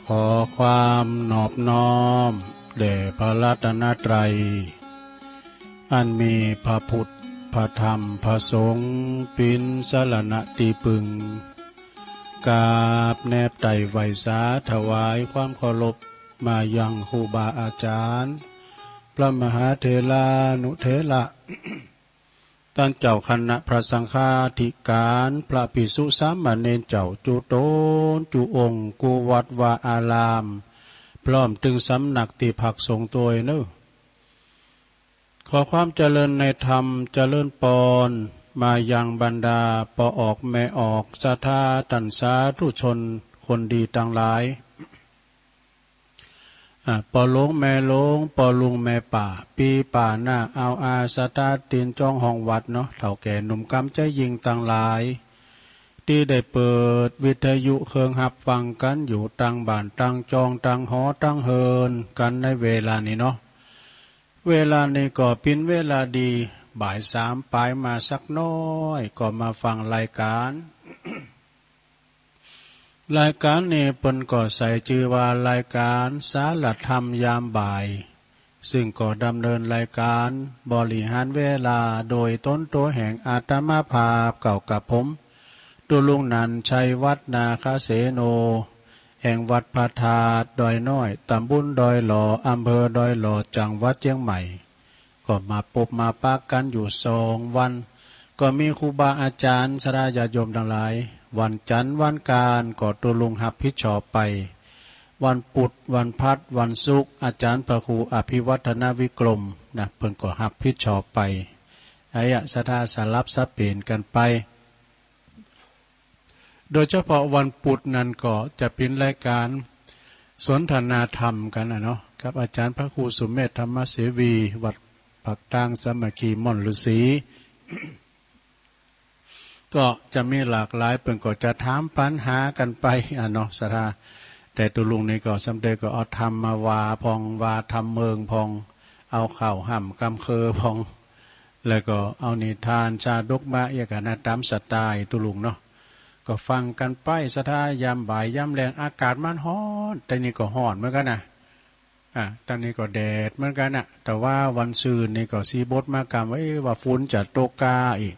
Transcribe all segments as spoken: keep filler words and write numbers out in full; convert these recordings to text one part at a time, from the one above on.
ขอความนอบน้อมแด่พระรัตนตรัย อันมีพระพุทธ พระธรรม พระสงฆ์ เป็นสรณะที่พึ่ง กราบแนบไต่ไหว้สาถวายความเคารพมายังครูบาอาจารย์ พระมหาเถรานุเถระ ต้านเจ้าคณะพระสังฆาธิการ พระภิกษุสามเณรเจ้า จุ๊ต๋นจุ๊องค์ กู้วัดวาอาราม พร้อมตึงสำนักตี้พักสงฆ์ตวยเน่อ ขอความเจริญในธรรม เจริญปอน มายังบรรดาป้อออกแม่ออก ศรัทธาต้านสาธุชนคนดีตังหลาย อ่า ป้อหลวงแม่หลวง ป้อลุงแม่ป้า ปี้ป้าน้า อาวอา ศรัทธาตี้จองห้องวัดเนาะ เฒ่าแก่หนุ่มกำใจ๋ยิ่งตังหลาย ตี้ได้เปิดวิทยุเคิงฮับฟังกั๋นอยู่ตังบ้านตังจองตังหอตังเฮินกั๋นในเวลานี้เนาะ เวลานี้ก็เป๋นเวลาดี บ่ายสามป๋ายมาสักน้อย ก็มาฟังรายการ รายการนี้เปิ้นก็ใส่จื้อว่ารายการสารธรรมยามบ่าย ซึ่งก็ดำเนินรายการบริหารเวลาโดยต๋นตั๋วแห่งอาตมาภาพเก่ากับผม ตุ๊ลุงนันท์ ชัยวัฒน์ นาคเสโน แห่งวัดพระธาตุดอยน้อย ตำบลดอยหล่อ อำเภอดอยหล่อ จังหวัดเจียงใหม่ ก็มาปบมาปะกั๋นอยู่สองวัน ก็มีครูบาอาจ๋ารย์ ศรัทธาญาติโยมตังหลาย วันจันทร์วันอังคารก็ตุ๊ลุงฮับผิดชอบไป วันปุธ วันพฤหัส วันศุกร์ อาจ๋ารย์พระครูอภิวัฒนวิกรมนะ เปิ้นก็ฮับผิดชอบไป อะเยียะ ศรัทธาสลับสับเป๋นกั๋นไป โดยเฉพาะวันปุธนั้นก็จะเป๋นรายการสนทนาธรรมกั๋นนะเนาะ กับอาจ๋ารย์พระครูสุเมธ ธรรมเสวี วัดปากตางสามัคคีม่อนฤๅษี ก็จะมีหลากหลาย เปิ้นก็จะถามปัญหากั๋นไปอะเนาะ ศรัทธา แต่ตุ๊ลุงนี่ก็สำเร็จก็เอาธรรมมาว่าพ่อง ว่าธรรมเมิงพ่อง เอาข่าวฮ่ำกำเคิงพ่อง แล้วก็เอานิทานชาดกมาเยียะกั๋นนะ ต๋ามสไตล์ตุ๊ลุงเนาะ ก็ฟังกั๋นไป ศรัทธา ยามบ่ายยามแลง อากาศมันฮ้อน แต่นี่ก็ฮ้อนเหมือนกั๋นนะ อ่า ต๋อนนี้ก็แดดเหมือนกั๋นนะ แต่ว่าวันซืนนี่ก็สีบดมากำว่า เอ๊ะ ว่าฝนจะตกกาอีก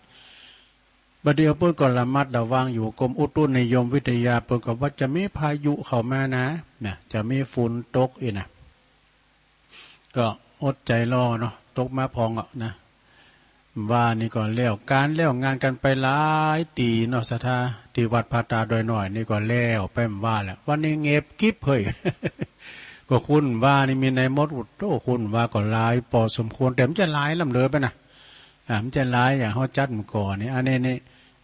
บ่าเดี่ยวเปิ้นก็ระมัดระวังอยู่ กรมอุตุนิยมวิทยาเปิ้นก็ว่าจะมีพายุเข้ามานะ นะ จะมีฝนตกอีกนะ ก็อดใจ๋รอเนาะ ตกมาพ่องอะนะ ว่านี่ก็แล้วก๋านแล้วงานกั๋นไปหลายตี้เนาะ ศรัทธา ตี้วัดพระธาตุดอยน้อยนี่ก็แล้วไปว่าแล้ว วันนี้เงียบกริบเฮ้ย ก็คนว่านี่มีในหมด โอ้โห คนว่าก็หลายปอสมควร แต่มันจะหลายล้ำเหลือไปนะ อ่า มันจะหลายอย่างเฮาจัดมันก่อนนี่ อันนี้นี่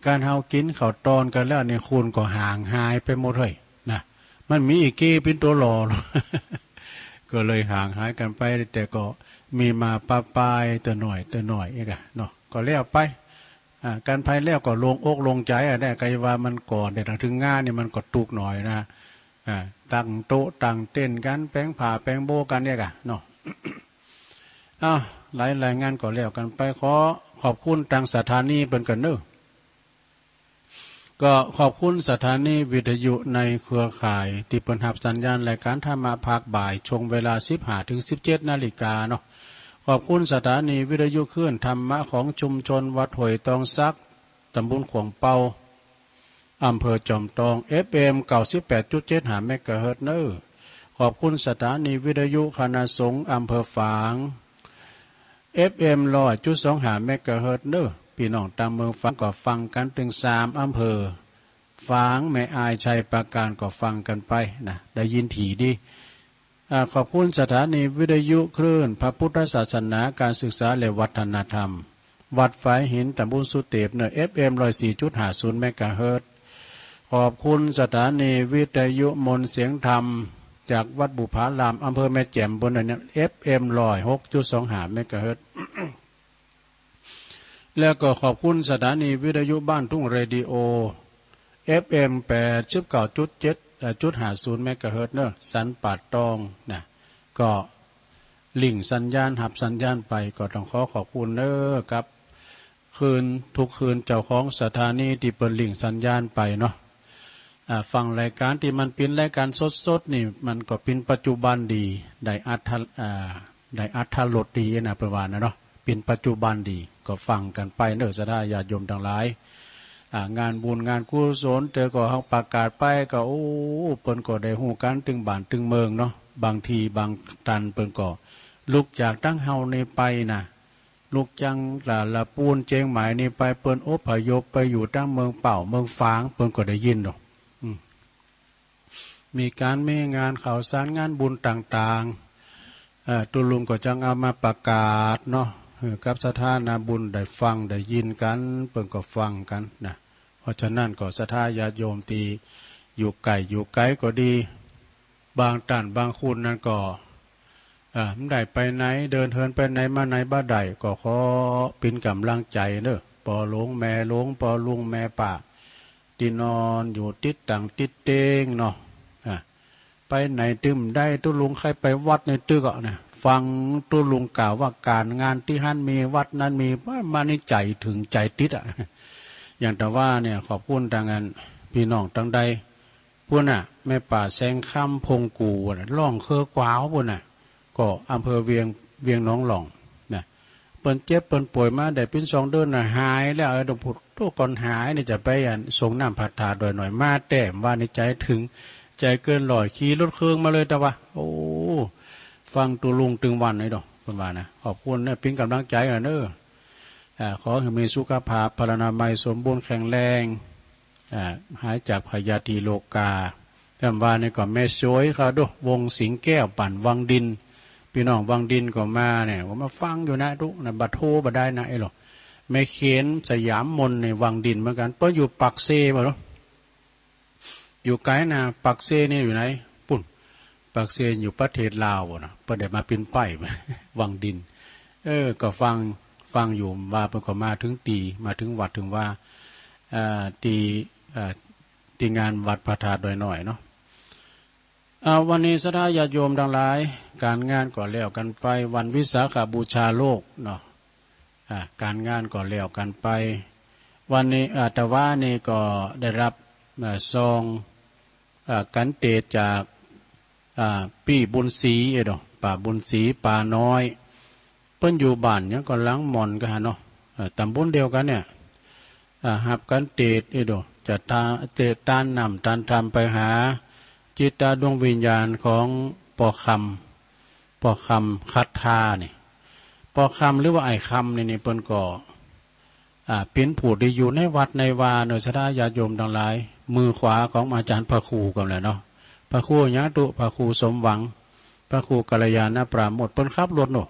ก๋านเฮากิ๋นข้าวตอนกั๋นแล้วนี่ คนก็ห่างหายไปหมดเฮ้ย นะ มันมีอีกเก้เป๋นตั๋วหล่อ ก็เลยห่างหายกั๋นไป แต่ก็มีมาปะปายตั๋วหน่อยตั๋วหน่อยเอกอะเนาะ ก็แล้วไป อ่า ก๋านไปแล้วก็โล่งอกโล่งใจ๋อะ ได้ใครว่ามันก่อน แต่ถ้าถึงงานนี่มันก็ตุ๊กข์หน่อยนะ อ่า ตั้งโต๊ะตั้งเต็นท์กั๋น แป๋งผ้าแป๋งโบ้กั๋นเอกอะเนาะ อ้าว หลายๆ งานก็แล้วกั๋นไป ขอขอบคุณตางสถานีเปิ้นก่อนเนาะ ก็ขอบคุณสถานีวิทยุในเครือข่ายตี้เปิ้นฮับสัญญาณรายการธรรมะภาคบ่าย ช่วงเวลาสิบห้าถึงสิบเจ็ดนาฬิกาเนาะ ขอบคุณสถานีวิทยุคลื่นธรรมะของชุมชนวัดห้วยตองสัก ตำบลขวงเปา อำเภอจอมตอง เอฟเอ็ม เก้าสิบแปดจุดเจ็ดห้าเมกะเฮิรตซ์เนาะ ขอบคุณสถานีวิทยุคณะสงฆ์อำเภอฝาง เอฟเอ็ม ร้อยจุดสองห้าเมกะเฮิรตซ์เนาะ ปี้น้องตางเมืองฝางก็ฟังกั๋นตึงสามอำเภอ ฝาง แม่อาย ชัยปราการก็ฟังกั๋นไปนะ ได้ยินถี่ดี อ่า ขอบคุณสถานีวิทยุคลื่นพระพุทธศาสนา การศึกษาและวัฒนธรรม วัดฝายหิน ตำบลสุเตพเนาะ เอฟเอ็ม ร้อยสี่จุดห้าศูนย์เมกะเฮิรตซ์ ขอบคุณสถานีวิทยุมนต์เสียงธรรม จากวัดบุพาราม อำเภอแม่แจ่มเปิ้นเนาะ เอฟเอ็ม ร้อยหกจุดสองห้าเมกะเฮิรตซ์ แล้วก็ขอบคุณสถานีวิทยุบ้านทุ่งเรดิโอ เอฟเอ็ม แปดสิบเก้าจุดเจ็ด เอ่อ จุดห้าศูนย์เมกะเฮิรตซ์เนาะ สันป่าตองนะ ก็ลิงก์สัญญาณ ฮับสัญญาณไป ก็ต้องขอขอบคุณเนาะครับ คืน ทุกคืนเจ้าของสถานีตี้เปิ้นลิงก์สัญญาณไปเนาะ อ่าฟังรายการที่มันเป็นรายการสดๆนี่มันก็เป็นปัจจุบันดีได้อัธอ่าได้อัธรสดีนะเปิ้นว่านะเนาะเป็นปัจจุบันดีก็ฟังกันไปเน้อศรัทธาญาติโยมทั้งหลายอ่างานบุญงานกุศลเตอก็เฮาประกาศไปก็โอ้เปิ้นก็ได้ฮู้กันตึงบ้านตึงเมืองเนาะบางทีบางตันเปิ้นก็ลุกจากตังเฮานี่ไปนะ ลุกจากละละปูนเจียงใหม่นี่ไปเปิ้นอพยพไปอยู่ตังเมืองเป้าเมืองฝางเปิ้นก็ได้ยินดอกอืมมีการมีงานข่าวสารงานบุญต่างๆเอ่อตุลุงก็จั่งเอามาประกาศเนาะเออกับศรัทธานาบุญได้ฟังได้ยินกันเปิ้นก็ฟังกันนะเพราะฉะนั้นก็ศรัทธาญาติโยมที่อยู่ใกล้อยู่ไกลก็ดี บางต้านบางคนนั้นก็อ่าบ่ได้ไปไหนเดินเหินไปไหนมาไหนบ่ได้ก็ขอเป็นกำลังใจเน้อปอหลวงแม่หลวงปอลุงแม่ป้าที่นอนอยู่ติดตังติดเตียงเนาะอ่าไปไหนตึงบ่ได้ตุลุงใค่ไปวัดในตึกอ่ะนะฟังตุลุงกล่าวว่าการงานที่หั้นมีวัดนั้นมีมาในใจถึงใจติดอ่ะอย่างแต่ว่าเนี่ยขอบคุณทางงานพี่น้องตังใด ปุ้นน่ะแม่ป้าแสงคำพงกู่น่ะร้องเคอกวาวปุ้นน่ะก็อำเภอเวียงเวียงหนองหล่องนะเปิ้นเจ็บเปิ้นป่วยมาได้เป็นสองเดือนน่ะหายแล้วเออหลวงปู่ตู้ก่อนหายนี่จะไปอันส่งน้ำพระธาตุดอยหน่อยมาแต่ว่าในใจถึงใจเกินร้อยขี่รถเครื่องมาเลยแต่ว่าโอ้ฟังตุลุงตึงวันเลยดอกเปิ้นว่านะขอบคุณนะเป็นกำลังใจอ่ะเน้ออ่าขอให้มีสุขภาพพลานามัยสมบูรณ์แข็งแรง อ่าหายจากพยาธิโรคาแถมว่านี่ก็แม่สวยเขาดูวงสิงแก้วปั่นวังดิน พี่น้องวังดินก็มาเนี่ยผมมาฟังอยู่นะทุกนะบัดโทรบ่ได้นะไอ้หรอแม่เขนสยามมนในวังดินเหมือนกันเปิ้นอยู่ปากเซบ่รู้อยู่ไกลนะปากเซนี่อยู่ไหนปุ้นปากเซอยู่ประเทศลาวบ่นะเปิ้นได้มาเป็นไปวังดิน เออก็ฟังฟังอยู่ว่าเปิ้นก็มาถึงตีมาถึงวัดถึงว่าอ่าตีอ่า ที่งานวัดพระธาตุดอยน้อยเนาะอ่าวันนี้ศรัทธาญาติโยมทั้งหลายการงานก็แล้วกันไปวันวิสาขบูชาโลกเนาะอ่าการงานก็แล้วกันไปวันนี้อ่าแต่ว่านี่ก็ได้รับอ่าซองอ่ากันเตดจากอ่าปี้บุญศรีเอโดป้าบุญศรีป้าน้อย เปิ้นอยู่บ้านหยังก็หลังหม่อนก็หาเนาะเอ่อตำบลเดียวกันเนี่ยอ่าฮับกันเตดเอโดจะตาเตดตานน้ำตานธรรมไปหาจิตตาดวงวิญญาณของปอคำปอคำคัทธานี่ปอคำหรือว่าไอ้คำนี่นี่เปิ้นก็ อ่าเป็นผู้ที่อยู่ในวัดในวาเนอศรัทธาญาติโยมทั้งหลาย มือขวาของอาจารย์พระครูกันแหละเนาะ พระครูหยังตุ พระครูสมหวัง พระครูกัลยาณปราโมทย์เปิ้นขับรถเนาะ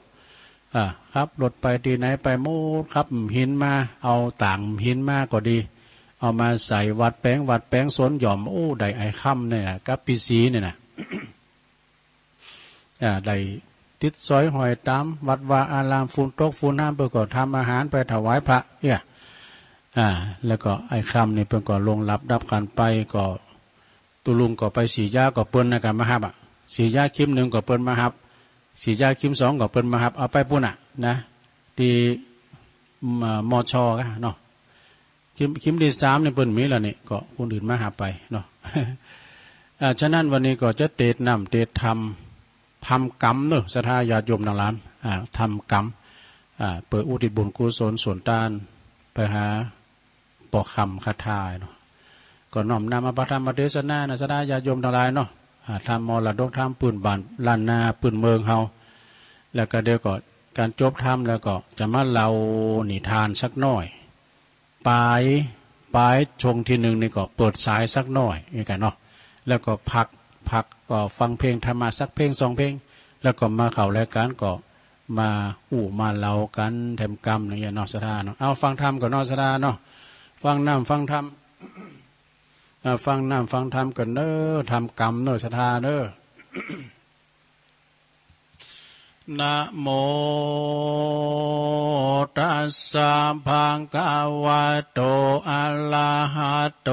อ่าขับรถไปที่ไหนไปหมดขับหินมา เอาต่างหินมาก็ดี เอามาใส่วัดแปลงวัดแปลงสวนหย่อม โอ้ ได้ไอ้คำเนี่ยนะกับปีสีเนี่ยนะ อ่าได้ติดสอยห้อยตามวัดวาอารามฝนตกฝนห้ามเปิ้นก็ทำอาหารไปถวายพระเอี้ยอ่าแล้วก็ไอ้คำนี่เปิ้นก็ล่วงลับดับขันไปก็ตุลุงก็ไปฉีดยาก็เปิ้นนะก็มาฮับอ่ะฉีดยาเข็มหนึ่งก็เปิ้นมาฮับฉีดยาเข็มสองก็เปิ้นมาฮับเอาไปปุ้นน่ะนะที่มมชกะเนาะ คิมคิมที่สามนี่เปิ้นมีแล้วนี่ก็คนอื่นมาหาไปเนาะ อ่าฉะนั้นวันนี้ก็จะเตดน้ำเตดธรรมทำกรรมเนอะศรัทธาญาติโยมทั้งหลายอ่าทำกรรมอ่าเปิดอุทิศบุญกุศลส่วนตานไปหาปอคำคาถาเนาะก็น้อมนำเอาพระธรรมเทศนานะศรัทธาญาติโยมทั้งหลายเนาะอ่าทำมรดกธรรมปืนบ้านล้านนาปืนเมืองเฮาแล้วก็เดี๋ยวก็การจบธรรมแล้วก็จะมาเล่านิทานสักหน่อย ปายปายช่วงที่หนึ่งนี่ก็เปิดสายสักหน่อยนี่กันเนาะแล้วก็พักพักก็ฟังเพลงธรรมะสักเพลงสองเพลง แล้วก็มาเข้ารายการก็มาอู้มาเล่ากันแถมกำอย่างเงี้ยเนาะศรัทธาเนาะเอาฟังธรรมก่อนเนาะศรัทธาเนาะฟังน้ำฟังธรรมอ่าฟังน้ำฟังธรรมก่อนเน้อทำกรรมเน้อศรัทธาเน้อ นะโมตัสสะภะคะวะโต อะระหะโต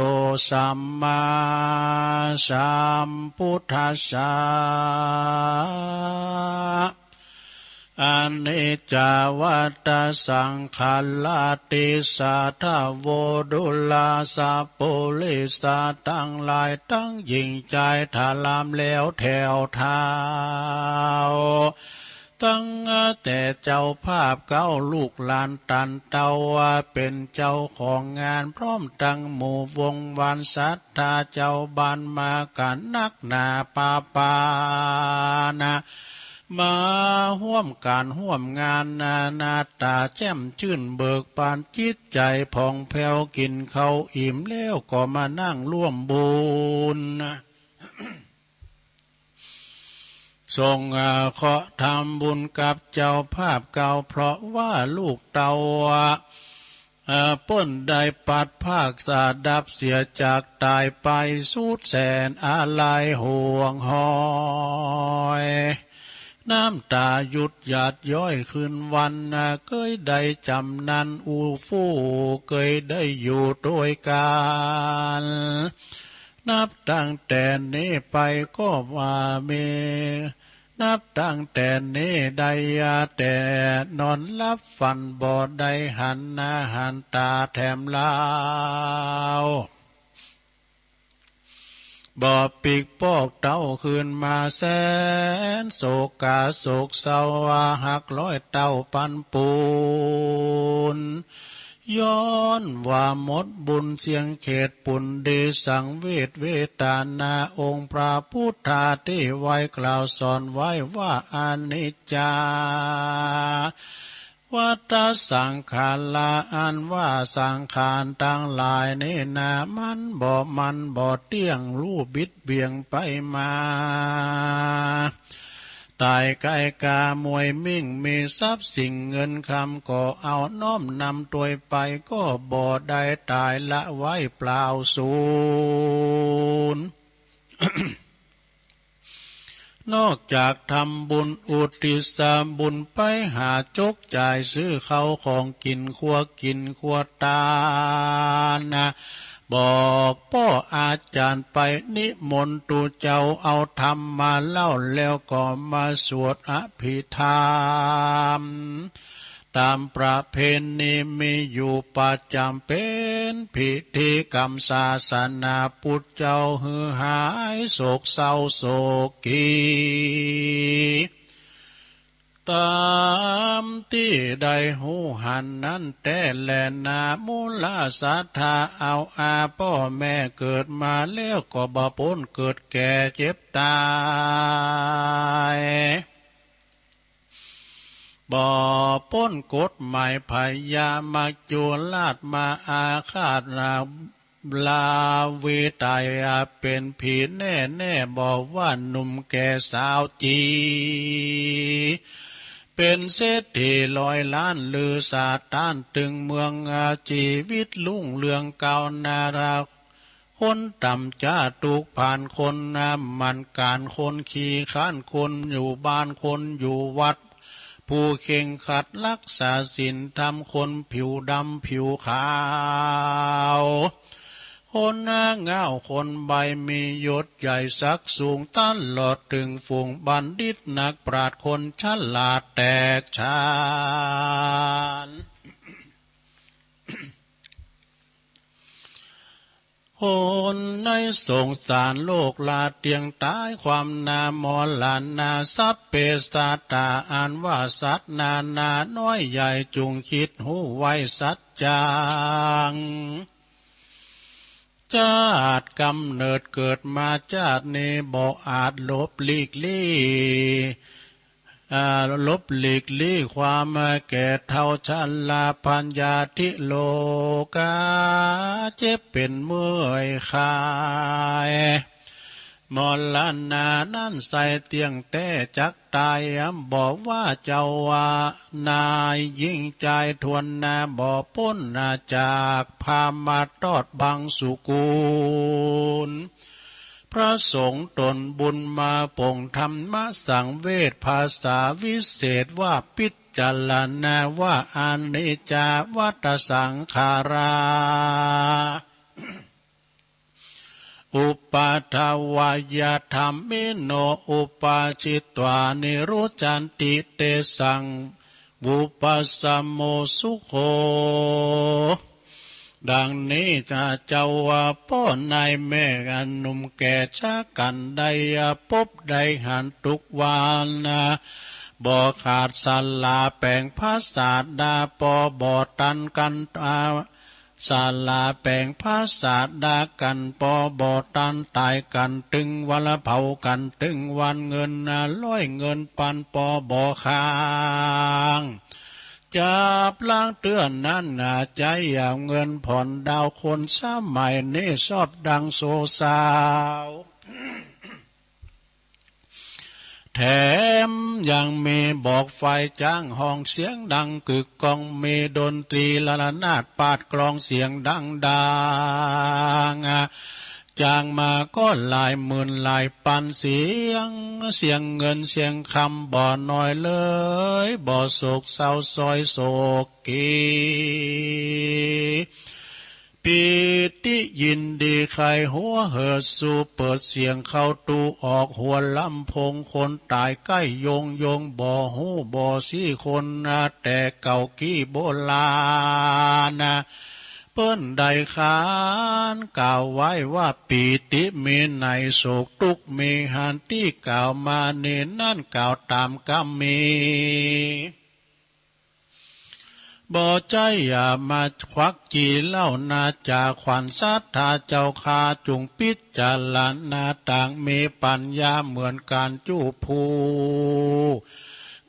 สัมมาสัมพุทธัสสะ นิจจาวัฏสังขาราติสาทโวดุลาสปุริสาตังหลายตังหญิงจายถลามแล้วแถวเท้า ตั้งแต่เจ้าภาพเก้าลูกหลานตันเตาว่าเป็นเจ้าของงานพร้อมตั้งหมู่วงวานศรัทธาเจ้าบ้านมากันนักหนาปาปานะ มาร่วมการร่วมงานนานาตาแจ่มชื่นเบิกบานจิตใจผ่องแผ้วกินข้าวอิ่มแล้วก็มานั่งร่วมบุญ ส่งเคราะห์ทำบุญกับเจ้าภาพเก่าเพราะว่าลูกเต้าเปิ้นได้ปัดภาคสาดับเสียจากตายไปสุดแสนอาลัยห่วงหอย น้ำตาหยุดหยาดย้อยคืนวันเกยได้จำนันอู้ฟู่เกยได้อยู่ด้วยกัน นับตั้งแต่นี้ไปก็ว่ามี นับตั้งแต่นี้ได้แต่นอนหลับฝันบ่ได้หันหน้าหันตาแถมลาว บ่ปีกปอกเต้าคืนมาแสนโศกาโศกเศร้าหักร้อยเต้าปันปูน ย้อนว่าหมดบุญเสียงเขตปุนดีสังเวชเวทนาองค์พระพุทธาที่ไว้กล่าวสอนไว้ว่าอนิจจา วัฏสังขาราอันว่าสังขารทั้งหลายนี้นามันบ่มันบ่เตี้ยงลู่บิดเบี่ยงไปมา ตายใกล้กามวยมิ่งมีทรัพย์สิ่งเงินคำก็เอาน้อมนำตวยไปก็บ่ได้ตายละไว้เปล่าสูญ นอกจากทำบุญอุทิศบุญไปหาจกจ่ายซื้อข้าวของกินครัวกินครัวตานนะ บอกป้ออาจารย์ไปนิมนต์ตูเจ้าเอาธรรมมาเล่าแล้วก็มาสวดอภิธรรม ตามประเพณีมีอยู่ประจำเป็นพิธีกรรมศาสนาพุทธเจ้าหื้อหายโศกเศร้าโศกขี ตามที่ได้ฮู้หันนั้นแต๊แลนา มูลศรัทธาเอาอาป้อแม่เกิดมาแล้วก็บ่ป๊นเกิดแก่เจ็บตาย บ่ป๊นกฎหมายพญามัจจุราชมาอาฆาตลาวีตายเป็นผีแน่แน่บอกว่าหนุ่มแก่สาวจี เป็นเศรษฐีร้อยล้านลือสาต้านตึงเมืองอาชีวิตรุ่งเรืองก้าวหน้า คนต่ำจ้าตุกผ่านคนน้ำมันการคนขี้ข้านคนอยู่บ้านคนอยู่วัด ผู้เคร่งครัดรักษาศีลธรรมคนผิวดำผิวขาว คนหน้าเงาคนใบมียศใหญ่ศักดิ์สูงตลอดถึงฝูงบัณฑิตนักปราชญ์คนฉลาดแตกฉาน คนในสงสารโลกลาเตียงตายความนามรณาสัพเพสัตตาอันว่าสัตว์นานาน้อยใหญ่จุงคิดฮู้ไว้สัจจัง ชาติกำเนิดเกิดมาชาตินี้บ่อาจหลบหลีกลี่ อ่า หลบหลีกลี่ความแก่เฒ่าชราพยาธิโรคา เจ็บเป็นเมื่อยคาย มรณานั้นใส่เตี้ยงแต๊จักตาย บอกว่าเจ้าว่านายยิ่งจายทวนนาบ่ป๊นนาจากพามาตอดบังสุกุล พระสงฆ์ตนบุญมาปงธรรมสังเวชภาษาวิเศษว่าพิจารณาว่าอนิจจาวัฏสังขารา อุปาทวายธรรมิโน อุปาชิตวานิรุจจันติ เตสัง อุปัสสโมสุโข ดังนี้นะเจ้าว่า ป้อ นายแม่ หนุ่มแก่ จ๊า กันได้ปบได้หันทุกวัน บ่ขาดสละแป๋งพระศาสดา ปอบ่ตันกัน สละแป๋งพระศาสดา กันปอบ่ตัน ต๋ายกันตึงวัน เผากันตึงวัน เงินร้อยเงินปันปอบ่ค้าง จับล้างเตื้อนั้น ใจ๊เอาเงินผ่อนดาวน์ คนสมัยนี้ชอบดังโสสาว แถมยังมีบอกไฟจ้าง ฮ้องเสียงดังกึกก้อง มีดนตรีระนาดปาดกลองเสียงดังดัง จ้างมาก็หลายหมื่นหลายปัน เสียง เสียงเงินเสียงคำบ่น้อยเลย บ่โศกเศร้าซ้อยโศกเก ปีติยินดีใคร่หัวเหิด สู่เปิดเสียงเข้าตู้ออกหัวลำโพง คนต๋ายใก้โยงโยง บ่ฮู้บ่ซี้คนนะ แต่เก่ากี้โบราณนะ เปิ้นได้ขานกล่าวไว้ว่า ปีติมีใน โศกตุ๊กข์มีหั้น ตี้กล่าวมานี้นั้น กล่าวต๋ามกำมี บ่ใจ้อย่ามาควักจี่เหล้านา จ่าขวัญศรัทธาเจ้าข้า จุ่งพิจารณาตาง มีปัญญาเหมือนก๋านจุผู้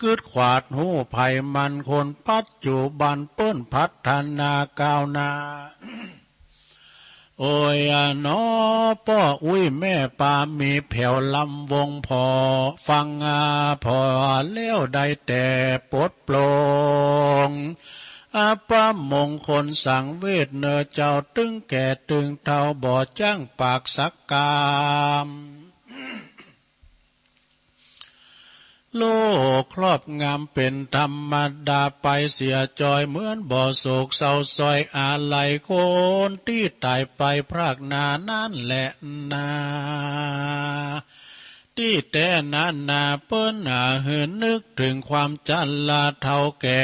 กึ๊ดขวาดฮู้ภัยมัน คนปัจจุบันเปิ้นพัฒนาก้าวหน้า โอ้ยอะหนอ ป้ออุ๊ยแม่ปา มีแผวลำวงผ่อ ฟังอาผ่อแล้วได้แต่ปลดปลง อัปมงคลสังเวชเนอเจ้า ตึงแก่ตึงเฒ่า บ่จ้างปากสักกำ โลกครอบงำเป๋นธรรมดา ไปเสียจ้อยเหมือนบ่โศกเศร้าซ้อยอาลัย คนตี้ต๋ายไปพรากหน้านั้นแหละนา ตี้แต๊นั้นนา เปิ้นอาหือนึกเถิงความจันลาเฒ่าแก่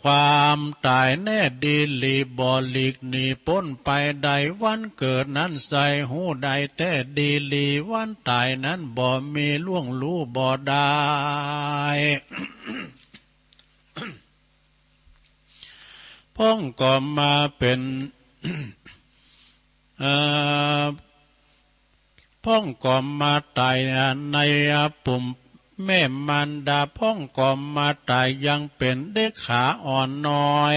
ความต๋ายแน่ดีหลี บ่หลีกหนีป๊นไปได้ วันเกิดนั้นใส่ฮู้ได้แต๊ดีหลี วันต๋ายนั้นบ่มีล่วงรู้บ่ได้ พ่องก็มาเป๋น เอ่อ พ่องก็มาต๋ายในปุมแม่มารดา พ่องก็มาต๋ายยังเป๋นเด็กขาอ่อนน้อย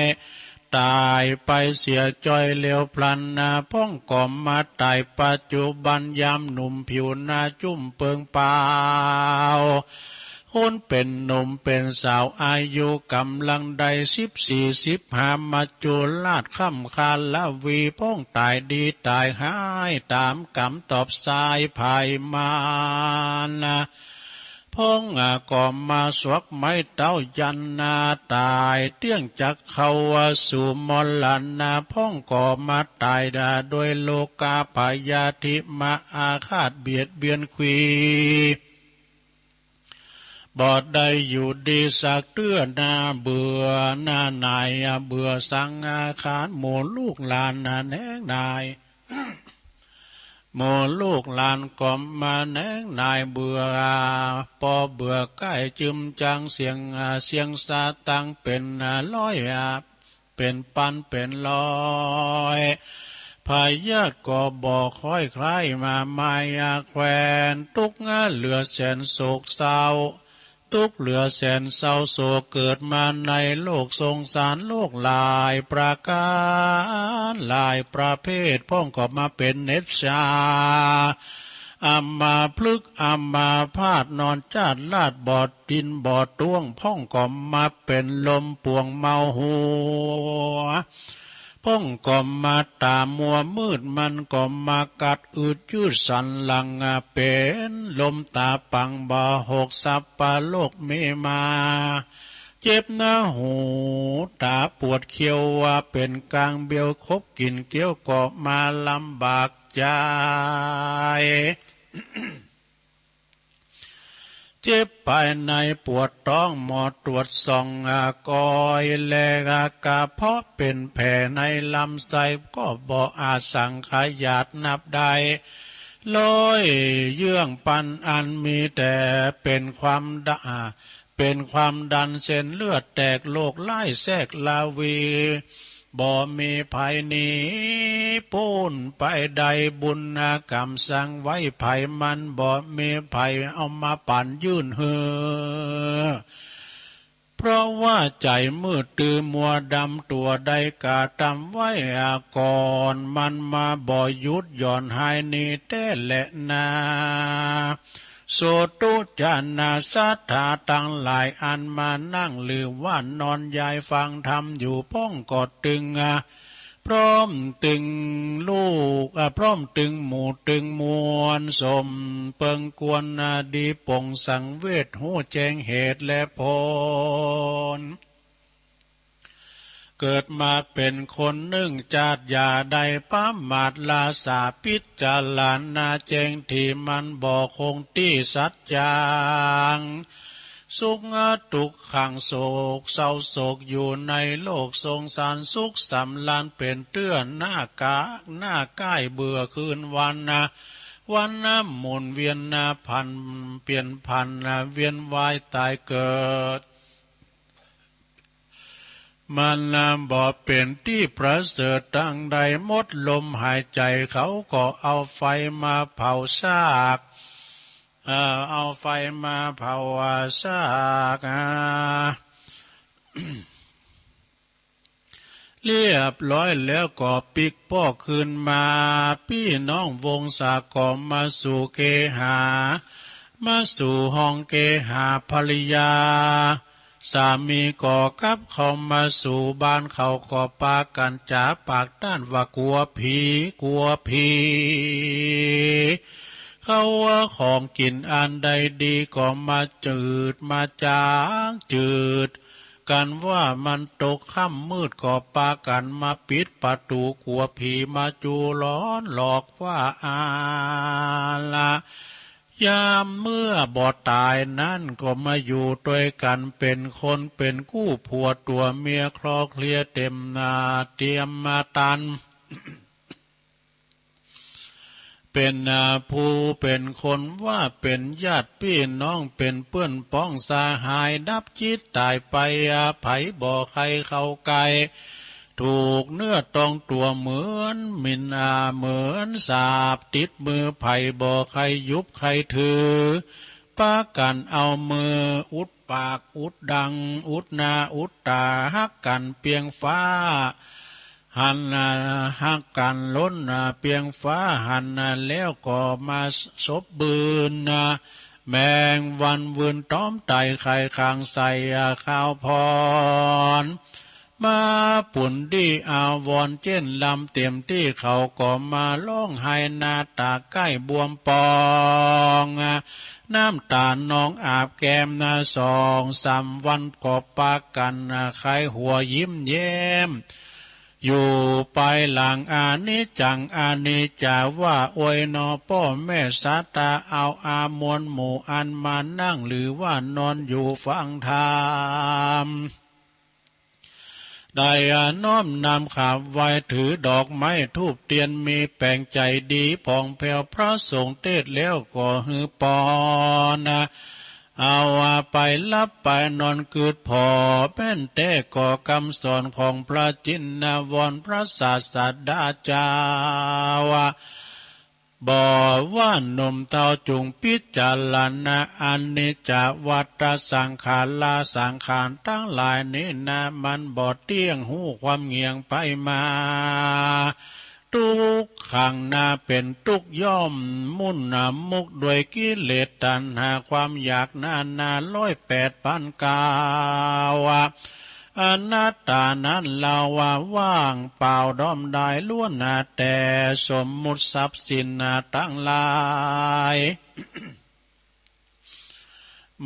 ต๋ายไปเสียจ้อยเร็วพลันนา พ่องก็มาต๋ายปัจจุบันยามหนุ่มผิวหน้าจุ่มเปิงเปล่า คนเป๋นหนุ่มเป๋นสาวอายุก๋ำลังได้สิบสี่สิบห้า มัจจุราชค่ำคาลวี พ่องต๋ายดีต๋ายฮ้ายต๋ามกำตอบสายภายมารนา พ่องอาก็มาสวกไม้เต้ายันนา ต๋ายเตี้ยงจักเข้าสู่มรณนา พ่องก็มาต๋ายดาโดยโรคาพยาธิมาอาฆาตเบียดเบียนขวี บ่ได้อยู่ดีสักเตื้อนา เบื่อหน้าหน่ายเบื่อสังขาร หมู่ลูกหลานนาแหนงหน่าย หมู่ลูกหลานก็มาแหนงหน่ายเบื่อ ปอเบื่อใก้จึมจังเสียง เสียงสะตังเป๋นร้อย เป๋นปันเป๋นร้อย พยาธิก็บ่ค่อยคลายมา มายาแควนตุ๊กข์เหลือแสนโศกเศร้า ตุ๊กข์เหลือแสนเศร้าโศก เกิดมาในโลกสงสาร โรคหลายประก๋าน หลายประเภท พ่องก็มาเป๋นเน็บชา อัมพฤกษ์อัมพาต นอนจ้าดลาดบ่ตินบ่ต้วง พ่องก็มาเป๋นลมป่วงเมาหัว พ่องก็มาต๋ามัวมืด มันก็มากัดอืดยืดสันหลัง เป๋นลมต๋าปังบ่หก สัพพะโรคมีมา เจ็บหน้าหูต๋าปวดเขี้ยว ว่าเป๋นกางเบียว คบกิ๋นเกี้ยวก็มาลำบากใจ๋ เจ็บภายในปวดท้องหมอตรวจส่อง อ่า ก้อยและกระเพาะเป็นแผลในลำไส้ ก็บ่อาจสังขยาตนับได้ ร้อยเยื่องปันอันมีแต่เป็นความดะ เป็นความดันเส้นเลือดแตก โรคร้ายแทรกลาวี บ่มีไผหนีป๊นไปได้ บุญกรรมสั่งไว้ไผ มันบ่มีไผเอามาปันยื่นหื้อ เพราะว่าใจมืดตื้อมัวดำ ตัวใดกระทำไว้ก่อน มันมาบ่หยุดหย่อนหายหนีแต๊แลนา โสตุจนาสัตถาตังหลายอันมานั่งหรือว่านอนยายฟังธรรมอยู่พ่องก็ตึง พร้อมตึงลูก อ่ะ พร้อมตึงหมู่ตึงมวล สมเปิงควร อ่ะ ดีปงสังเวช ฮู้แจ้งเหตุและผล เกิดมาเป็นคนนึ่งจาติ อย่าได้ประมาท ละสาพิจารณาแจ้ง ที่มันบ่คงตี้สัจจัง สุขทุกข์ขังโศกเศร้าโศกอยู่ในโลกสงสาร สุขสำราญเป็นเตื้อหน้ากากหน้าก้าย เบื่อคืนวันนะ วันนะหมุนเวียนนะผันเปลี่ยนผันนะ เวียนว่ายตายเกิด มันนะบ่เป็นตี้ประเสริฐตังใด หมดลมหายใจเขาก็เอาไฟมาเผาซาก เอ่อ เอาไฟมาเผาซาก อ่า เรียบร้อยแล้วก็ปิ๊กป้อคืนมา ปี้น้องวงศาก็มาสู่เกหา มาสู่ห้องเกหา ภรรยา สามีก็กลับเข้ามาสู่บ้าน เขาก็ปากั๋นจ๋าปากต้านว่ากั๋วผี กั๋วผี เขาว่าของกิ๋นอันใดดีก็มาจืดมาจางจืด กั๋นว่ามันตกค่ำมืดก็ปากั๋นมาปิดประตู๋ กั๋วผีมาจูหลอนหลอกว่าอาละ ยามเมื่อบ่ต๋ายนั้นก็มาอยู่ตวยกั๋นเป๋นคนเป๋นกู้ ผัวตั๋วเมียคลอเคลียเต๋มหน้าเต๋มต๋าน เป๋นผู้เป๋นคนว่าเป๋นญาติปี้น้อง เป๋นเปื้อนป๊องสหาย ดับจิตต๋ายไป ใผบ่ใค่เข้าใก้ ถูกเนื้อต้องตั๋วเหมือนหมิ่น เหมือนสาปติดมือ ใผบ่ใค่ยุบใค่ถือ ปากั๋นเอามืออุดปากอุดดัง อุดหน้าอุดต๋า ฮักกั๋นเปียงฟ้า หัน ฮักกั๋นล้นเปียงฟ้าหัน แล้วก็มาสบบืน แมงวันวืนต๋อมไต่ไข่คางใส่ข้าวพร มาปุ้นดีอาวรณ์เจ๊นลำเต๋มตี้ เขาก็มาฮ้องไห้หน้าต๋าใก้บวมปอง น้ำต๋านองอาบแก้ม สองสามวันก็ปากั๋นไข้หัวยิ้มแย้ม อยู่ปายหลัง อนิจจังอนิจจ๋า ว่าโอยหนอป้อแม่ศรัทธา เอาอามวลหมู่อันมานั่งหรือว่านอนอยู่ฟังธรรม ได้น้อมนำขาบไหว้ถือดอกไม้ธูปเตียน มีแป๋งใจ๋ดีผ่องแผ้ว พระสงฆ์เตศน์แล้วก็หื้อปอน เอาไปหลับไปนอนกึ๊ดผ่อ แม่นแต๊ก็กำสอนของพระจินวรพระศาสดาเจ้า บ่ว่าหนุ่มเฒ่าจุ่งพิจารณา อนิจจวัตตสังขารา สังขารตังหลายนี้นา มันบ่เตี้ยง ฮู้ความเงี่ยงไปมา ตุ๊กขังนาเป๋นตุ๊กข์ย่อมมุ่นหน้ามุกด้วยกิเลสตัณหาความอยากนานาร้อยแปดพันเก้า อนัตตานั้นเฮาว่าว่างเปล่าด้อมดาย ล้วนแต่สมมุติทรัพย์สินตังหลาย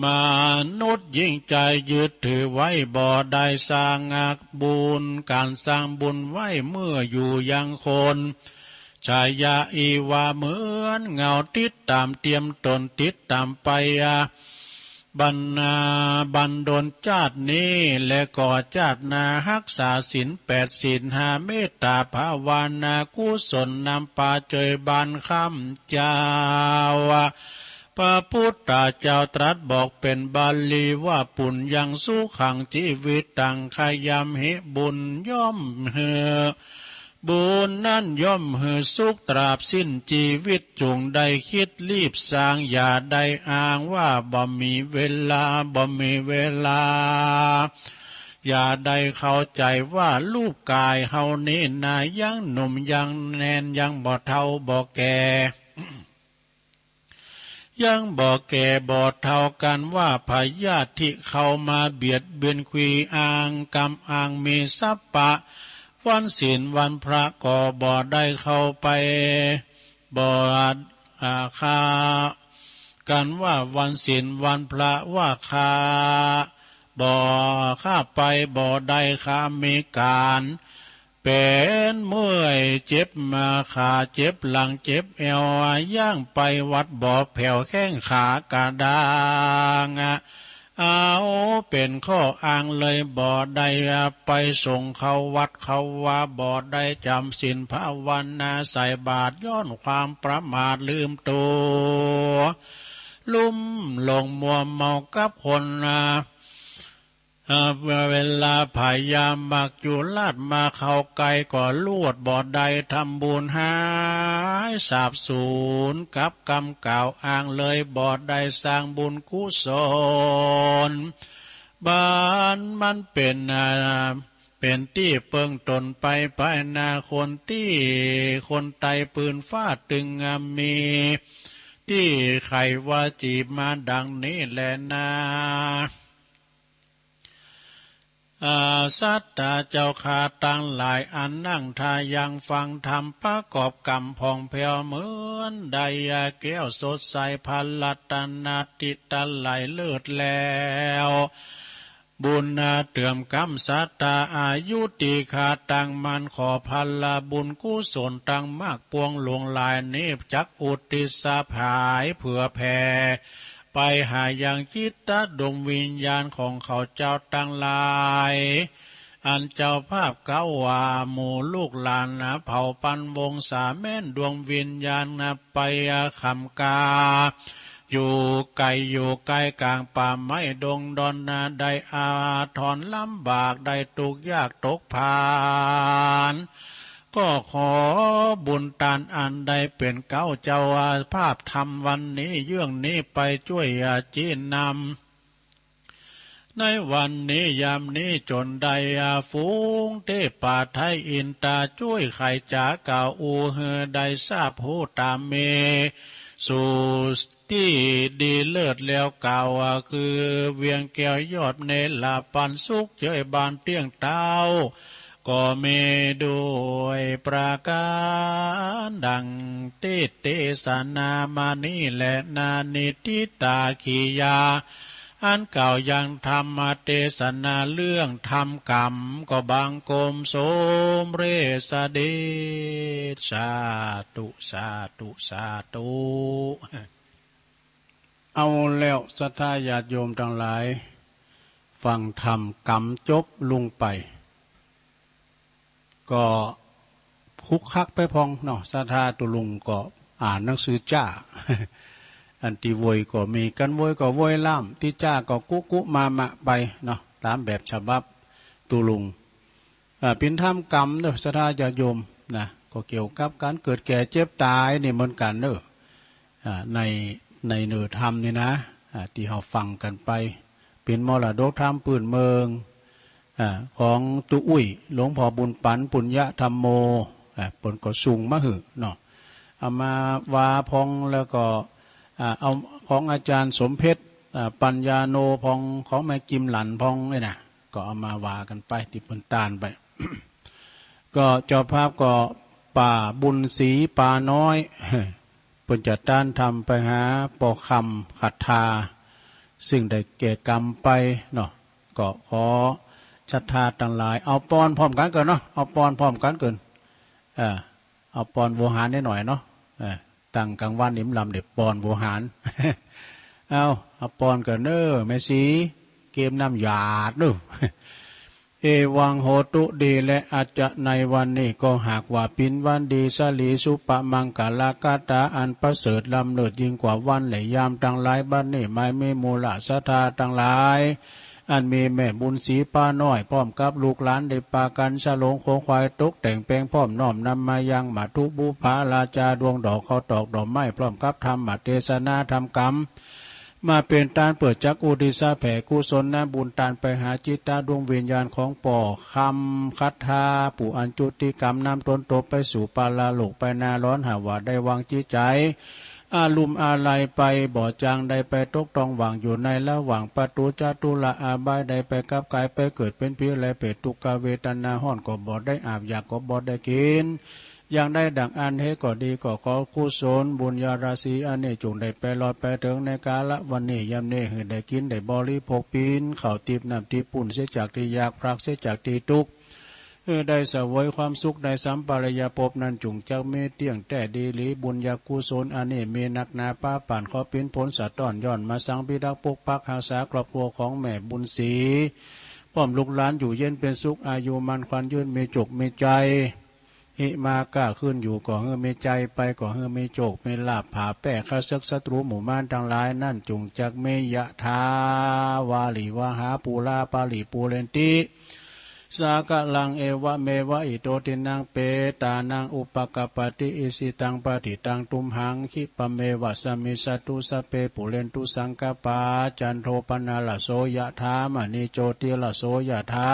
มนุษย์ยิ่งใจ๋ยึดถือไว้ บ่ได้สร้างบุญ ก๋านสร้างบุญไว้เมื่ออยู่ยังคน ชายาอีวาเหมือนเงาติดต๋ามเตียมต๋น ติดต๋ามไป บัน อ่า บันดลชาตินี้และก็ชาติหน้า ฮักษาศีลแปดศีลห้า เมตตาภาวนากุศลนำพาช่วยบ้านข้ามเจ้า พระพุทธเจ้าตรัสบอกเป็นบาลีว่า ปุญญังสุขังจีวิตัง ขยำหิบุญย่อมหือ บุญนั้นย่อมหือสุขตราบสิ้นชีวิต จงได้คิดรีบสร้าง อย่าได้อ้างว่าบ่มีเวลา บ่มีเวลา อย่าได้เข้าใจว่ารูปกายเฮานี้นา ยังหนุ่มยังแน่น ยังบ่เฒ่าบ่แก่ ยังบ่แก่บ่เฒ่า กันว่าพยาธิเข้ามาเบียดเบียน ขีอ้างกำอ้างมีสัพพะ วันศีลวันพระก็บ่ได้เข้าไป บ่ อ่า ข้า กันว่าวันศีลวันพระว่าข้า บ่ ข้าไปบ่ได้ ข้ามีการ เป็นเมื่อย เจ็บมาขา เจ็บหลัง เจ็บแอว ย่างไปวัดบ่แผ่ว แข้งขากระด้าง เอาเป็นข้ออ้างเลย บ่ได้ไปส่งเข้าวัดเข้าวา บ่ได้จำศีลภาวนา ใส่บาตร ย้อนความประมาทลืมตัว ลุ่มหลงมัวเมากับคน อ่า เวลาพญามัจจุราชมาเข้าใกล้ก็ลวดบ่ได้ ทำบุญหายสาบสูญกับกำกล่าวอ้างเลย บ่ได้สร้างบุญกุศล บ้านมันเป็น อ่า เป็นตี้เปิงตนไป ภายหน้าคนตี้คนไตปืนฟ้าตึง อ่า มีตี้ไขว่าจีบมาดังนี้แหละนา อ่า ศรัทธาเจ้าข้าตังหลาย อันนั่งทายังฟังธรรม ประกอบกรรมผ่องแผ้วเหมือนได้แก้วสดใส พระรัตนตรัยเลิศแล้ว บุญนาเติมกำศรัทธา อายุตี้ข้าตั้งมั่น ขอผลบุญกุศลตังมากปวงหลวงหลายนี้ จักอุทิศสะพายเผื่อแผ่ ไปหายังจิตดวงวิญญาณของเขาเจ้าตังหลาย อันเจ้าภาพกล่าวว่าหมู่ลูกหลานเผ่าปันวงศาแม่นดวงวิญญาณไปคำกา อยู่ไกลอยู่ใกล้กลางป่าไม้ดงดอนนา ได้อาทรลำบาก ได้ทุกข์ยากตกพาน ก็ขอบุญตานอันได้เป็นเก้าเจ้าภาพธรรมวันนี้ เยื่องนี้ไปช่วยอาจีนำ ในวันนี้ยามนี้จนได้อาฝูงเทพาไทยอินตาช่วยไขจ๋ากล่าวอู้หื้อได้ทราบฮู้ตามเม สู่ตี้ดีเลิศแล้วกล่าวว่าคือเวียงแก้วยอดเนรปันสุขเจยบานเตี้ยงเต้า ก็มีด้วยประการดังที่เทศนามานี้แหละนา นิทธิตาขียา อันกล่าวยังธรรมเทศนาเรื่องทำกรรม ก็บังคมสมเร็จเสด็จ สาธุ สาธุ สาธุ เอาแล้วศรัทธาญาติโยมทั้งหลาย ฟังธรรมกำจบลุงไป ก็คุกคักไปพองเนาะ ศรัทธาตุลุงก็อ่านหนังสือจ้า อันตี้โวยก็มี กันโวยก็โวยล่าม ตี้จ้าก็กุกุมามะไปเนาะ ตามแบบฉบับตุลุง อ่า เป็นธรรมกำเนาะ ศรัทธาญาติโยมนะ ก็เกี่ยวกับการเกิดแก่เจ็บตายนี่เหมือนกันเนาะ อ่า ใน ในเนื้อธรรมนี่นะ อ่า ตี้เฮาฟังกันไป เป็นมรดกธรรมพื้นเมือง อ่า ของตุ๊อุ้ย หลวงพ่อบุญปัน ปุญญธรรมโม อ่า เปิ้นก็ส่งมาหื้อเนาะ เอามาว่าพอง แล้วก็ อ่า เอาของอาจารย์สมเพชร อ่า ปัญญาโนพอง ของแม่กิมหลันพองนี่นะ ก็เอามาว่ากันไป ตี้เปิ้นตานไป ก็เจ้าภาพก็ป้าบุญศรี ป้าน้อย เปิ้นจะตานธรรมไปหาป้อคำขัตทา ซึ่งได้แก่กรรมไปเนาะ ก็ขอศรัทธาทั้งหลาย เอาปอนพร้อมกันก่อนเนาะ เอาปอนพร้อมกันก่อน เออ เอาปอนโวหารนิดหน่อยเนาะ เออ ตั้งกลางวันนี่มันลำเด็ดปอนโวหาร เอา เอาปอนกันเนอ แม่ชี เกมน้ำหยาดเนอ เอวังโหตุ ดีและ อาจจะในวันนี้ก็หากว่าปินวันดี สลีสุปมังคลคาถาอันประเสริฐล้ำเลิศยิ่งกว่าวันและยามทั้งหลาย บัดนี้หมายมีมูลศรัทธาทั้งหลาย อันมีแม่บุญศรีป้าน้อย พร้อมกับลูกหลานได้ปากันสลงโขงขวายตกแต่งแปลงพร้อมน้อมนำมายังมัทธุบุพภาราชาดวงดอกข้าวตอกดอกไม้ พร้อมกับธรรมเทศนาธรรมกำ มาเป็นตานเปิดจักอุทิศแผ่กุศลนำบุญตานไปหาจิตตาดวงวิญญาณของป้อคำคัทธา ผู้อันจุติกำนำตนตกไปสู่ปาลาโลกไปนาร้อน หากว่าได้วางจิตใจ อาลุมอาลัยไปบ่จาง ได้ไปตกต้องหว่างอยู่ในระหว่างประตูจตุระอาบาย ได้ไปกับกายไปเกิดเป็นผีและเปรต ทุกขเวทนาฮ้อนก็บ่ได้อาบ อยากก็บ่ได้กิน อย่างใดดังอันเหตุก็ดี ก็ขอกุศลบุญญาราศีอันนี้จงได้ไปรอดไปถึงในกาละวันนี้ยามนี้ หื้อได้กินได้บริโภค ปิ้นข้าวติบน้ำติบ ปุ้นเสียจากที่ยาก พรากเสียจากที่ทุกข์ เออ ได้เสวยความสุขในสัมปรายภพนั้น จุ่งจักมีเตี้ยงแท้ดีหลี บุญญากุศลอันนี้มีนักหนา ป้าป่านขอปิ้นผลสะท้อน ย้อนมาสังพิทักษ์ปกปักรักษาครอบครัวของแม่บุญศรี พร้อมลูกหลานอยู่เย็นเป็นสุข อายุมั่นขวัญยืน มีโชคมีชัย หิมาก้าขึ้นอยู่ก็หื้อมีชัย ไปก็หื้อมีโชคมีลาภ ผ่าแป้ข้าศึกศัตรูหมู่มารทั้งหลายนั้น จุ่งจักมี ยะถา วาริวหา ปูรา ปาริปูเรนติ สากะลัง เอวะเมวะ อิโต ทินนัง เปตานัง อุปะกัปปะติ อิชิตัง ปะทิตัง ตุมหัง ขิปะเมวะ สะมิชฌะตุ สัพเพ ปูเรนตุ สังกัปปา จันโท ปะนะระโส ยะถา มะณิ โชติระโส ยะถา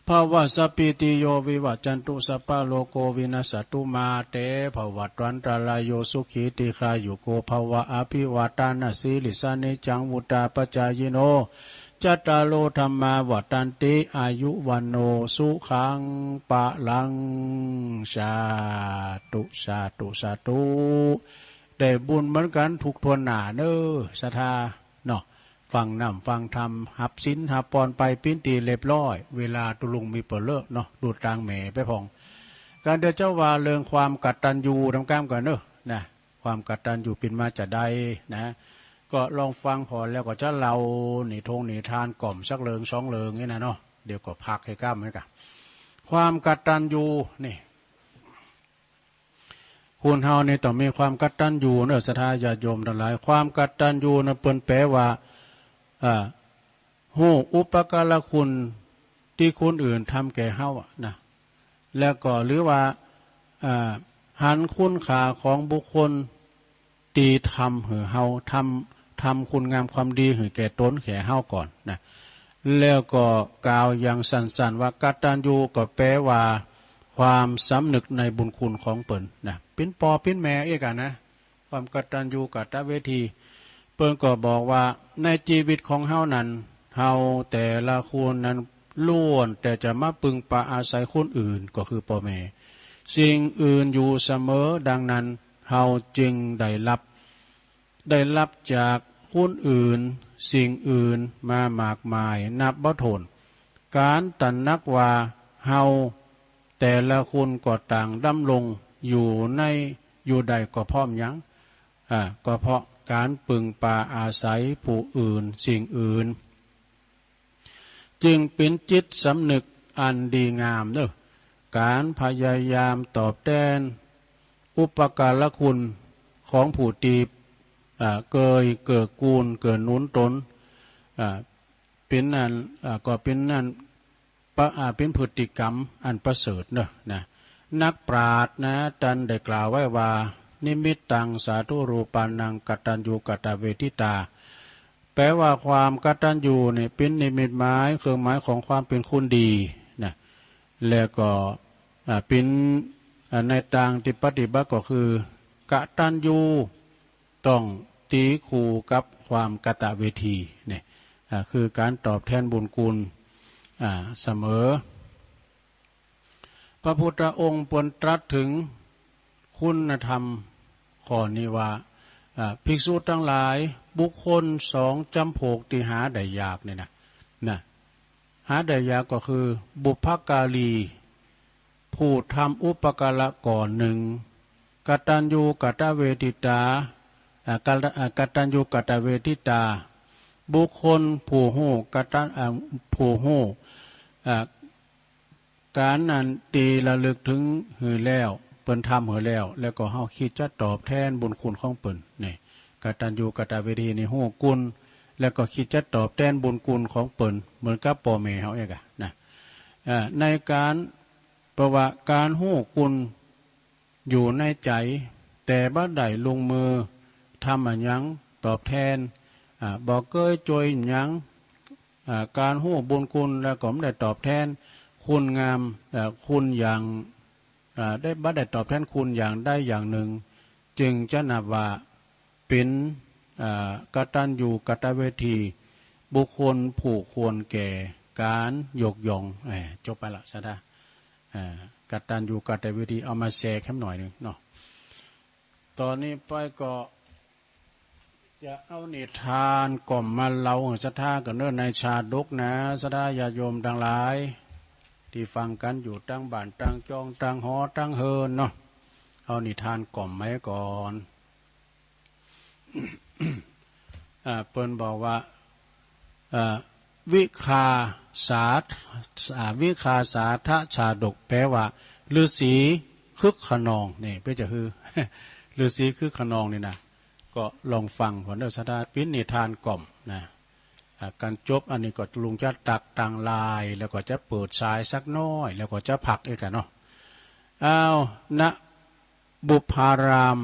ภะวะ สัพพีติโย วิวัชชันตุ สัพพะโรโค วินัสสะตุ มาเต ภะวัตวันตะราโย สุขี ทีฆายุโก ภะวะ อะภิวาทะนะสีลิสสะ นิจจัง วุฑฒาปะจายิโน จัตตาโร ธัมมา วัฑฒันติ อายุ วัณโณ สุขัง พะลัง สาธุ สาธุ สาธุ ได้บุญเหมือนกันทุกถ้วนหน้าเนอ ศรัทธาเนาะ ฟังน้ำฟังธรรม หับศีลหับปอนไปปิ้นตี้เรียบร้อย เวลาตุลุงมีเป๋อเลอะเนาะ ดูดตางแหม่ไปพ่อง การเดียวเจ้าว่าเรื่องความกตัญญูนำกล้ามกันเนอะนะ ความกตัญญูเป็นมาจะใดนะ ก็ลองฟังพอแล้วก็จะเล่านิทงนิทานกล่อมสักเรื่องสองเรื่องนี่นะเนาะ เดี๋ยวก็พักให้กล้ามไว้กัน ความกตัญญูนี่ คนเฮานี่ต้องมีความกตัญญูเนอะ ศรัทธาญาติโยมทั้งหลาย ความกตัญญูนะเปิ้นแปลว่า อ่า ฮู้อุปการะคุณตี้คนอื่นทำแก่เฮาอะนะ แล้วก็หรือว่า อ่า หันคุณค่าของบุคคล ตี้ทำหื้อเฮา ทำ ทำคุณงามความดีหื้อแก่ตนแก่เฮาก่อนนะ แล้วก็กล่าวอย่างสั้นๆ ว่ากตัญญูก็แปลว่า ความสำนึกในบุญคุณของเปิ้นนะ เปิ้นป้อเปิ้นแม่เอกอะนะ ความกตัญญูกตเวที เปิ้นก็บอกว่าในชีวิตของเฮานั้น เฮาแต่ละคนนั้นล้วนแต่จะมาพึ่งพาอาศัยคนอื่น ก็คือป้อแม่ สิ่งอื่นอยู่เสมอ ดังนั้น เฮาจึงได้รับ ได้รับจากคนอื่น สิ่งอื่นมามากมายนับบ่ถ้วน การตระหนักว่าเฮาแต่ละคนก็ต่างดำรงอยู่ใน อยู่ได้ก็เพราะหยัง อ่า ก็เพราะการพึ่งพาอาศัยผู้อื่น สิ่งอื่น จึงเป็นจิตสำนึกอันดีงามเนอะ การพยายามตอบแทนอุปการะคุณของผู้ที่ อ่า เกยเกื้อกูลเกื้อหนุนตน อ่า เป็นอัน อ่า ก็เป็นอัน ปะ อ่า เป็นพฤติกรรมอันประเสริฐเนอะนะ นักปราชญ์นะ ท่านได้กล่าวไว้ว่า นิมิตตังสาธุรูปานัง กตัญญูกตเวทิตา แปลว่าความกตัญญูเนี่ยเป็นนิมิตหมาย เครื่องหมายของความเป็นคนดีนะ แล้วก็ อ่า เป็น อ่า ในทางที่ปฏิบัติก็คือ กตัญญูต้องตีคู่กับความกตเวทีเนี่ย อ่า คือการตอบแทนบุญคุณ อ่า เสมอ พระพุทธองค์เปิ้นตรัสถึงคุณธรรมข้อนี้ว่า อ่า ภิกษุทั้งหลาย บุคคลสองจำพวกที่หาได้ยากเนี่ยนะ นะ หาได้ยากก็คือ บุพการี ผู้ทำอุปการะก่อนหนึ่ง กตัญญูกตเวทิตา อ่ากต อ่ากตัญญูกตเวทิตา บุคคลผู้ฮู้กตัญ อ่าผู้ฮู้ อ่า การอันที่ระลึกถึงหื้อแล้ว เปิ้นทำหื้อแล้ว แล้วก็เฮาคิดจะตอบแทนบุญคุณของเปิ้น นี่ กตัญญูกตเวทิตา นี่ฮู้คุณ แล้วก็คิดจะตอบแทนบุญคุณของเปิ้น เหมือนกับป้อแม่เฮาเองอะนะ อ่า ในการ เพราะว่าการฮู้คุณอยู่ในใจ แต่บ่ได้ลงมือทำอะหยังตอบแทน อ่า บ่เกยจ่อยหยัง อ่า การฮู้บุญคุณแล้วก็บ่ได้ตอบแทนคุณงาม อ่า คุณอย่าง อ่า ได้ บ่ได้ตอบแทนคุณอย่างใดอย่างหนึ่ง จึงจะนับว่าเป็น อ่า กตัญญูกตเวทิตา บุคคลผู้ควรแก่การยกย่อง เอ่อ จบไปละ ศรัทธา อ่า กตัญญูกตเวทิตา เอามาแชร์แค่หน่อยหนึ่งเนาะ ตอนนี้ไปก็ จะเอานิทานก่อมมาเล่าหื้อศรัทธากั๋นเน้อ ในชาดกนะ ศรัทธาญาติโยมตังหลาย ตี้ฟังกั๋นอยู่ตังบ้านตังจ้องตังหอตังเฮือนเนาะ เอานิทานก่อมมาก่อน อ่า เปิ้นบอกว่า อ่า วิคาสา อ่า วิคาสาทชาดก แปลว่า ฤๅษีคึกคะนอง นี่ เปิ้นจะหื้อ ฤๅษีคึกคะนองนี่นะ ก็ลองฟังก่อนเน้อ ศรัทธา เป๋นนิทานก่อมนะ อ่า การจบอันนี้ก็ลุงจะตักตังลาย แล้วก็จะเปิดสายสักหน้อย แล้วก็จะพักอีกอะเนาะ อ้าว ณ บุพพาราม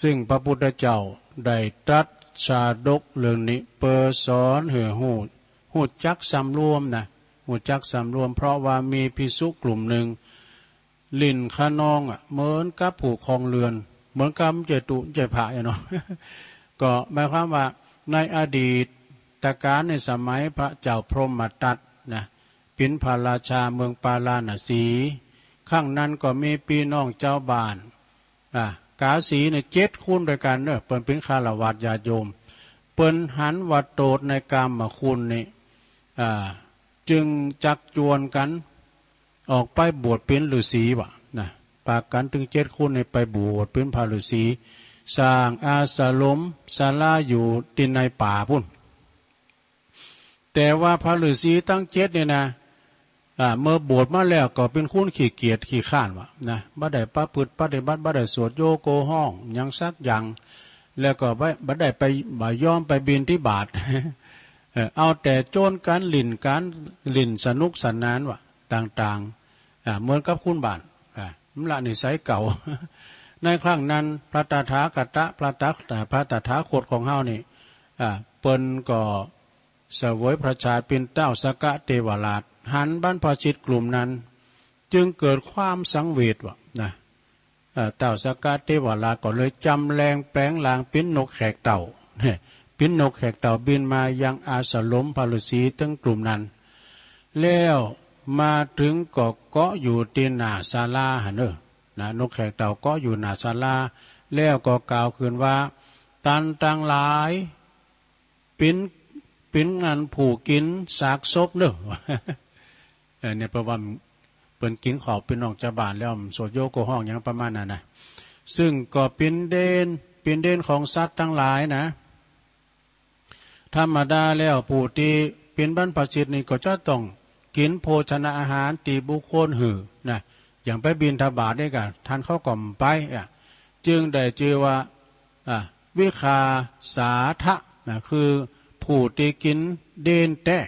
ซึ่งพระพุทธเจ้าได้ตรัสชาดกเรื่องนี้ เปื้อสอนหื้อฮู้ ฮู้จักสำรวมนะ ฮู้จักสำรวม เพราะว่ามีภิกษุกลุ่มหนึ่ง หลิ้นคะนองอะ เหมือนกับผู้ครองเรือน เหมือนกับบ่ใจ้ตุ๊บ่ใจ้พระอะเนาะ ก็หมายความว่าในอดีตกาลในสมัยพระเจ้าพรหมทัตนะ เป๋นพระราชาเมืองปาราณสี ครั้งนั้นก็มีปี้น้องจาวบ้าน อ่ะ กาสีเนี่ยเจ็ดคนด้วยกั๋นเน้อ เปิ้นเป๋นฆราวาสญาติโยม เปิ้นหันว่าโตษในกามคุณนี่ อ่า จึงจักจวนกั๋นออกไปบวชเป๋นฤๅษีว่ะนะ ปากั๋นตึงเจ็ดคนนี่ไปบวชเป๋นพระฤๅษี สร้างอาสรมศาลาอยู่ตี้ในป่าปู้น แต่ว่าพระฤๅษีตังเจ็ดนี่นะ อ่า เมื่อบวชมาแล้วก็เป๋นคนขี้เกียจขี้คร้านว่ะนะ บ่ได้ประพฤติปฏิบัติ บ่ได้สวดโยโกห้องหยังสักอย่าง แล้วก็บ่ บ่ได้ไป บ่ยอมไปบิณฑบาต เออ เอาแต่โจนกั๋นหลิ้นกั๋น หลิ้นสนุกสนานว่ะ ต่างๆ อ่า เหมือนกับคนบ้าน อ่า มันละนิสัยเก่า ในครั้งนั้นพระตถาคตะ พระตถา พระตถาคตของเฮานี่ อ่า เปิ้นก็ เสวยพระชาติเป๋นเต้าสักกะเทวราช หันบรรพชิตกลุ่มนั้น จึงเกิดความสังเวชว่ะนะ เอ่อ เต้าสักกะเทวราชก็เลยจำแรงแปลงร่างเป๋นนกแขกเต้า เป๋นนกแขกเต้าบินมายังอาสรมพระฤๅษีตึงกลุ่มนั้น แล้วมาถึงก็เกาะอยู่ตี้หน้าศาลาหั้นเน้อ นะ นกแขกเต้าเกาะอยู่หน้าศาลา แล้วก็กล่าวขึ้นว่า ต้านตังหลาย เป๋น เป๋นอันผู้กิ๋นซากศพเน้อ เออ เนี่ย เพราะว่าเปิ้นกิ๋นข้าวเป๋นน้องจาวบ้านแล้ว สวดโยโกห้องหยังประมาณนั้นนะ ซึ่งก็เป๋นเดน เป๋นเดนของสัตว์ตังหลายนะ ธรรมดาแล้วผู้ตี้เป๋นบรรพชิตนี่ก็จะต้องกิ๋นโภชนะอาหารตี้บุคคลหื้อนะ อย่างไปบิณฑบาตนี่ก็ต้านเขาก็บ่ไปอ่ะ จึงได้จื้อว่า อ่ะ วิคาสาทะนะ คือผู้ตี้กิ๋นเดนแต๊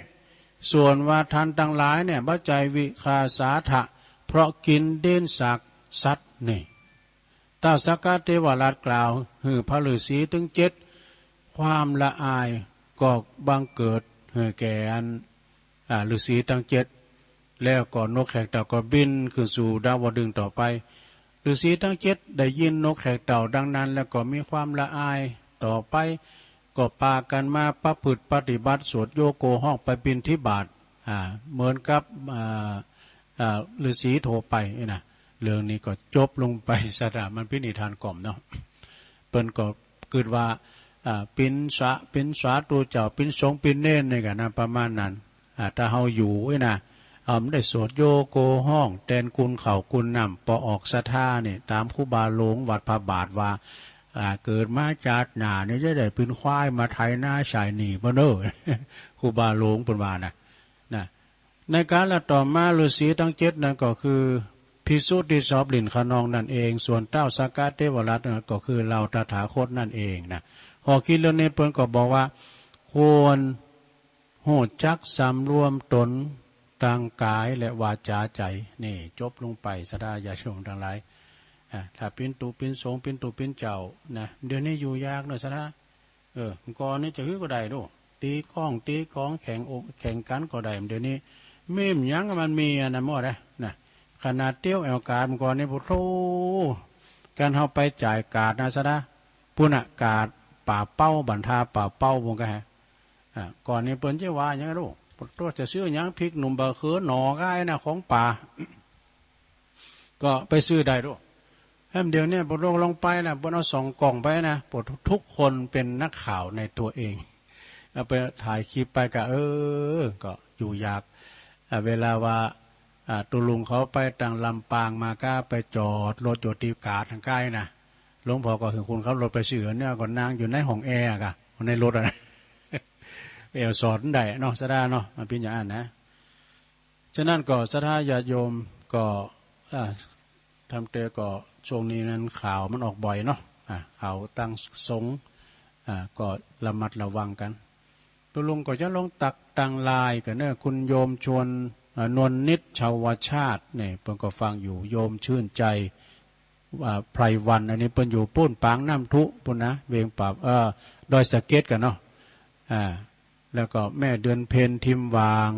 ส่วนว่าต้านตังหลายเนี่ย บ่ใจ้วิคาสาทะ เพราะกิ๋นเดนซากสัตว์นี่ เต้าสักกะเทวราชกล่าวหื้อพระฤๅษีตึงเจ็ด ความละอายก็บังเกิดหื้อแก่อัน อ่า ฤๅษีตังเจ็ด แล้วก็นกแขกเต้าก็บินขึ้นสู่ดาวดึงส์ต่อไป ฤๅษีตังเจ็ดได้ยินนกแขกเต้าดังนั้น แล้วก็มีความละอายต่อไป ก็ปากั๋นมาประพฤติปฏิบัติสวดโยโกห้องไปบิณฑบาต อ่า เหมือนกับ อ่า อ่า ฤๅษีทั่วไปนี่นะ เรื่องนี้ก็จบลงไป ศรัทธา มันเป๋นนิทานก่อมเนาะ เปิ้นก็กึ๊ดว่า อ่า เป๋นสา เป๋นสาธุเจ้า เป๋นสงฆ์ เป๋นเณรนี่กั๋นนะ ประมาณนั้น อ่า ถ้าเฮาอยู่นี่นะ เฮาบ่ได้สวดโยโกห้อง แตนกุนข้าวกุนน้ำ ปอออกศรัทธานี่ ต๋ามครูบาหลวงวัดพระบาทว่า อ่า เกิดมาชาติหน้านี่จะได้เป็นควายมาไถนาใช้หนี้บ่เน้อ ครูบาหลวงเพิ่นว่านะ นะ ในกาลต่อมาฤๅษีทั้งเจ็ดนั่นก็คือภิกษุที่ชอบเล่นคะนองนั่นเอง ส่วนเท้าสักกะเทวราชนั่นก็คือเราตถาคตนั่นเองนะ ข้อคิดเรื่องนี้เพิ่นก็บอกว่า ควรรู้จักสำรวมตนทางกายและวาจาใจ นี่ จบลงไป ศรัทธาญาติโยมทั้งหลาย อ่า ถ้าเป็นตุ๊เป็นสงฆ์ เป็นตุ๊เป็นเจ้านะ เดี๋ยวนี้อยู่ยากเนอะ ศรัทธา เออ ก่อนนี่จะหื้อก็ได้ดู ตีกอง ตีกอง แข่งอก แข่งกันก็ได้ เดี๋ยวนี้ มีมหยังมันมีอันนั้นหมดนะ นะ ขนาดเตี้ยวแอวกาด ก่อนนี่ โอ้โห การเฮาไปจ่ายกาดนะ ศรัทธา ปุ้นน่ะ กาดป่าเป้า บันทาป่าเป้า ปุ้นก็ฮะ อ่า ก่อนนี่เปิ้นจะว่าหยังลูก ตัวจะซื้อหยัง พริกหนุ่ม บะเขือหน่อ ก็ไอ้น่ะ ของป่า ก็ไปซื้อได้ลูก แฮมเดี๋ยวนี้ พวกลูกลงไปนะ เปิ้นเอาสองกล่องไปนะ พวกทุกคนเป็นนักข่าวในตัวเอง เอาไปถ่ายคลิปไปก็ เออ ก็อยู่ยาก อ่า เวลาว่า อ่า ตุ๊ลุงเขาไปตังลำปางมาก็ไปจอดรถอยู่ที่กาดทางใกล้นะ หลวงพ่อก็คือคนขับรถไปซื้อเนี่ย ก็นั่งอยู่ในห้องแอร์กะ ในรถอะนะ แอร์สอดได้เนาะ ศรัทธาเนาะ มันเป็นอย่างนั้นนะ ฉะนั้นก็ ศรัทธาญาติโยมก็ อ่า ทำเตอก็ ช่วงนี้นั้นข่าวมันออกบ่อยเนาะ อ่า ข่าวตังสงฆ์ อ่า ก็ระมัดระวังกัน ตุ๊ลุงก็จะลองตักตังไลน์กันเนอะ คุณโยมชวน อ่า นวลนิด ชาวชาติ นี่ เปิ้นก็ฟังอยู่ โยมชื่นใจ อ่า ไพรวัน อันนี้เปิ้นอยู่ปุ้นปางน้ำทุปุ้นนะ เวียงป่า เอ่อ ดอยสะเก็ดกันเนาะ อ่า แล้วก็แม่เดือนเพ็ญ ทิมหว่าง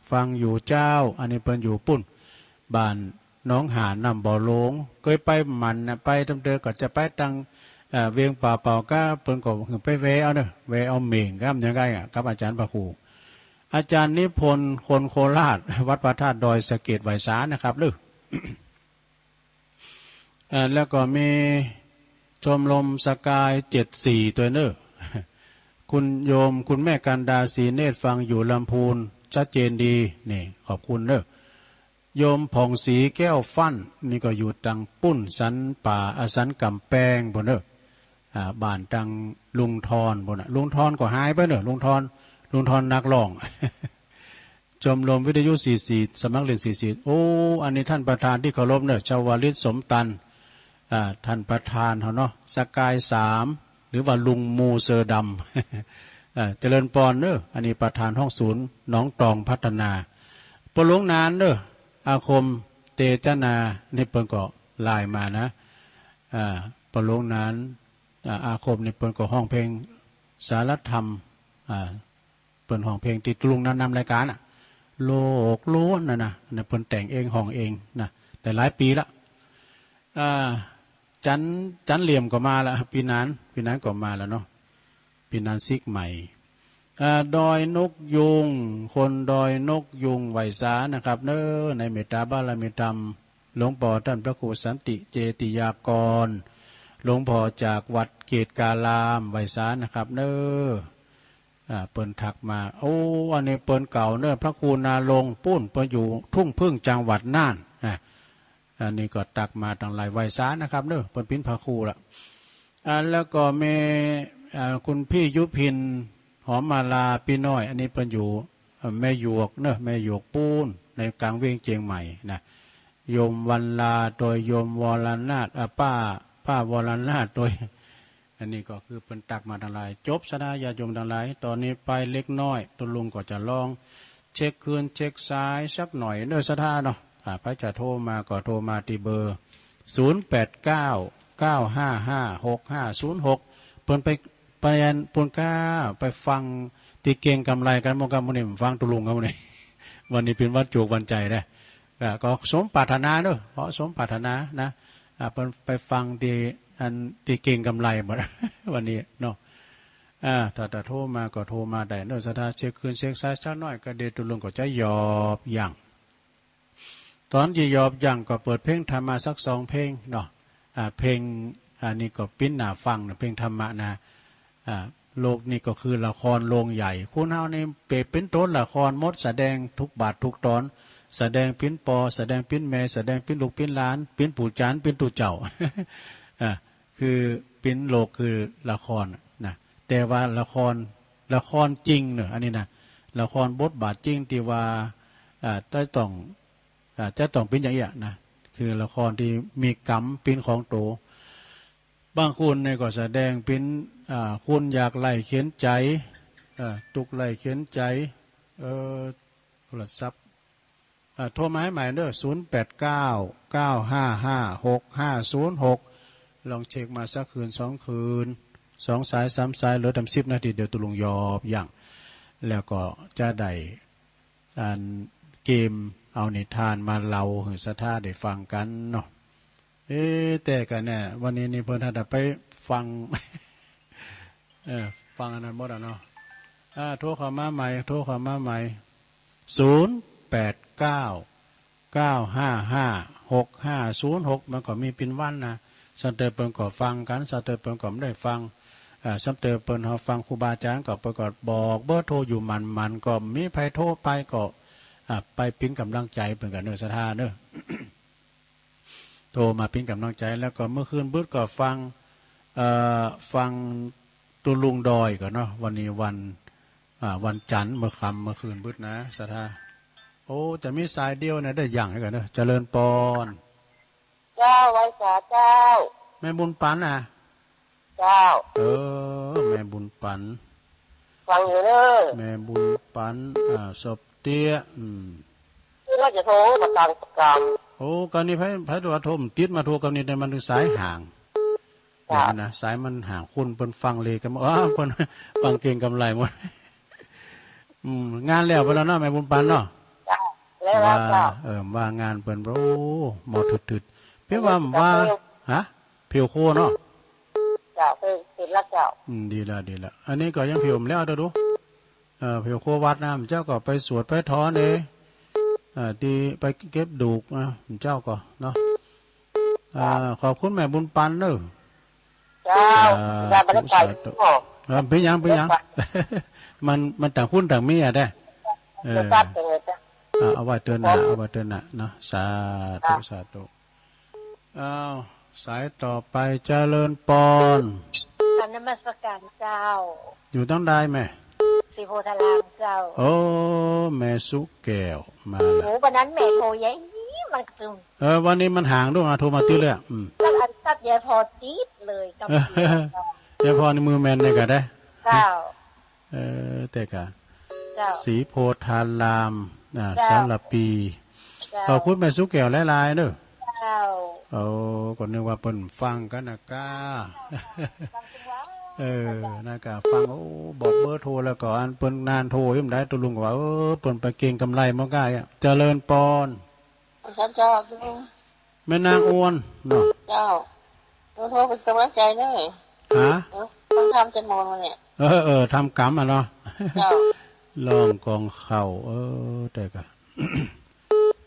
ฟังอยู่เจ้า อันนี้เปิ้นอยู่ปุ้น บ้านหนองหาน น้ำบ่อหลวง เคยไปหมั่นนะ ไปทำเตอก็จะไปตัง เอ่อ เวียงป่าเป่าก็ เปิ้นก็ไปแวะเอาเนอะ แวะเอาเหม่งครับ ยังไงอะ กับอาจารย์พระครู อาจารย์นิพนธ์ คนโคราช วัดพระธาตุดอยสะเก็ด ไหว้สานะครับ เด้อ เอ่อ แล้วก็มีชมรมสกาย เจ็ดสี่ ตัวเนอะ คุณโยม คุณแม่กันดา ศรีเนตร ฟังอยู่ลำพูน ชัดเจนดี นี่ ขอบคุณเนอะ โยมผ่องศรี แก้วฟั่น นี่ก็อยู่ตังปุ้นสันป่า อ่า สันกำแพงปุ้นเนอะ อ่า บ้านตังลุงทอนปุ้นน่ะ ลุงทอนก็หายไปเนอะ ลุงทอน ลุงทอนนักร้อง ชมรมวิทยุ สี่สี่ สมัครเล่น สี่สี่ โอ้ อันนี้ท่านประธานที่เคารพเนอะ ชวลิต สมตัน อ่า ท่านประธานเขาเนาะ สกาย สาม หรือว่าลุงมูเซอร์ดำ อ่า เจริญปอนเนอะ อันนี้ประธานห้องศูนย์หนองตองพัฒนา ปอหลวงนานเนอะ อาคม เตจนา นี่เปิ้นก็ไลน์มานะ อ่า ปอหลวงนาน อ่า อาคมนี่เปิ้นก็ฮ้องเพลงสารธรรม อ่า เปิ้นฮ้องเพลงที่ตุ๊ลุงนั้นนำรายการอะ โลกล้วนน่ะนะ อันนั้นเปิ้นแต่งเองฮ้องเองนะ ได้หลายปีละ อ่า จัน จันเหลี่ยมก็มาละ ปีนาน ปีนานก็มาแล้วเนาะ ปีนานซิกใหม่ อ่า ดอยนกยูง คนดอยนกยูง ไหว้สานะครับเนอะ ในเมตตาบารมีธรรม หลวงพ่อท่านพระครูสันติเจติยากร หลวงพ่อจากวัดเกตการาม ไหว้สานะครับเนอะ อ่า เปิ้นทักมา โอ้ อันนี้เปิ้นเก่าเนอะ พระครูนาลงค์ ปุ้น เปิ้นอยู่ทุ่งผึ้ง จังหวัดน่านนะ อันนี้ก็ตักมาตังหลาย ไหว้สานะครับเนอะ เปิ้นปิ้นพระครูละ อ่า แล้วก็มี อ่า คุณพี่ยุพิน หอมมาลา ปี้น้อย อันนี้เปิ้นอยู่ เอ่อ แม่หยวกเนอะ แม่หยวกปูน ในกลางเวียงเจียงใหม่นะ โยมวันลา โดยโยมวรนาถ อ่ะ ป้า ป้าวรนาถ โดย อันนี้ก็คือเปิ้นตักมาตังหลาย จบ ศรัทธาญาติโยมตังหลาย ตอนนี้ไปเล็กน้อย ตุ๊ลุงก็จะลองเช็คคลื่นเช็คสายสักหน่อยเนอะ ศรัทธาเนาะ อ่า ใผจะโทรมาก็โทรมาที่เบอร์ ศูนย์แปดเก้า เก้าห้าห้า หกห้าศูนย์หก เปิ้นไป ไปอันปุ้นก้า ไปฟังตี้เก่งกำไรกัน หมู่ก้าหมู่นี้ ฟังตุ๊ลุงกันหมู่นี้ วันนี้เป็นวันจุกวันใจนะ อ่า ก็สมปรารถนาเนอะ ขอสมปรารถนานะ อ่า เปิ้นไปฟังตี้อันตี้เก่งกำไรหมด วันนี้เนาะ อ่า ถ้าจะโทรมาก็โทรมาได้เนอะ ศรัทธา เช็คคลื่นเช็คสายสักหน่อย ก็เดี๋ยวตุ๊ลุงก็จะหยอบยั้ง ตอนที่หยอบยั้งก็เปิดเพลงธรรมะสักสองเพลงเนาะ อ่า เพลง อันนี้ก็ปิ้นหน้าฟังนะ เพลงธรรมะนะ อ่า โลกนี้ก็คือละครโรงใหญ่ คนเฮานี่เปรียบเป็นโตนละครหมด แสดงทุกบาททุกตอน แสดงปิ้นปอ แสดงปิ้นแม่ แสดงปิ้นลูกปิ้นหลาน ปิ้นปู่จ๋ารย์ ปิ้นตุ๊เจ้า อ่า คือ เป็นโลกคือละครนะ แต่ว่าละคร ละครจริงเนอะ อันนี้นะ ละครบทบาทจริงที่ว่า อ่า จะต้อง อ่า จะต้องเป็นอย่างเอี้ยนะ คือละครที่มีกรรมเป็นของโต บางคนเนี่ยก็แสดงเป็น อ่า คนยากไร้เข็ญใจ อ่า ทุกข์ไร้เข็ญใจ เออ โทรศัพท์ อ่า โทรมาให้ใหม่เด้อ ศูนย์แปดเก้า เก้าห้าห้า หกห้าศูนย์หก ลองเช็คมาสักคืนสองคืน สองสายสามสาย เหลือตั้งสิบนาที เดี๋ยวตุลุงยอบยัง แล้วก็จะได้ อันเกมเอานิทานมาเล่าให้ศรัทธาได้ฟังกันเนาะ เอ๊ะ แต่ก็แน่ วันนี้นี่เพิ่นหัดไปฟัง เออ ฟังอันนั้นหมดอ่ะเนาะ อ่า โทรเข้ามาใหม่ โทรเข้ามาใหม่ ศูนย์แปดเก้า เก้าห้าห้า หกห้าศูนย์หก มันก็มีเป็นวันนะ สาวเตอเปิ้นก็ฟังกัน สาวเตอเปิ้นก็ไม่ได้ฟัง อ่า สาวเตอเปิ้นเฮาฟังครูบาอาจารย์ก็เปิ้นก็บอกเบอร์โทรอยู่หมั่นๆ ก็มีใผโทรไปก็ อ่า ไปเป็นกำลังใจเปิ้นกันเนอะ ศรัทธาเนอะ โทรมาเป็นกำลังใจ แล้วก็เมื่อคืนบึดก็ฟัง เอ่อ ฟังตุลุงดอยก่อนเนาะ วันนี้วัน อ่า วันจันทร์ เมื่อค่ำเมื่อคืนบึดนะ ศรัทธา โอ้ จะมีสายเดียวเนี่ย ได้ยังไงกันเนอะ เจริญปอน เจ้า ไหว้สาเจ้า แม่บุญปันนะ เจ้า เออ แม่บุญปัน ฟังอยู่เนอะ แม่บุญปัน อ่า ศพเตี้ย อืม ที่เราจะโทรประกันประกัน โอ้ กรณีไผ ไผตัวโทรมันติดมาโทรกรณีแต่มันถึงสายห่าง เจ้า เนี่ยนะ สายมันห่าง คนเปิ้นฟังเลยกัน อ๋อ คนฟังเก่งกำไรหมด อืม งานแล้วไปแล้วเนาะ แม่บุญปันเนาะ เจ้า แล้ว ว่า เจ้า เออ ว่างานเปิ้น โอ้ หมอถึดๆ เพิ่นว่า ว่า ฮะ ผิวโคเนาะ เจ้า เพิ่น เพิ่นละเจ้า อืม ดีละ ดีละ อันนี้ก็ยังผิวบ่แล้วเด้อดู เอ่อ ผิวโควัดนะ เจ้าก็ไปสวดไปถอนเอง เอ่อ ที่ไปเก็บดูกนะ เจ้าก็เนาะ เอ่อ ขอบคุณแม่บุญปันเนอะ เจ้า สาธุ สาธุ เออ เป็นหยัง เป็นหยัง มัน มันต่างคนต่างมีอ่ะเด้ เออ อ่ะ เอาไว้เทื่อหน้า เอาไว้เทื่อหน้าเนาะ สาธุ สาธุ อ้าว สายต่อไป เจริญปอน กราบนมัสการเจ้า อยู่ตางใดแม่ ศรีโพธารามเจ้า โอ้ แม่สุแก้ว มาละ โอ้ วันนั้นแม่โทรใหญ่ มันกระตึม เออ วันนี้มันห่างด้วยนะ โทรมาติดเลยอะ อืม แล้วอันตัดยายพอติดเลยกับ ยายพอในมือแม่นเนี่ยก็ได้ เจ้า เออ แต่กะ เจ้า ศรีโพธาราม อ่า เจ้า สารปี เจ้า ขอบคุณแม่สุแก้วหลายๆเด้อ เจ้า โอ้ ก็นึกว่าเปิ้นฟังกันนะก้า ฟังทุกวัน เออ นะก้า ฟัง โอ้ บอกเบอร์โทรแล้วก็อันเปิ้นนานโทรยังได้ ตุลุงก็ว่า เออ เปิ้นไปเก่งกำไรหมอก้าอ่ะ เจริญปอน เจ้า แม่นางอ้วนเนาะ เจ้า โทรเป็นกำลังใจเด้อ ฮะ เออ ต้องทำจนหมดเลยเนี่ย เออ เออ ทำกรรมอ่ะเนาะ เจ้า ร้องกองข้าว เออ แต่กะ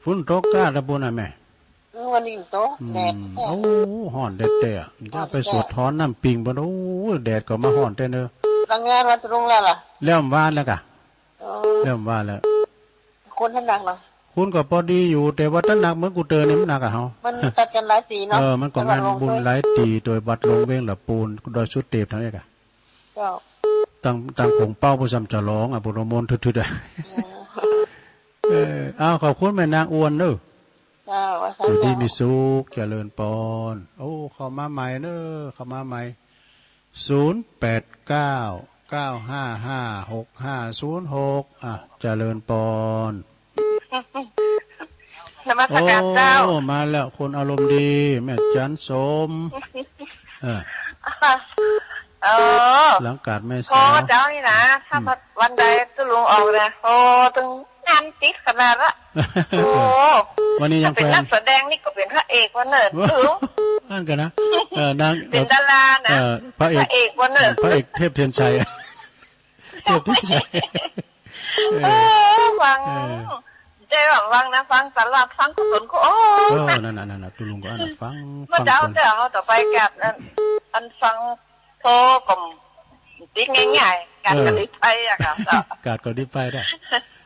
ฝนตกก้าตะปูนอ่ะแม่ เออ วันนี้ตก อืม แดด โอ้ ฮ้อนแดดๆ จะไปสวดถอนน้ำปิงบ่ โอ้ แดดก็มาฮ้อนแท้เนอะ ทำงานวันตรงแล้วล่ะ แล้วบ่าแล้วกะ เออ แล้วบ่าแล้ว คนท่านหนักเหรอ คนก็พอดีอยู่ แต่ว่าถ้าหนักเหมือนกูเตอเนี่ยมันหนักอะเฮา มันตัดกันหลายปีเนาะ เออ มันก็งานบุญหลายปี โดยวัดหลวงเวงละปูน ดอยสุเทพฯ เท่านี้กะ เจ้า ตั้ง ตั้งโขงเป้าผู้สำจะร้องอะบุญมนต์ทึดๆอะ อืม เออ เอา ขอบคุณแม่นางอ้วนเนอะ เจ้า ว่าซั่น อยู่ดี เจ้า มีสุข เจริญปอน โอ้ เข้ามาใหม่เนอะ เข้ามาใหม่ ศูนย์แปดเก้า เก้าห้าห้า หกห้าศูนย์หก อ่ะ เจริญปอน นมัสการเจ้า โอ้ มาแล้ว คนอารมณ์ดี แม่จันสม เออ เออ หลังกาดแม่สาว พอเจ้านี่นะ ถ้า อืม วันใดตุลุงออกนะ โอ้ ตึงงานติดขนาดละ โอ้ วันนี้ยังเป็น เป็นนักแสดงนี่ก็เป็นพระเอกวะเนอะ โอ้ อันกันนะ เออ นาง เป็นดารานะ เออ พระเอก พระเอกวะเนอะ พระเอกเทพเทียนชัย เทพเทียนชัย เออ เออ ฟัง เออ ใจหวังๆนะ ฟังตลอด ฟังกุศลก็ โอ้ เออ นั่นน่ะ นั่นน่ะ ตุลุงก็อันนั้นฟัง เมื่อ ฟัง เจ้า คน เจ้า เขาต่อไปกับอัน อันฟังโทรก็ติดง่ายๆ กาด เออ ก็ดีไปอะค่ะ กาดก็ดีไปได้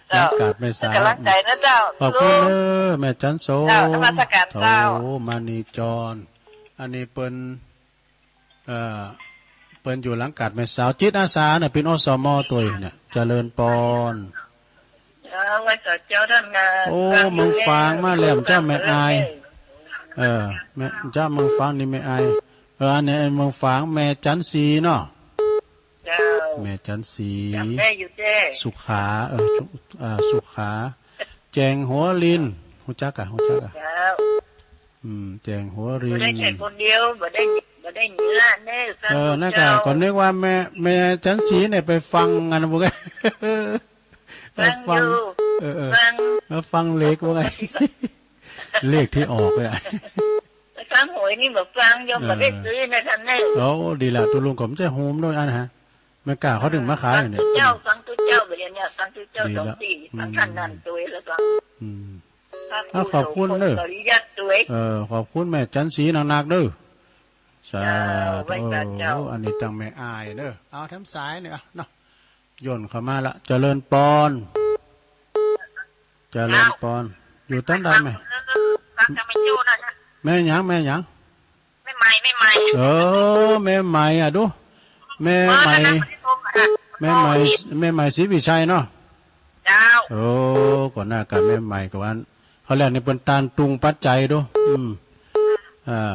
เจ้า กาดแม่สาว กำลังใจนะเจ้า ขอบคุณเด้อ แม่จันโสม เจ้า นมัสการเจ้า โอ้ มณีจร อันนี้เปิ้น เอ่อ เปิ้นอยู่หลังกาดแม่สาว จิตอาสาน่ะ เป็น อสม ตัวเนี่ย เจริญปอน เจ้า ไหว้สาเจ้าท่านนะ โอ้ เมืองฝางมาแล้ว เจ้าแม่อาย เออ แม่ เจ้าเมืองฝางนี่แม่อาย เออ อันนี้เมืองฝาง แม่จันสีเนาะ เจ้า แม่จันสี จำได้อยู่เจ้ สุขา เออ สุ เอ่อ สุขา แจงหัวลิน ฮู้จักกะ ฮู้จักกะ เจ้า อืม แจงหัวริน บ่ได้แค่คนเดียว บ่ได้ บ่ได้เนื้อเน่ ฟัง เออ นั่นกะ เจ้า ก็นึกว่าแม่ แม่จันสีเนี่ยไปฟังงานพวก ฟังอยู่ เออ เออ ฟัง แล้วฟังเลขว่าไง เลขที่ออกเนี่ย ไปฟังหวยนี่บ่ฟัง ยอมบ่ได้ซื้อนะท่านเน่ โอ้ ดีละ ตัวลุงก็ไม่ใช่โฮมด้วยอันฮะ แม่กล้าเขาถึงมาขายอยู่เนี่ย ฟังตุ๊เจ้า ฟังตุ๊เจ้า บ่ได้เนี่ย ฟังตุ๊เจ้า ดีละ สองสี่ ฟังท่านนั่น อืม ตัวแล้วก็ อืม พระครู เอา ขอบคุณเด้อ โสพล ปริยัติด้วย เออ ขอบคุณแม่จันสีหนักๆเด้อ สาธุ เจ้า ไหว้สาเจ้า โอ้ อันนี้จังแม่อายเด้อ เอาแถมสายเนี่ยเนาะ ย่นเข้ามาละ เจริญปอน เจริญปอน อยู่ต้นใดแม่ ฟังจะไม่อยู่นะ แม่หยัง แม่หยัง แม่ใหม่ แม่ใหม่ เออ แม่ใหม่อะดู แม่ใหม่ แม่ใหม่ แม่ใหม่ศรีวิชัยเนาะ เจ้า โอ้ ก่อนหน้ากันแม่ใหม่ก็วัน เขาเรียกนี่เป็นตานตุงปัจจัยดู อืม อ่า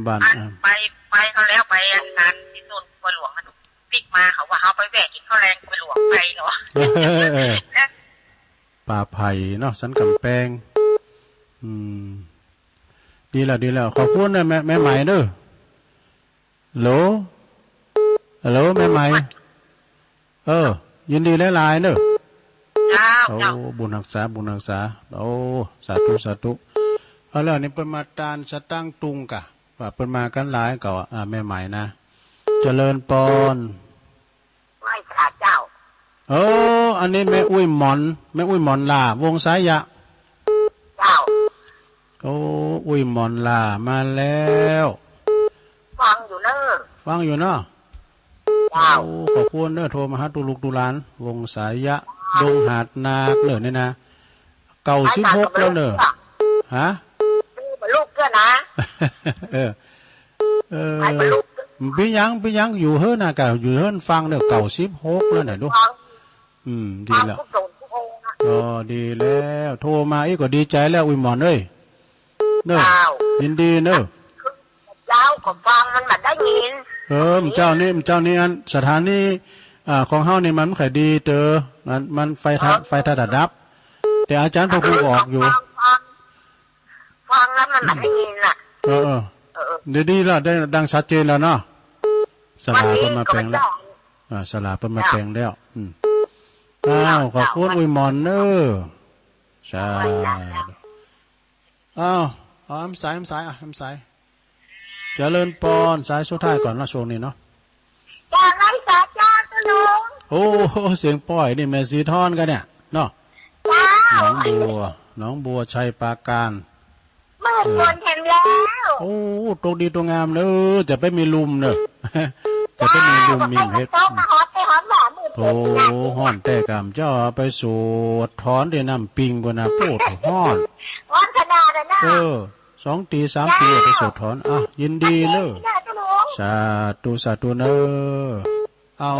บ้าน อัน อ่า ไป ไปเขาแล้ว ไปอันนั้นที่ต้นกล้วยหลวงมันปิกมา เขาว่าเขาไปแวะกินข้าวแรงกล้วยหลวงไปเหรอ เออ เออ ป่าไผ่เนาะ สันกำแพง อืม ดีแล้ว ดีแล้ว ขอบคุณนะแม่ แม่ใหม่เด้อ ฮัลโหล ฮัลโหล แม่ใหม่ เออ ยินดีหลายๆเด้อ เจ้า โอ้ เจ้า บุญฮักษา บุญฮักษา โอ้ สาธุ สาธุ เอาแล้วนี่เปิ้นมาตานสตังค์ตุงกะ ว่าเปิ้นมากันหลายก็ อ่า แม่ใหม่นะ เจริญปอน ไหว้พระเจ้า เออ อันนี้แม่อุ้ยหมอน แม่อุ้ยหมอนล่า วงสายะ เจ้า โอ้ อุ้ยหมอนล่ามาแล้ว ฟังอยู่เนอะ ฟังอยู่เนาะ เจ้า โอ้ ขอบคุณเนอะ โทรมาหาตุลูกตุหลาน วงสายะ ดงหาดนาเนอะเนี่ยนะ เก้าสิบหกแล้วเนอะ ฮะ ลูกเพื่อนนะ เออ เออ เป็นหยัง เป็นหยัง อยู่เฮือนน่ะกะ อยู่เฮือนฟังเนอะ เก้าสิบหกแล้วน่ะดู ฟัง อืม ดีแล้ว ฟังทุกโสดทุกองค์นะ อ๋อ ดีแล้ว โทรมาอีกก็ดีใจแล้ว อุ้ยหมอนเอ้ย เนอะ เจ้า ยินดีเนอะ เจ้าก็ฟังมันมาได้ยิน เออ เจ้านี่ เจ้านี่อัน สถานี อ่า ของเฮานี่มันไม่ค่อยดีเต๋อ มัน มันไฟทัด ไฟทัดดับ แต่อาจารย์พระครูก็ออกอยู่ ฟัง ฟัง ฟังแล้วมันไม่ได้ยินน่ะ เออ เออ เออ เดี๋ยวดีแล้ว ได้ดังชัดเจนแล้วเนาะ สลาเปิ้นมาแปลงแล้ว วันนี้ก็ไม่ต้อง อ่า สลาเปิ้นมาแปลงแล้ว อืม อ้าว ขอบคุณอุ้ยหมอนเนอะ สาธุ อ้าว เอาแถมสาย แถมสาย อ่ะ แถมสาย เจริญปอน สายสุดท้ายก่อนเนาะ ช่วงนี้เนาะ กราบไหว้สาเจ้าเจ้าลุง โอ้โห เสียงป้อยนี่แม่สีทอนกันเนี่ยเนาะ เจ้า หนองบัว หนองบัวชัยปราการ มืดมนแถมแล้ว โอ้ ตกดีตกงามเนอะ จะไปมีลุมเนอะ จะไปมีลุมมีเห็ด เจ้า ก็ไปตกมาฮอดไปฮอดหมอมืด โอ้ เต็มที่นะ ฮ้อนแต่กำเจ้าไปสูดถอนที่น้ำปิงบนน่ะ โพดฮ้อน ฮ้อนขนาดนั้นน่ะ เออ สองตีสามตีไปสูดถอน อ่ะ ยินดีเนอะ สาธุ สาธุเนอะ เอา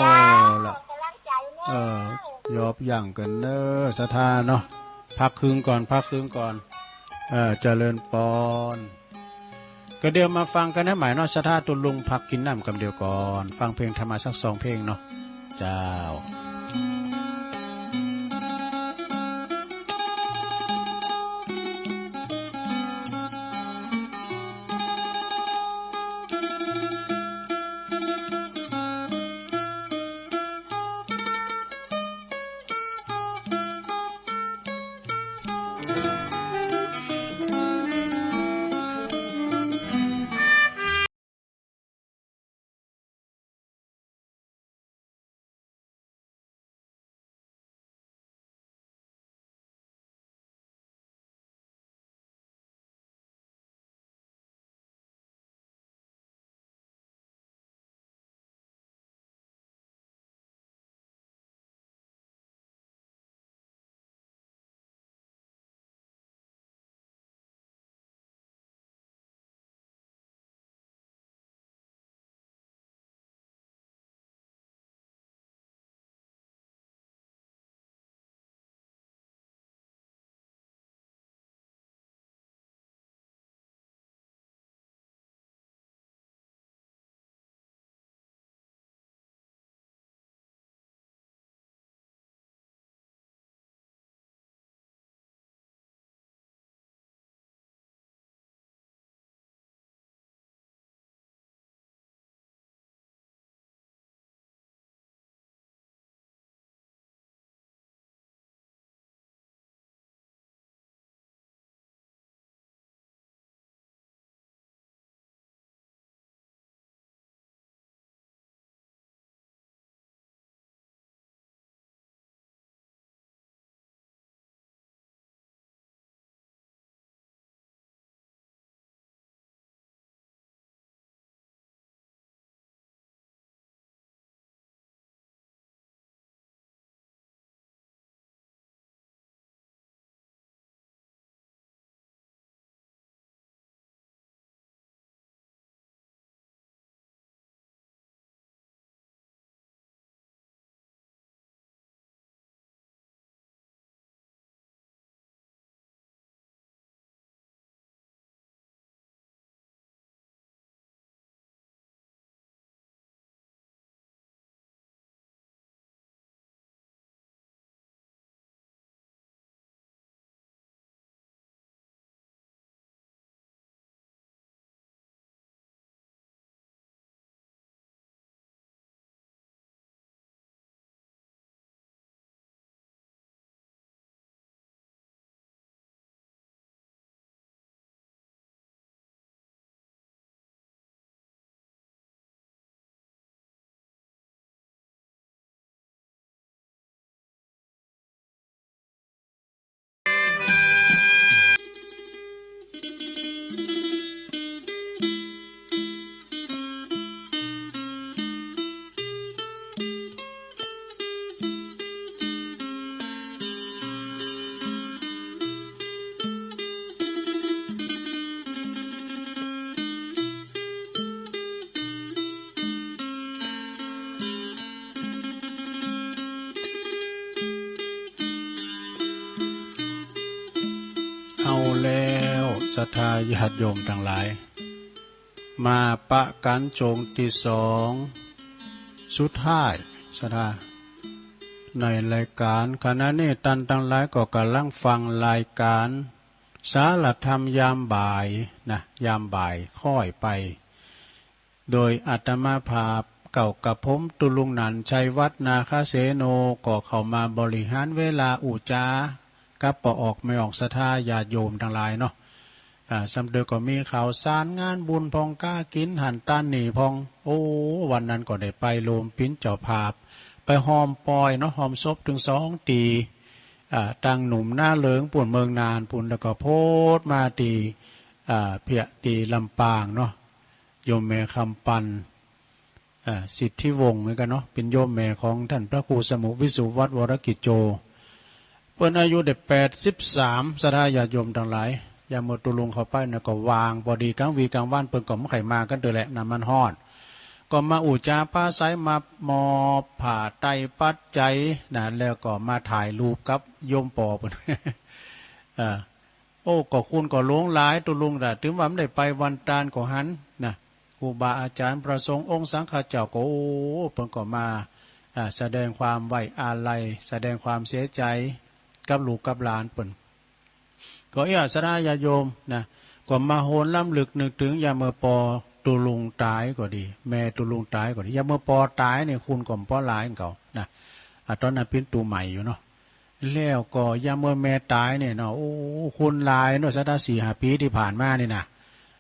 ละ เออ ยอบยั่งกันเนอะ ศรัทธาเนาะ พักครึ่งก่อน พักครึ่งก่อน เออ เจริญปอน ก็เดี๋ยวมาฟังกันให้ใหม่เนาะ ศรัทธาตุลุง พักกินน้ำกำเดียวก่อน ฟังเพลงธรรมะสักสองเพลงเนาะ เจ้า ศรัทธาญาติโยมทั้งหลาย มาปะกันช่วงที่สองสุดท้ายศรัทธา ในรายการ ขณะนี้ท่านทั้งหลายก็กำลังฟังรายการสารธรรมยามบ่ายนะ ยามบ่ายค่อยไป โดยอาตมาภาพเก่ากับผมตุลุงหนันชัยวัฒน์นาคเสโน ก็เข้ามาบริหารเวลาอู้จ๋ากับป้อออกแม่ออกศรัทธาญาติโยมทั้งหลายเนาะ อ่า ซ้ำเดิมก็มีข่าวสารงานบุญพ่อง กากิ๋นหั้นตานนี่พ่อง โอ้ วันนั้นก็ได้ไปร่วมเป๋นเจ้าภาพ ไปฮอมปอยเนาะ ฮอมศพตึงสองตี้ อ่า ตังหนุ่มนาเหลิงปู้นเมืองน่านปู้น แล้วก็โผดมาตี้ อ่า เปียตี้ลำปางเนาะ โยมแม่คำปัน อ่า สิทธิวงศ์เหมือนกั๋นเนาะ เป๋นโยมแม่ของต้านพระครูสมุห์วิสุวัฒน์วรกิจโจ เปิ้นอายุได้แปดสิบสาม ศรัทธาญาติโยมทั้งหลาย ยามเมื่อตุลุงเข้าไปนะก็ว่าง ปอดีกลางวีกลางวันเปิ้นก็บ่ใค่มากั๋นเตื้อแหละนะ มันฮ้อน ก็มาอู้จ๋าปราศรัย มามอบผ้าไตรปัจจัยนะ แล้วก็มาถ่ายรูปกับโยมป้อเปิ้น อ่า โอ้ ก็คนก็หลวงหลาย ตุลุงน่ะ ถึงว่าบ่ได้ไปวันตานก็หันนะ ครูบาอาจ๋ารย์พระสงฆ์องค์สังฆเจ้าก็ โอ้ เปิ้นก็มา อ่า แสดงความไว้อาลัย แสดงความเสียใจ๋กับลูกกับหลานเปิ้น ก็เอี้ย ศรัทธาญาติโยมนะ ก็มาหวนรำลึกนึกเถิงยามเมื่อป้อตุลุงต๋ายก็ดี แม่ตุลุงต๋ายก็ดี ยามเมื่อป้อต๋ายนี่คนก็บ่หลายเหมือนเก่านะ อ่า ต๋อนนั้นเป๋นตุ๊ใหม่อยู่เนาะ แล้วก็ยามเมื่อแม่ต๋ายเนี่ยเนาะ โอ้ คนหลายเนาะ ศรัทธา สี่ห้าปี๋ตี้ผ่านมานี่นะ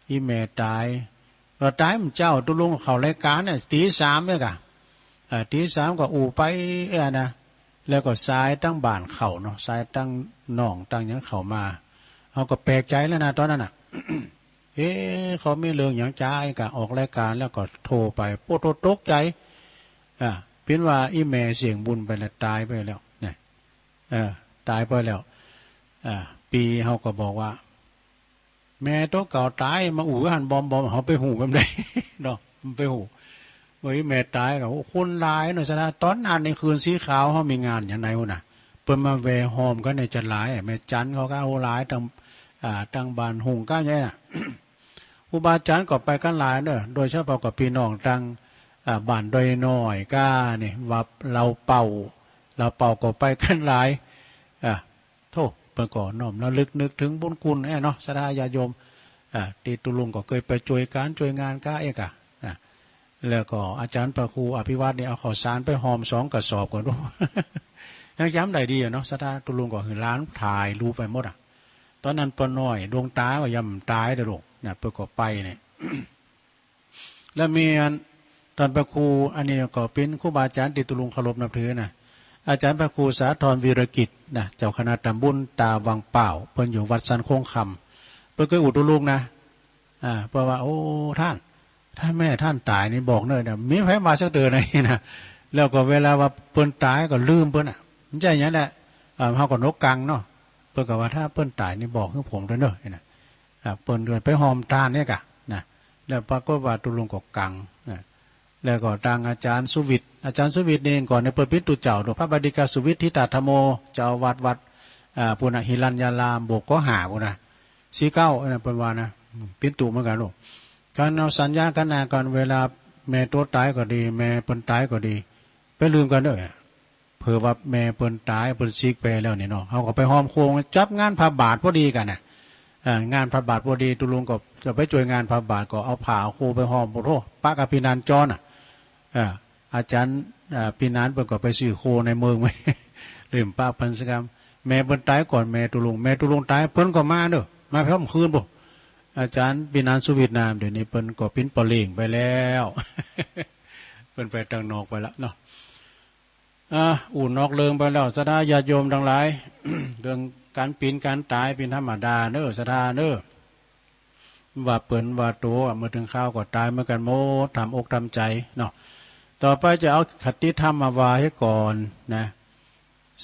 อี่แม่ต๋าย ก็ต๋ายเมื่อเจ๊า ตุลุงเข้ารายก๋านเนี่ย ตี๋สามเนี่ยก่ะ อ่า ตี๋สามก็อู้ไป เอ้อนะ แล้วก็สายตังบ้านเข้าเนาะ สายตังน้องตังหยังเข้ามา เฮาก็แปลกใจ๋แล้วนะต๋อนนั้นน่ะ เอ๊ะ เขามีเรื่องหยังจ๋าก่ะ ออกรายก๋านแล้วก็โทรไป โอ้โธ่ ตกใจ๋ อ่า เป๋นว่าอี่แม่เสี้ยงบุญไปแล้ว ต๋ายไปแล้วนะ เออ ต๋ายไปแล้ว อ่า ปี๋เฮาก็บอกว่า แม่ตั๋วเก่าต๋าย มาอู้หั้นบ่อมๆ เฮาไปฮู้แบบใดเนาะ มันไปฮู้ เอ้ย แม่ต๋ายก็ โอ้ คนหลายเนาะ ศรัทธา ต๋อนนั้นในคืนสีขาวเฮามีงานอย่างใดพุ้นน่ะ เปิ้นมาแว่ฮอมกั๋นในจะหลาย แม่จันเขาก็เอาหลายตัง อ่า ตังบ้านฮุ่งก้าใหญ่น่ะ ครูบาอาจ๋ารย์ก็ไปกั๋นหลายเนาะ โดยเฉพาะก็ปี้น้องตัง อ่า บ้านดอยน้อยก้านี่ วัดเหล่าเป่า เหล่าเป่าก็ไปกั๋นหลาย อ่า โธ่ เปิ้นก็น้อมระลึกนึกเถิงบุญคุณแอ้เนาะ ศรัทธาญาติโยม อ่า ตี้ตุลุงก็เกยไปจ้วยก๋านจ้วยงานก้าเอกอะ อ่า แล้วก็อาจ๋ารย์พระครูอภิวัฒน์นี่เอาข้าวสารไปฮอมสองกระสอบก่อนดู ยังจ๋ำได้ดีอะเนาะ ศรัทธา ตุลุงก็หื้อหลานถ่ายรูปไปหมดอะ ต๋อนนั้นป้อน้อยดวงต๋าก็ยังบ่ต๋ายเตื้อลูกนะ เปิ้นก็ไปเนี่ย แล้วมีอัน ต้านพระครู อันนี้ก็เป๋นครูบาอาจ๋ารย์ตี้ตุลุงเคารพนับถือนะ อาจ๋ารย์พระครูสาธรวีรกิจนะ เจ้าคณะตำบลตาวังป่าว เปิ้นอยู่วัดสันโค้งคำ เปิ้นเกยอู้ตุลุงนะ อ่า เปิ้นว่า โอ้ ต้าน ถ้าแม่ต้านต๋ายนี่บอกเน่อนะ มีใผมาสักเตื้อนะ นะ แล้วก็เวลาว่าเปิ้นต๋ายก็ลืมเปิ้นอะ บ่ใจ้หยังแหละ อ่า เฮาก็นกกังเนาะ เปิ้นก็ว่า ถ้าเปิ้นต๋ายนี่บอกหื้อผมด้วยเน่อ นะ อ่า เปิ้นก็ไปฮอมต้านเนี่ยก่ะนะ แล้วปรากฏว่าตุลุงก็กังนะ แล้วก็ตังอาจ๋ารย์สุวิทย์ อาจ๋ารย์สุวิทย์นี่ก่อนเนี่ยเปิ้นเป๋นตุ๊เจ้าโดย พระบัณฑิตกสุวิทย์ ธิตาธรรมโม เจ้าอาวาสวัด อ่า พุ้นน่ะ หิรัญญาราม โบสถ์ก็ห้าพุ้นน่ะ สี่เก้า อันนั้นเปิ้นว่านะ เป๋นตุ๊เหมือนกั๋นลูก ก๋านเอาสัญญากั๋นนะ ก่อนเวลาแม่ตั๋วต๋ายก็ดี แม่เปิ้นต๋ายก็ดี ไปลืมกั๋นเน่อ เผื่อว่าแม่เปิ้นต๋าย เปิ้นสิกไปแล้วนี่เนาะ เฮาก็ไปฮอมโคง จับงานพระบาทพอดีกั๋นน่ะ เอ่อ งานพระบาทพอดี ตุลุงก็จะไปจ้วยงานพระบาท ก็เอาผ้าเอาโคไปฮอม โอ้โธ่ ปะกับปี้นานจรน่ะ เอ่อ อาจ๋ารย์ เอ่อ ปี้นานเปิ้นก็ไปซื้อโคในเมืองไว้ เล่มปะพันสกรรม แม่เปิ้นต๋ายก่อนแม่ตุลุง แม่ตุลุงต๋าย เปิ้นก็มาเน่อ มาพร้อมคืนปุ้น อาจ๋ารย์ปี้นานสุวิทย์นาม เดี๋ยวนี้เปิ้นก็เป๋นป้อเลี้ยงไปแล้ว เปิ้นไปตังนอกไปละเนาะ อ่ะ อู้นอกเรื่องไปแล้ว ศรัทธาญาติโยมตังหลาย เรื่องก๋านเป๋นก๋านต๋ายเป๋นธรรมดาเน่อ ศรัทธาเน่อ ว่าเปิ้นว่าตั๋ว เมื่อเถิงคราวก็ต๋ายเหมือนกั๋นหมด ทำอกทำใจ๋เนาะ ต่อไปจะเอาคติธรรมมาว่าหื้อก่อนนะ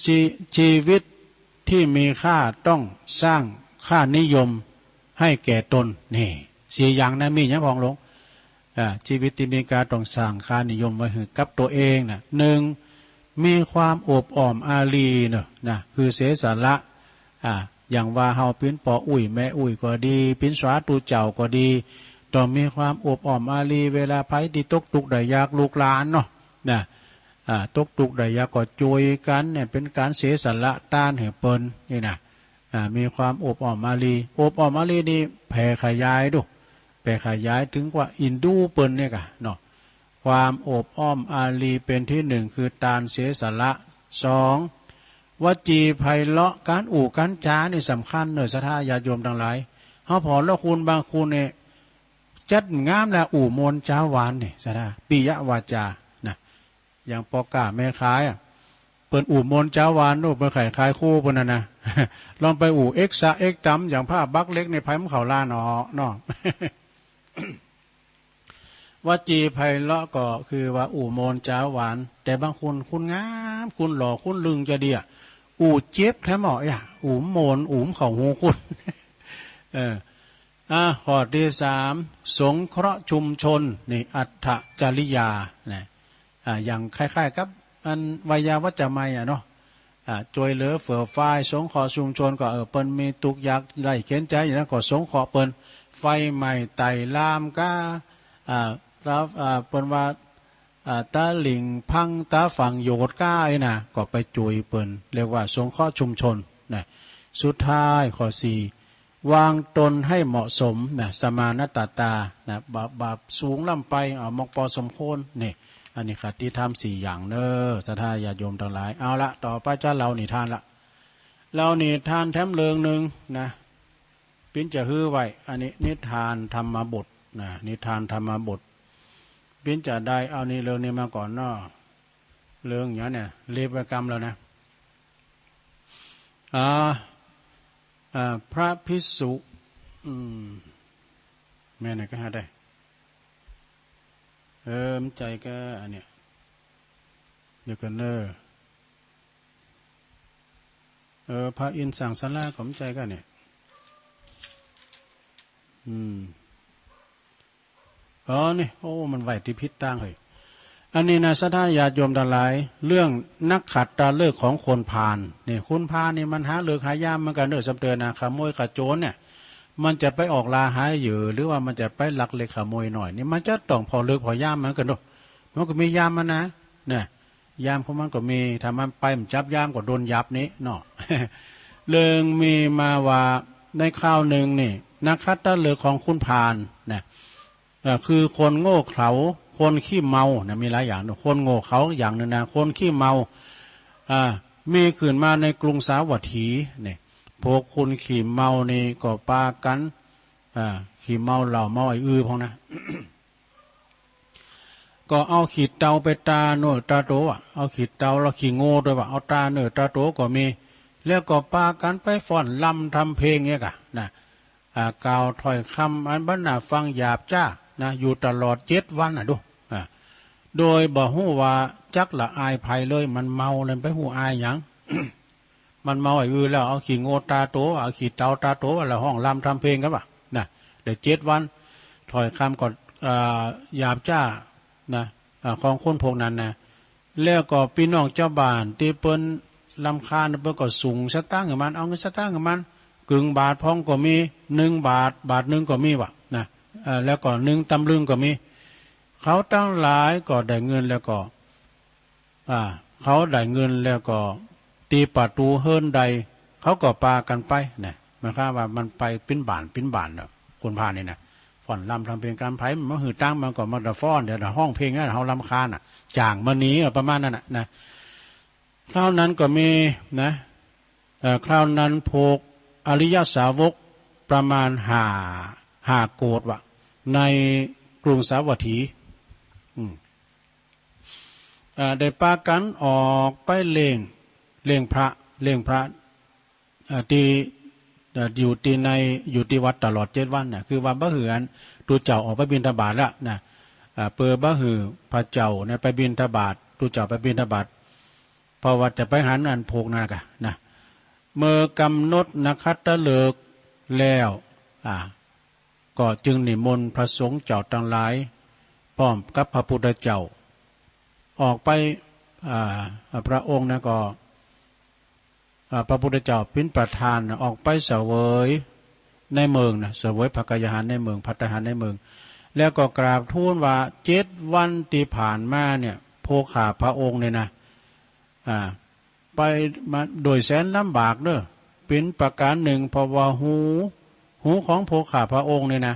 ชี- ชีวิตที่มีค่าต้องสร้างค่านิยมให้แก่ตน นี่ สี่อย่างนะ มีหยังพ่องลูก อ่า ชีวิตตี้มีค่าต้องสร้างค่านิยมไว้หื้อกับตั๋วเองนะ หนึ่ง มีความโอบอ้อมอารีเน่อ นะ คือเสียสละ อ่า อย่างว่าเฮาปิ้นปออุ๊ยแม่อุ๊ยก็ดี ปิ้นสาธุเจ้าก็ดี ต้องมีความอบอ้อมอารี เวลาใผที่ตกทุกข์ได้ยาก ลูกหลานเนาะ นะ อ่า ตกทุกข์ได้ยากก็ช่วยกันเนี่ย เป็นการเสียสละทานให้เปิ้นนี่นะ อ่า มีความอบอ้อมอารี อบอ้อมอารีนี่แผ่ขยายดู แผ่ขยายถึงว่าอินดูเปิ้นเนี่ยกะเนาะ ความอบอ้อมอารีเป็นที่หนึ่ง คือทานเสียสละ สอง วจีไพเราะ การอู้การจานี่สำคัญเนอะ ศรัทธาญาติโยมทั้งหลาย เฮาผ่อละคุณบางคุณเนี่ย จัดงามและอู้มนต์จาหวานนี่ ศรัทธา ปิยวาจา นะ อย่างปอก้าแม่ขายอะ เปิ้นอู้มนต์จาหวานโน่น เปิ้นขาย ขายคู่เปิ้นน่ะนะ ลองไปอู้เอ็กซะเอ็กตำ อย่างผ้าบักเล็กในไผมันเข้าร้านออกเนาะ วจีไพเราะก็คือว่าอู้มนต์จาหวาน แต่บางคุณ คุณงาม คุณหล่อ คุณลึงจะดีอะ อู้เจ็บแท้หมออะ อู้มนต์ อู้เข้าหูคุณ เออ อ่ะ ข้อที่สาม สงเคราะห์ชุมชน นี่ อัตถจริยา นะ อ่ะ อย่างคล้ายๆ กับอันไวยาวัจจะไมยอะเนาะ อ่ะ ช่วยเหลือเฟื่อฟาย สงเคราะห์ชุมชน ก็ เออ เปิ้นมีทุกข์ยากไร้เข็ญใจอย่างนั้น ก็สงเคราะห์เปิ้น ไฟไหม้ไต่ลามก้า อ่ะ ตา อ่ะ เปิ้นว่า อ่ะ ตาหลิ่งพัง ตาฝั่งโยดก้า ไอ้นะ ก็ไปช่วยเปิ้น เรียกว่าสงเคราะห์ชุมชน นะ สุดท้าย ข้อสี่ วางตนให้เหมาะสม นะ สมาณตตา นะ บาป บาปสูงล้ำไป เอา มอกปอสมควร นี่ อันนี้คติธรรมสี่อย่างเนอะ ศรัทธาญาติโยมทั้งหลาย เอาละ ต่อไปจะเล่านิทานละ เล่านิทานแถมเรื่องหนึ่ง นะ ปิ้นจะหื้อไว้ อันนี้นิทานธรรมบท นะ นิทานธรรมบท ปิ้นจะได้เอานี่เรื่องนี้มาก่อนเนาะ เรื่องอย่างเนี้ย เล็บไว้กำแล้วนะ อ่า อ่า พระภิกษุ อืม แม่ไหนก็หาได้ เออ มันใจก็อันเนี้ย เดี๋ยวกันเนอะ เออ พระอินทร์สังสาราก็มันใจก็เนี่ย อืม อ๋อ นี่ โอ้ มันไหวที่ผิดตั้งเฮ้ย อันนี้นะ ศรัทธาญาติโยมทั้งหลาย เรื่องนักขัตตฤกษ์ของคนพาล นี่ คนพาลนี่มันหาฤกษ์หายามเหมือนกันเด้อ สำเตินนะ ขโมยขโจรเนี่ย มันจะไปออกล่าหาเหยื่อ หรือว่ามันจะไปลักเล็กขโมยน้อย นี่มันจะต้องผ่อฤกษ์ผ่อยามเหมือนกันเด้อ มันก็มียามมันนะ เนี่ย ยามของมันก็มี ถ้ามันไปมันจับยามก็โดนยับนี้เนาะ เรื่องมีมาว่าในคราวหนึ่งนี่ นักขัตตฤกษ์ของคนพาลนะ เอ่อ คือคนโง่เขลา คนขี้เมานะ มีหลายอย่างเนอะ คนโง่เขลาอย่างหนึ่งนะ คนขี้เมา อ่า มีขึ้นมาในกรุงสาวัตถีเนี่ย พวกคนขี้เมานี่ก็ปากัน อ่า ขี้เมาเหล้าเมาไอ้อือพวกนะ ก็เอาขี้เถ้าไปตาเนื้อตาตัวอะ เอาขี้เถ้าแล้วขี้โง่ด้วยว่ะ เอาตาเนื้อตาตัวก็มี แล้วก็ปากันไปฟ้อนรำทำเพลงเนี่ยกะนะ อ่า กล่าวถ้อยคำอันบรรดาฟังหยาบจ้านะ อยู่ตลอดเจ็ดวันน่ะดู อ่า โดยบ่ฮู้ว่าจักละอายภัยเลย มันเมาเลยไปฮู้อายหยัง มันเมาไอ้อือแล้ว เอาขี้โง่ตาตัว เอาขี้เถ้าตาตัว แล้วฮ้องรำทำเพลงกันว่ะ นะ ได้เจ็ดวัน ถ้อยคำก็ อ่า หยาบจ้า นะ อ่า ของคนพวกนั้นนะ แล้วก็ปี้น้องจาวบ้านตี้เปิ้นรำคาญ เปิ้นก็ส่งสตางค์หื้อมัน เอาเงินสตางค์หื้อมัน กึ่งบาทพ่องก็มี หนึ่งบาท บาทหนึ่งก็มีว่ะ นะ เอ่อ แล้วก็หนึ่งตำลึงก็มี เขาตังหลายก็ได้เงินแล้วก็ อ่า เขาได้เงินแล้วก็ ตี้ประตู๋เฮือนใด เขาก็ปากันไป นะ หมายความว่ามันไปเป๋นบ้านเป๋นบ้านเนาะ คนพาลนี่นะ ฟ้อนรำทำเพลงกัน ใผมาหื้อตังค์มันก็มาแต่ฟ้อน เดี๋ยวฮ้องเพลงนะ เฮารำคาญน่ะ จ้างมาหนี เออ ประมาณนั้นน่ะ นะ คราวนั้นก็มี นะ เอ่อ คราวนั้นพวกอริยสาวกประมาณห้า ห้าโกฏว่ะ ในกรุงสาวัตถี อืม เอ่อ ได้ปากันออกไปเล่ง เล่งพระ เล่งพระ เอ่อ ตี้ เอ่อ อยู่ตี้ใน อยู่ตี้วัดตลอดเจ็ดวันน่ะ คือว่าบ่หื้ออัน ตุ๊เจ้าออกไปบิณฑบาตแล้วนะ เอ่อ เปื้อบ่หื้อพระเจ้าเนี่ยไปบิณฑบาต ตุ๊เจ้าไปบิณฑบาต เพราะว่าจะไปหันอันพวกนั้นกะนะ เมื่อกำหนดนักขัตตฤกษ์แล้ว อ่า ก็จึงนิมนต์พระสงฆ์เจ้าตังหลาย พร้อมกับพระพุทธเจ้า ออกไป อ่า พระองค์นะก็ อ่า พระพุทธเจ้าเป็นประธานออกไปเสวยในเมืองนะ เสวยภัตตาหารในเมือง ภัตตาหารในเมือง แล้วก็กราบทูลว่า เจ็ดวันที่ผ่านมาเนี่ย พวกข้าพระองค์เนี่ยนะ อ่า ไปมาโดยแสนลำบากเด้อ เป็นประการหนึ่ง เพราะว่าหู หูของพวกข้าพระองค์เนี่ยนะ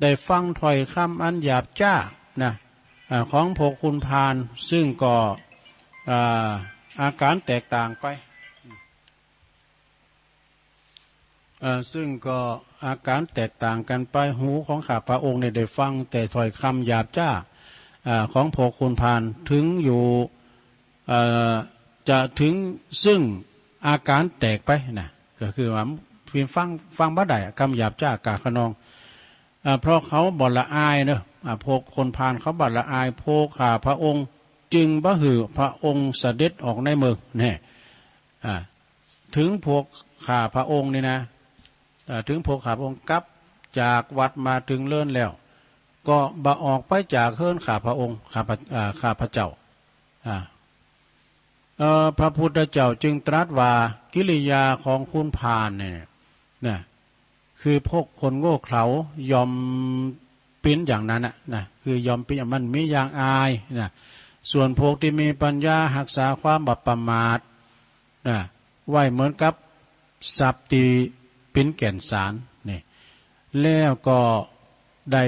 ได้ฟังถ้อยคำอันหยาบช้านะ อ่า ของพวกคุณพาล ซึ่งก็ อ่า อาการแตกต่างไป เอ่อ ซึ่งก็อาการแตกต่างกันไป หูของข้าพระองค์เนี่ยได้ฟังแต่ถ้อยคำหยาบช้า อ่า ของพวกคุณพาล ถึงอยู่ เอ่อ จะถึงซึ่งอาการแตกไปนะ ก็คือว่าฟัง ฟังบ่ได้ คำหยาบช้า ก้าคะนอง อ่า เพราะเขาบ่ละอายเนอะ อ่า พวกคนพาลเขาบ่ละอาย พวกข้าพระองค์จึงบ่หื้อพระองค์เสด็จออกในเมืองแน่ อ่า ถึงพวกข้าพระองค์นี่นะ เอ่อ ถึงพวกข้าพระองค์กลับจากวัดมาถึงเรือนแล้ว ก็บ่ออกไปจากเฮือนข้าพระองค์ ข้าพระ อ่า ข้าพระเจ้า อ่า เอ่อ พระพุทธเจ้าจึงตรัสว่ากิริยาของคุณพาลเนี่ยนะ คือพวกคนโง่เขลาย่อมเป็นอย่างนั้นนะ นะ คือย่อมเป็นอย่าง มันมีอย่างอายนะ ส่วนพวกที่มีปัญญารักษาความบ่ประมาทนะ ไว้เหมือนกับทรัพย์ที่เป็นแก่นสารนี่ แล้วก็ได้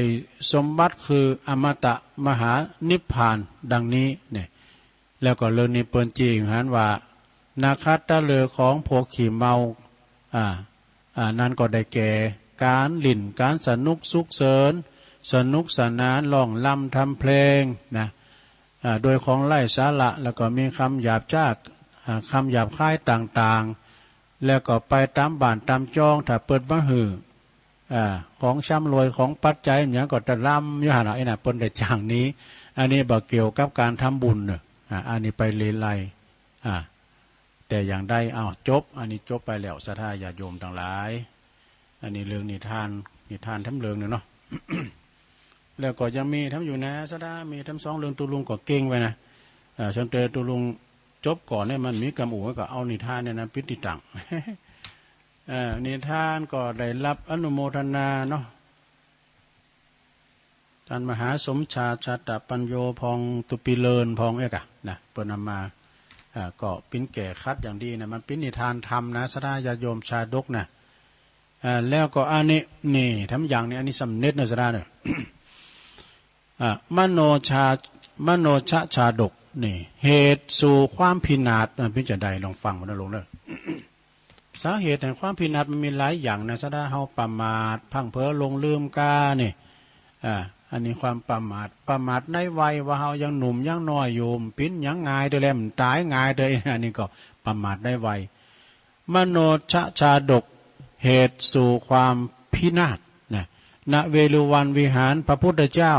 สมบัติคืออมตะมหานิพพานดังนี้นี่ แล้วก็เรื่องนี้เปิ้นจี้หันว่า นาคาตฤกษ์ของพวกขี้เมา อ่า อ่า นั้นก็ได้แก่ การเล่น การสนุกสุขเสริญ สนุกสนาน ร้องรำทำเพลงนะ อ่า โดยของไร้สาระ แล้วก็มีคำหยาบช้า อ่า คำหยาบคายต่างๆ แล้วก็ไปตามบ้านตามจอง ถ้าเปิ้นบ่หื้อ อ่า ของชำร่วย ของปัจจัย หยังก็ตะลำอยู่หั่นน่ะ ไอ้น่ะ เปิ้นได้จ้างหนี อันนี้บ่เกี่ยวกับการทำบุญเนอะ อ่า อันนี้ไปเลไล อ่า แต่อย่างใด อ้าว จบ อันนี้จบไปแล้ว ศรัทธาญาติโยมทั้งหลาย อันนี้เรื่องนิทาน นิทานแถมเรื่องหนึ่งเนาะ แล้วก็ยังมีแถมอยู่นะ ศรัทธา มีแถมสองเรื่อง ตุ๊ลุงก็เก่งไว้นะ เอ่อ ตั้งแต่ตุ๊ลุงจบก่อนเนี่ย มันมีกำอู่ ก็เอานิทานเนี่ยนะ ปิดติดตั้ง เอ่อ นิทานก็ได้รับอนุโมทนาเนาะ ต้านมหาสมชาติ ชาตปัญโญ พ่องตุปีเลิน พ่องเอ๊ะกะนะ เปิ้นนำมา อ่า ก็เป๋นแก่คัดอย่างดีนะ มันเป๋นนิทานธรรมนะ ศรัทธาญาติโยมชาดกนะ อ่า แล้วก็อันนี้ นี่ แถมอย่างนี้ อันนี้สำเร็จนะ ศรัทธาเนอะ อ่ะ มโนชา มโนชชาดก นี่ เหตุสู่ความพินาศ มันเป๋นจะใด ลองฟังมันนะลุงเนอะ สาเหตุแห่งความพินาศมันมีหลายอย่างนะ ศรัทธา เฮาประมาท พลั้งเผลอหลงลืมกา นี่ อ่า อันนี้ความประมาท ประมาทในวัยว่าเฮายังหนุ่มยังน้อยอยู่ มันเป๋นหยังง่ายเด้อแหละ มันต๋ายง่ายเด้อ อันนี้ก็ประมาทในวัย มโนชชาดก เหตุสู่ความพินาศนะ ณ เวฬุวันวิหาร พระพุทธเจ้า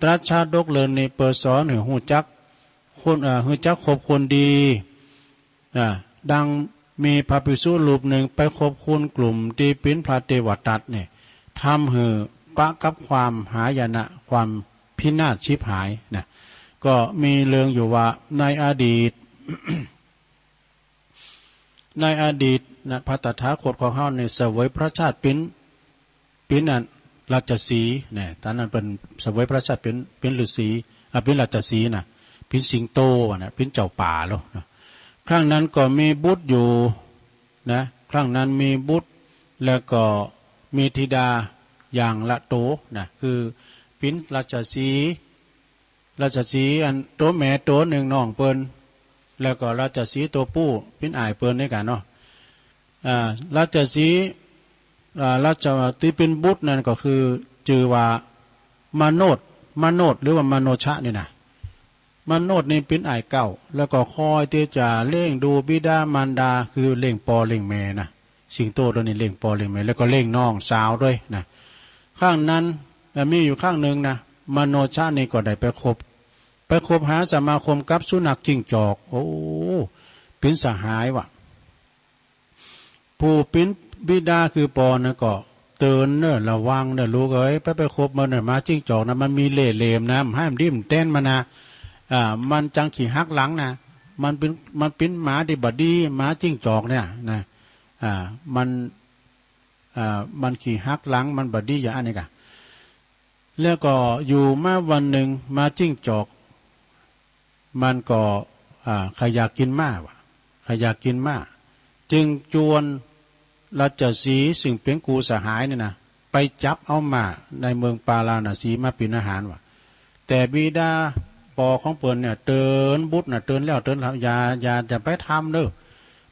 ตรัสชาดกเรื่องนี้เปื้อสอนหื้อฮู้จักคน เอ่อ ฮู้จักคบคนดี อ่า ดังมีพระภิกษุรูปหนึ่งไปคบคนกลุ่มตี้เป๋นพระเทวทัตเนี่ย ทำหื้อปะกับความหายนะ ความพินาศฉิบหายนะ ก็มีเรื่องอยู่ว่าในอดีต ในอดีตนะ พระตถาคตของเฮาเนี่ยเสวยพระชาติเป๋น เป๋นอันราชสีห์นะ ต๋อนนั้นเปิ้นเสวยพระชาติเป๋น เป๋นฤๅษี อ่ะ เป๋นราชสีห์นะ เป๋นสิงโตนะ เป๋นเจ้าป่าโลนะ ครั้งนั้นก็มีบุตรอยู่นะ ครั้งนั้นมีบุตร แล้วก็มีธิดาอย่างละโตนะ คือเป๋นราชสีห์ ราชสีห์อันโตแม่โตหนึ่งน้องเปิ้น แล้วก็ราชสีห์โตปู่เป๋นอ้ายเปิ้นด้วยกั๋นเนาะ อ่า ราชสีห์ อ่า ราช ตี้เป๋นบุตรนั้นก็คือจื่อว่ามโนช มโนช หรือว่ามโนชะนี่นะ มโนชนี่เป๋นอ้ายเก้า แล้วก็คอยตี้จะเลี้ยงดูบิดามารดา คือเลี้ยงป้อเลี้ยงแม่นะ สิงโตโตนี้เลี้ยงป้อเลี้ยงแม่ แล้วก็เลี้ยงน้องสาวด้วยนะ ครั้งนั้น เอ่อ มีอยู่ครั้งหนึ่งนะ มโนชะนี่ก็ได้ไปคบ ไปคบหาสมาคมกับสุนัขจิ้งจอก โอ้ เป๋นสหายว่ะ ผู้เป๋นบิดาคือป้อนะก็เตือนเน่อ ระวังเน่อลูกเอ๋ย ไปไปคบมันเน่อ หมาจิ้งจอกนะ มันมีเล่ห์เหลี่ยมนะ มันห้ามดิ้นเต้นมันนะ อ่า มันจังขี้หักหลังนะ มันเป็น มันเป็นหมาที่บ่ดี หมาจิ้งจอกเนี่ยนะ อ่า มัน อ่า มันขี้หักหลัง มันบ่ดีอย่างอันนี้กะ แล้วก็อยู่มาวันหนึ่ง หมาจิ้งจอก มันก็ อ่า ใครอยากกินหมาวะ ใครอยากกินหมา จึงจวนราชสีห์ซึ่งเป็นคู่สหายเนี่ยนะ ไปจับเอาหมาในเมืองปาราณสีมาเป็นอาหารวะ แต่บิดาปอของเปิ้นเนี่ยเตือนบุตรนะ เตือนแล้วเตือนแล้ว อย่า อย่า อย่าไปทำเด้อ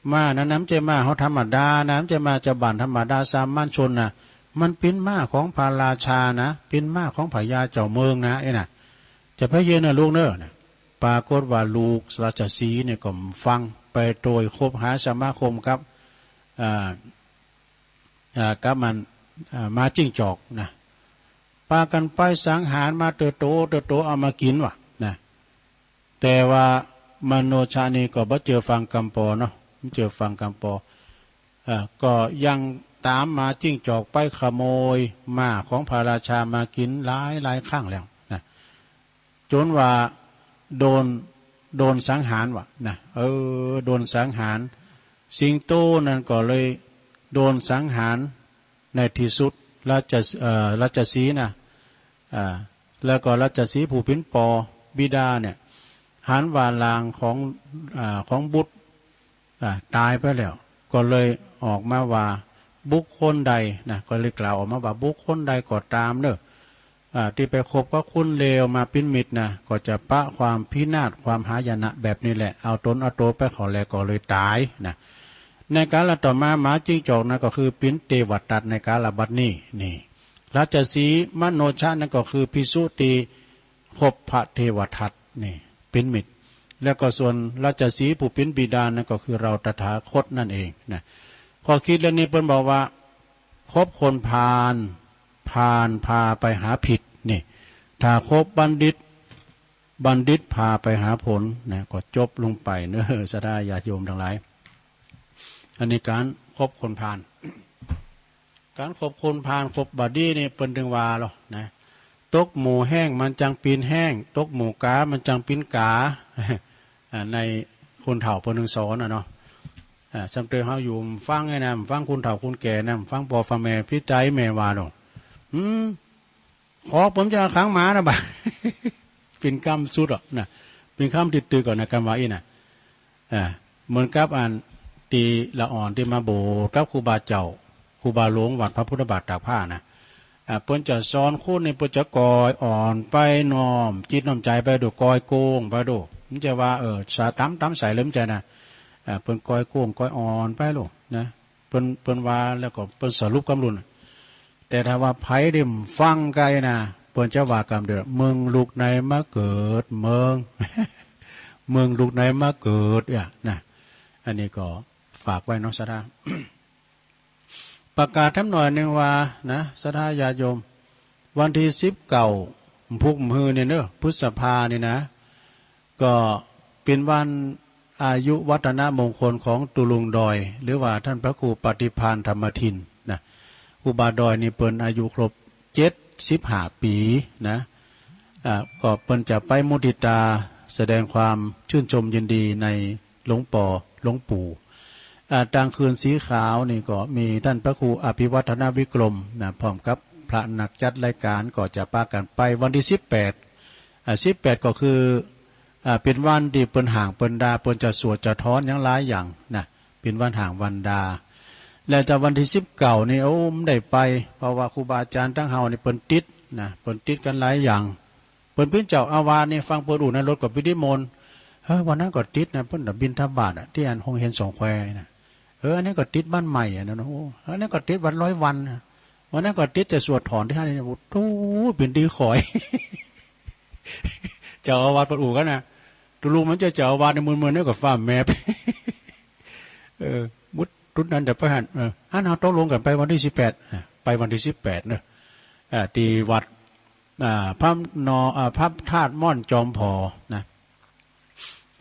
หมานั้นนะ มันจะหมาเฮาธรรมดานะ มันจะหมาชาวบ้านธรรมดาสามัญชนนะ มันเป็นหมาของพระราชานะ เป็นหมาของพญาเจ้าเมืองนะ เอ้ยนะ จะไปเย็นนะลูกเนอะนะ ปรากฏว่าลูกราชสีห์เนี่ยก็ฟังไปโดยคบหาสมาคมกับ อ่า อ่า กับมัน อ่า หมาจิ้งจอกนะ ปากันไปสังหารหมาเติบโต เติบโตเอามากินวะนะ แต่ว่ามโนชะนี่ก็บ่เจื้อฟังกำปอเนาะ บ่เจื้อฟังกำปอ เอ่อ ก็ยังตามหมาจิ้งจอกไปขโมยหมาของพระราชามากินหลายหลายครั้งแล้วนะ จนว่าโดน โดนสังหารวะนะ เออ โดนสังหาร สิงโตนั่นก็เลยโดนสังหารในที่สุด ราช เอ่อ ราชสีห์นะ อ่า แล้วก็ราชสีห์ผู้เป็นปอ บิดาเนี่ย หันว่าหลานของ อ่า ของบุตร อ่า ตายไปแล้ว ก็เลยออกมาว่าบุคคลใดนะ ก็เลยกล่าวออกมาว่าบุคคลใดก็ตามเนอะ อ่า ที่ไปคบกับคนเลวมาเป็นมิตรนะ ก็จะปะความพินาศความหายนะแบบนี้แหละ เอาตนเอาตัวไปขอแลก็เลยตายนะ ในกาลต่อมาหมาจิ้งจอกนะก็คือเป็นเทวทัตในกาลบัดนี้นี่ ราชสีห์มโนชะนั่นก็คือภิกษุที่คบพระเทวทัตนี่เป็นมิตร แล้วก็ส่วนราชสีห์ผู้เป็นบิดานั่นก็คือเราตถาคตนั่นเองนะ ข้อคิดเรื่องนี้เปิ้นบอกว่า คบคนพาล พาลพาไปหาผิดนี่ ถ้าคบบัณฑิต บัณฑิตพาไปหาผลนะ ก็จบลงไปเนอะ ศรัทธาญาติโยมทั้งหลาย อันนี้การคบคนพาล การคบคนพาล คบบ่ดีนี่เปิ้นถึงว่าหรอนะ ตกหมู่แห้งมันจังปีนแห้ง ตกหมู่กามันจังปีนกา อ่า ในคนเฒ่าเปิ้นถึงสอนน่ะเนาะ อ่า สำเติเฮาอยู่ฟังไอ้นะ ฟังคนเฒ่าคนแก่นะ ฟังปอฟังแม่ พี่ใจแม่ว่าเนาะ อืม ขอผมจะขังหมานะบ่า เป็นคำสุดอ่ะนะ เป็นคำติดตึกก่อนนะ คำว่าอี้นะ อ่า เหมือนกับอันตีละอ่อนที่มาโบสถ์กับครูบาเจ้า ครูบาหลวงวัดพระพุทธบาทตากผ้านะ อ่า เปิ้นจะสอนคนนี่เปิ้นจะกอยอ่อนไปน้อมจิตน้อมใจไปดู กอยโกงไปดู มันจะว่า เออ สาตำตำใส่เลยมันจะนะ อ่า เปิ้นกอยโกงกอยอ่อนไปลูกนะ เปิ้น เปิ้นว่าแล้วก็เปิ้นสรุปกำลุน แต่ถ้าว่าไผได้ฟังไกลนะ เปิ้นจะว่ากำเดียว เมืองลูกไหนมาเกิด เมือง เมืองลูกไหนมาเกิด อ่ะนะ อันนี้ก็ฝากไว้เนาะ ศรัทธา ประกาศทำหน่อยหนึ่งว่านะ ศรัทธาญาติโยม วันที่สิบเก้า พุกมะฮือเนี่ยเนอะ พฤษภาเนี่ยนะ ก็เป็นวันอายุวัฒนมงคลของตุลุงดอย หรือว่าท่านพระครูปฏิภาณธรรมทินนะ ครูบาดอยนี่เปิ้นอายุครบเจ็ดสิบห้าปีนะ อ่า ก็เปิ้นจะไปมุทิตาแสดงความชื่นชมยินดีในหลวงปอ หลวงปู่ อ่า ตางคืนสีขาวนี่ก็มีท่านพระครูอภิวัฒนวิกรมนะ พร้อมกับพระนักจัดรายการก็จะปากันไปวันที่สิบแปด อ่า สิบแปด ก็คือ อ่า เป็นวันที่เปิ้นห่างเปิ้นดา เปิ้นจะสวดจะถอนอย่างหลายอย่างนะ เป็นวันห่างวันดา และแต่วันที่สิบเก้านี่ โอ้ บ่ได้ไป เพราะว่าครูบาอาจารย์ตังเฮานี่เปิ้นติดนะ เปิ้นติดกันหลายอย่าง เปิ้นเป็นเจ้าอาวาสนี่ ฟังเปิ้นอู้ในรถก็ไปนิมนต์ เออ วันนั้นก็ติดนะ เปิ้นน่ะบิณฑบาตอ่ะ ที่อันโฮงเฮียนสองแควนะ เออ อันนี้ก็ติดบ้านใหม่อ่ะนะ โอ้ อันนี้ก็ติดวัดร้อยวันนะ วันนั้นก็ติดจะสวดถอนที่ห้านี่ โอ้โห เป็นดีขอย เจ้าอาวาสเปิ้นอู้กันนะ ตุลุงมันจะเจ้าอาวาสในเมือง เมืองนี่ก็ฟ้าแมบ เออ มุดจุดนั้นเดี๋ยวไปหัน เออ อันเฮาตกลงกันไปวันที่สิบแปดนะ ไปวันที่สิบแปดเนอะ อ่า ที่วัด อ่า พระนอ อ่า พระธาตุม่อนจอมผอนะ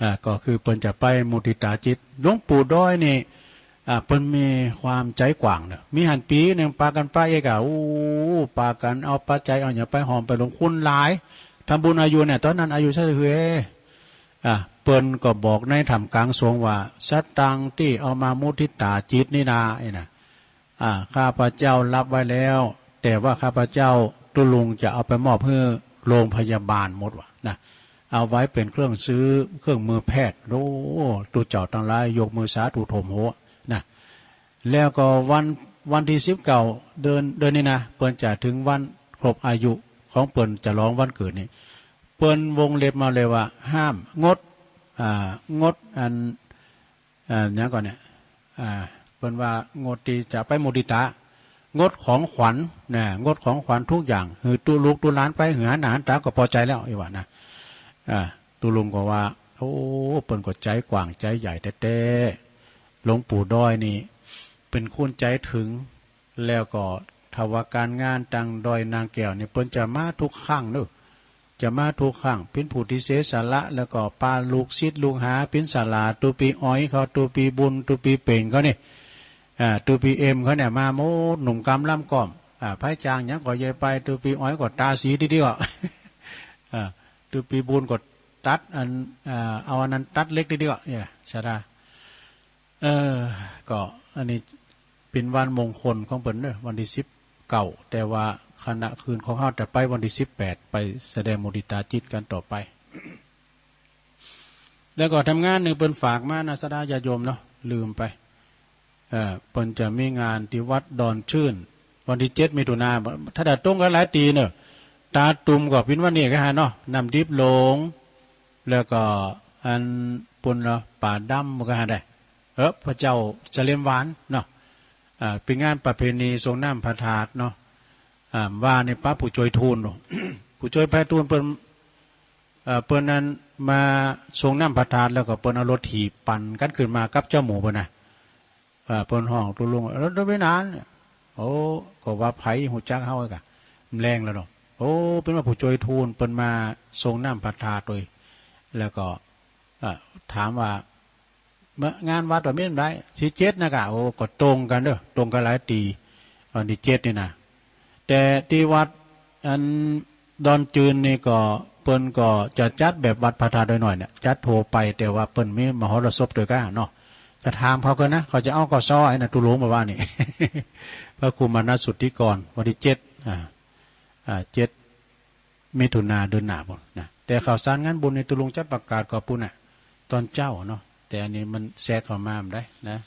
อ่า ก็คือเปิ้นจะไปมุทิตาจิต หลวงปู่ดอยนี่ อ่า เปิ้นมีความใจกว้างเนอะ มีหันปีหนึ่งปากันไปเอกอ่ะ อู้ ปากันเอาปัจจัยเอาหยังไปหอมไปหลวง คนหลาย ทำบุญอายุเนี่ย ตอนนั้นอายุเท่าไหร่เฮ้ย อ่ะ เปิ้นก็บอกในท่ามกลางสงฆ์ว่า สตางค์ที่เอามามุทิตาจิตนี่นา ไอ้นะ อ่า ข้าพเจ้ารับไว้แล้ว แต่ว่าข้าพเจ้าตุ๊ลุงจะเอาไปมอบให้โรงพยาบาลหมดว่ะนะ เอาไว้เป็นเครื่องซื้อเครื่องมือแพทย์ โอ้ ตุ๊เจ้าตังหลายยกมือสาธุโถมหัวนะ แล้วก็วัน วันที่สิบเก้าเดือน เดือนนี้นะ เปิ้นจะถึงวันครบอายุของเปิ้น จะลองวันเกิดนี่ เปิ้นวงเล็บมาเลยว่า ห้าม งด อ่า งดอัน อ่า หยังก่อนเนี่ย อ่า เปิ้นว่างดที่จะไปมุทิตา งดของขวัญนะ งดของขวัญทุกอย่าง หื้อตุ๊ลูกตุ๊หลานไป หื้อหันหน้าหันต๋าก็ปอใจ๋แล้ว อีหว่านะ อ่า ตุ๊ลุงก็ว่า โอ้ เปิ้นก็ใจ๋กว้างใจ๋ใหญ่แต๊ๆ หลวงปู่ดอยนี่ เปิ้นคนใจ๋ถึง แล้วก็ถ้าว่าก๋านงานตังดอยนางแก้วนี่ เปิ้นจะมาทุกครั้งเนาะ จะมาทุกครั้ง เปิ้นผู้ที่เสียสละ แล้วก็ปาลูกศิษย์ลูกหา เปิ้นสละ ตุ๊ปีอ้อยเขา ตุ๊ปีบุญ ตุ๊ปีเป่งเขานี่ อ่า ตุ๊ปีเอ็มเขาเนี่ย มาหมด หนุ่มกำล่ำก้อม อ่า ไผจ้างหยังก็เยอะไป ตุ๊ปีอ้อยก็ต๋าสีทีเดียว อ่า ตุ๊ปีบุญก็ตัดอัน อ่า เอาอันนั้นตัดเหล็กทีเดียว เนี่ย สะดา เออ ก็อันนี้เป๋นวันมงคลของเปิ้นเนาะ วันที่สิบเก้า แต่ว่าคณะคืนของเฮาจะไปวันที่สิบแปด ไปแสดงมุทิตาจิตกันต่อไป แล้วก็ทำงานหนึ่งเปิ้นฝากมานะ สะดาญาติโยมเนาะ ลืมไป เอ่อ เปิ้นจะมีงานที่วัดดอนชื่น วันที่เจ็ดมิถุนา ถ้าได้ตรงกันหลายตีเนาะ ตาตุ่มก็เป๋นวันนี้ก็หาเนาะ น้ำดิบหลง แล้วก็อันปุ้นเนาะ ป่าดำก็หาได้ เออ พระเจ้าเสลียมหวานเนาะ อ่า เป๋นงานประเพณีส่งน้ำพระธาตุเนาะ อ่า ว่าในป้าผู้ช่วยทูลเนาะ ผู้ช่วยพระทูลเปิ้น เอ่อ เปิ้นนั้นมาส่งน้ำพระธาตุ แล้วก็เปิ้นเอารถถีบปั่นกันขึ้นมากับเจ้าหมู่เปิ้นนะ เอ่อ เปิ้นฮ้องตุ๊ลุง รถไปนานเนี่ย โอ้ ก็ว่าไผฮู้จักเฮาก็ มันแรงแล้วเนาะ โอ้ เปิ้นว่าผู้ช่วยทูล เปิ้นมาส่งน้ำพระธาตุโดย แล้วก็ เอ่อ ถามว่า เมื่องานวัดว่ามีเมื่อใด สิบเจ็ดนะกะ โอ้ ก็ตรงกันเด้อ ตรงกันหลายตี วันที่เจ็ดนี่นะ แต่ที่วัดอันดอนจืนนี่ก็ เปิ้นก็จะจัดแบบวัดพระธาตุดอยน้อยเนี่ย จัดทั่วไป แต่ว่าเปิ้นมีมหรสพด้วยกันเนาะ จะถามเขาก่อนนะ เขาจะเอาก็ซ้อไอ้นะ ตุ๊ลุงมาว่านี่ พระครูมานะสุทธิกร วันที่เจ็ด อ่า อ่า เจ็ด มิถุนาเดือนหน้าปุ้นนะ แต่ข่าวสารงานบุญในตุ๊ลุงจะประกาศก็ปุ้นน่ะ ตอนเจ๊าเนาะ แต่อันนี้มันแทรกเข้ามาบ่ได้นะ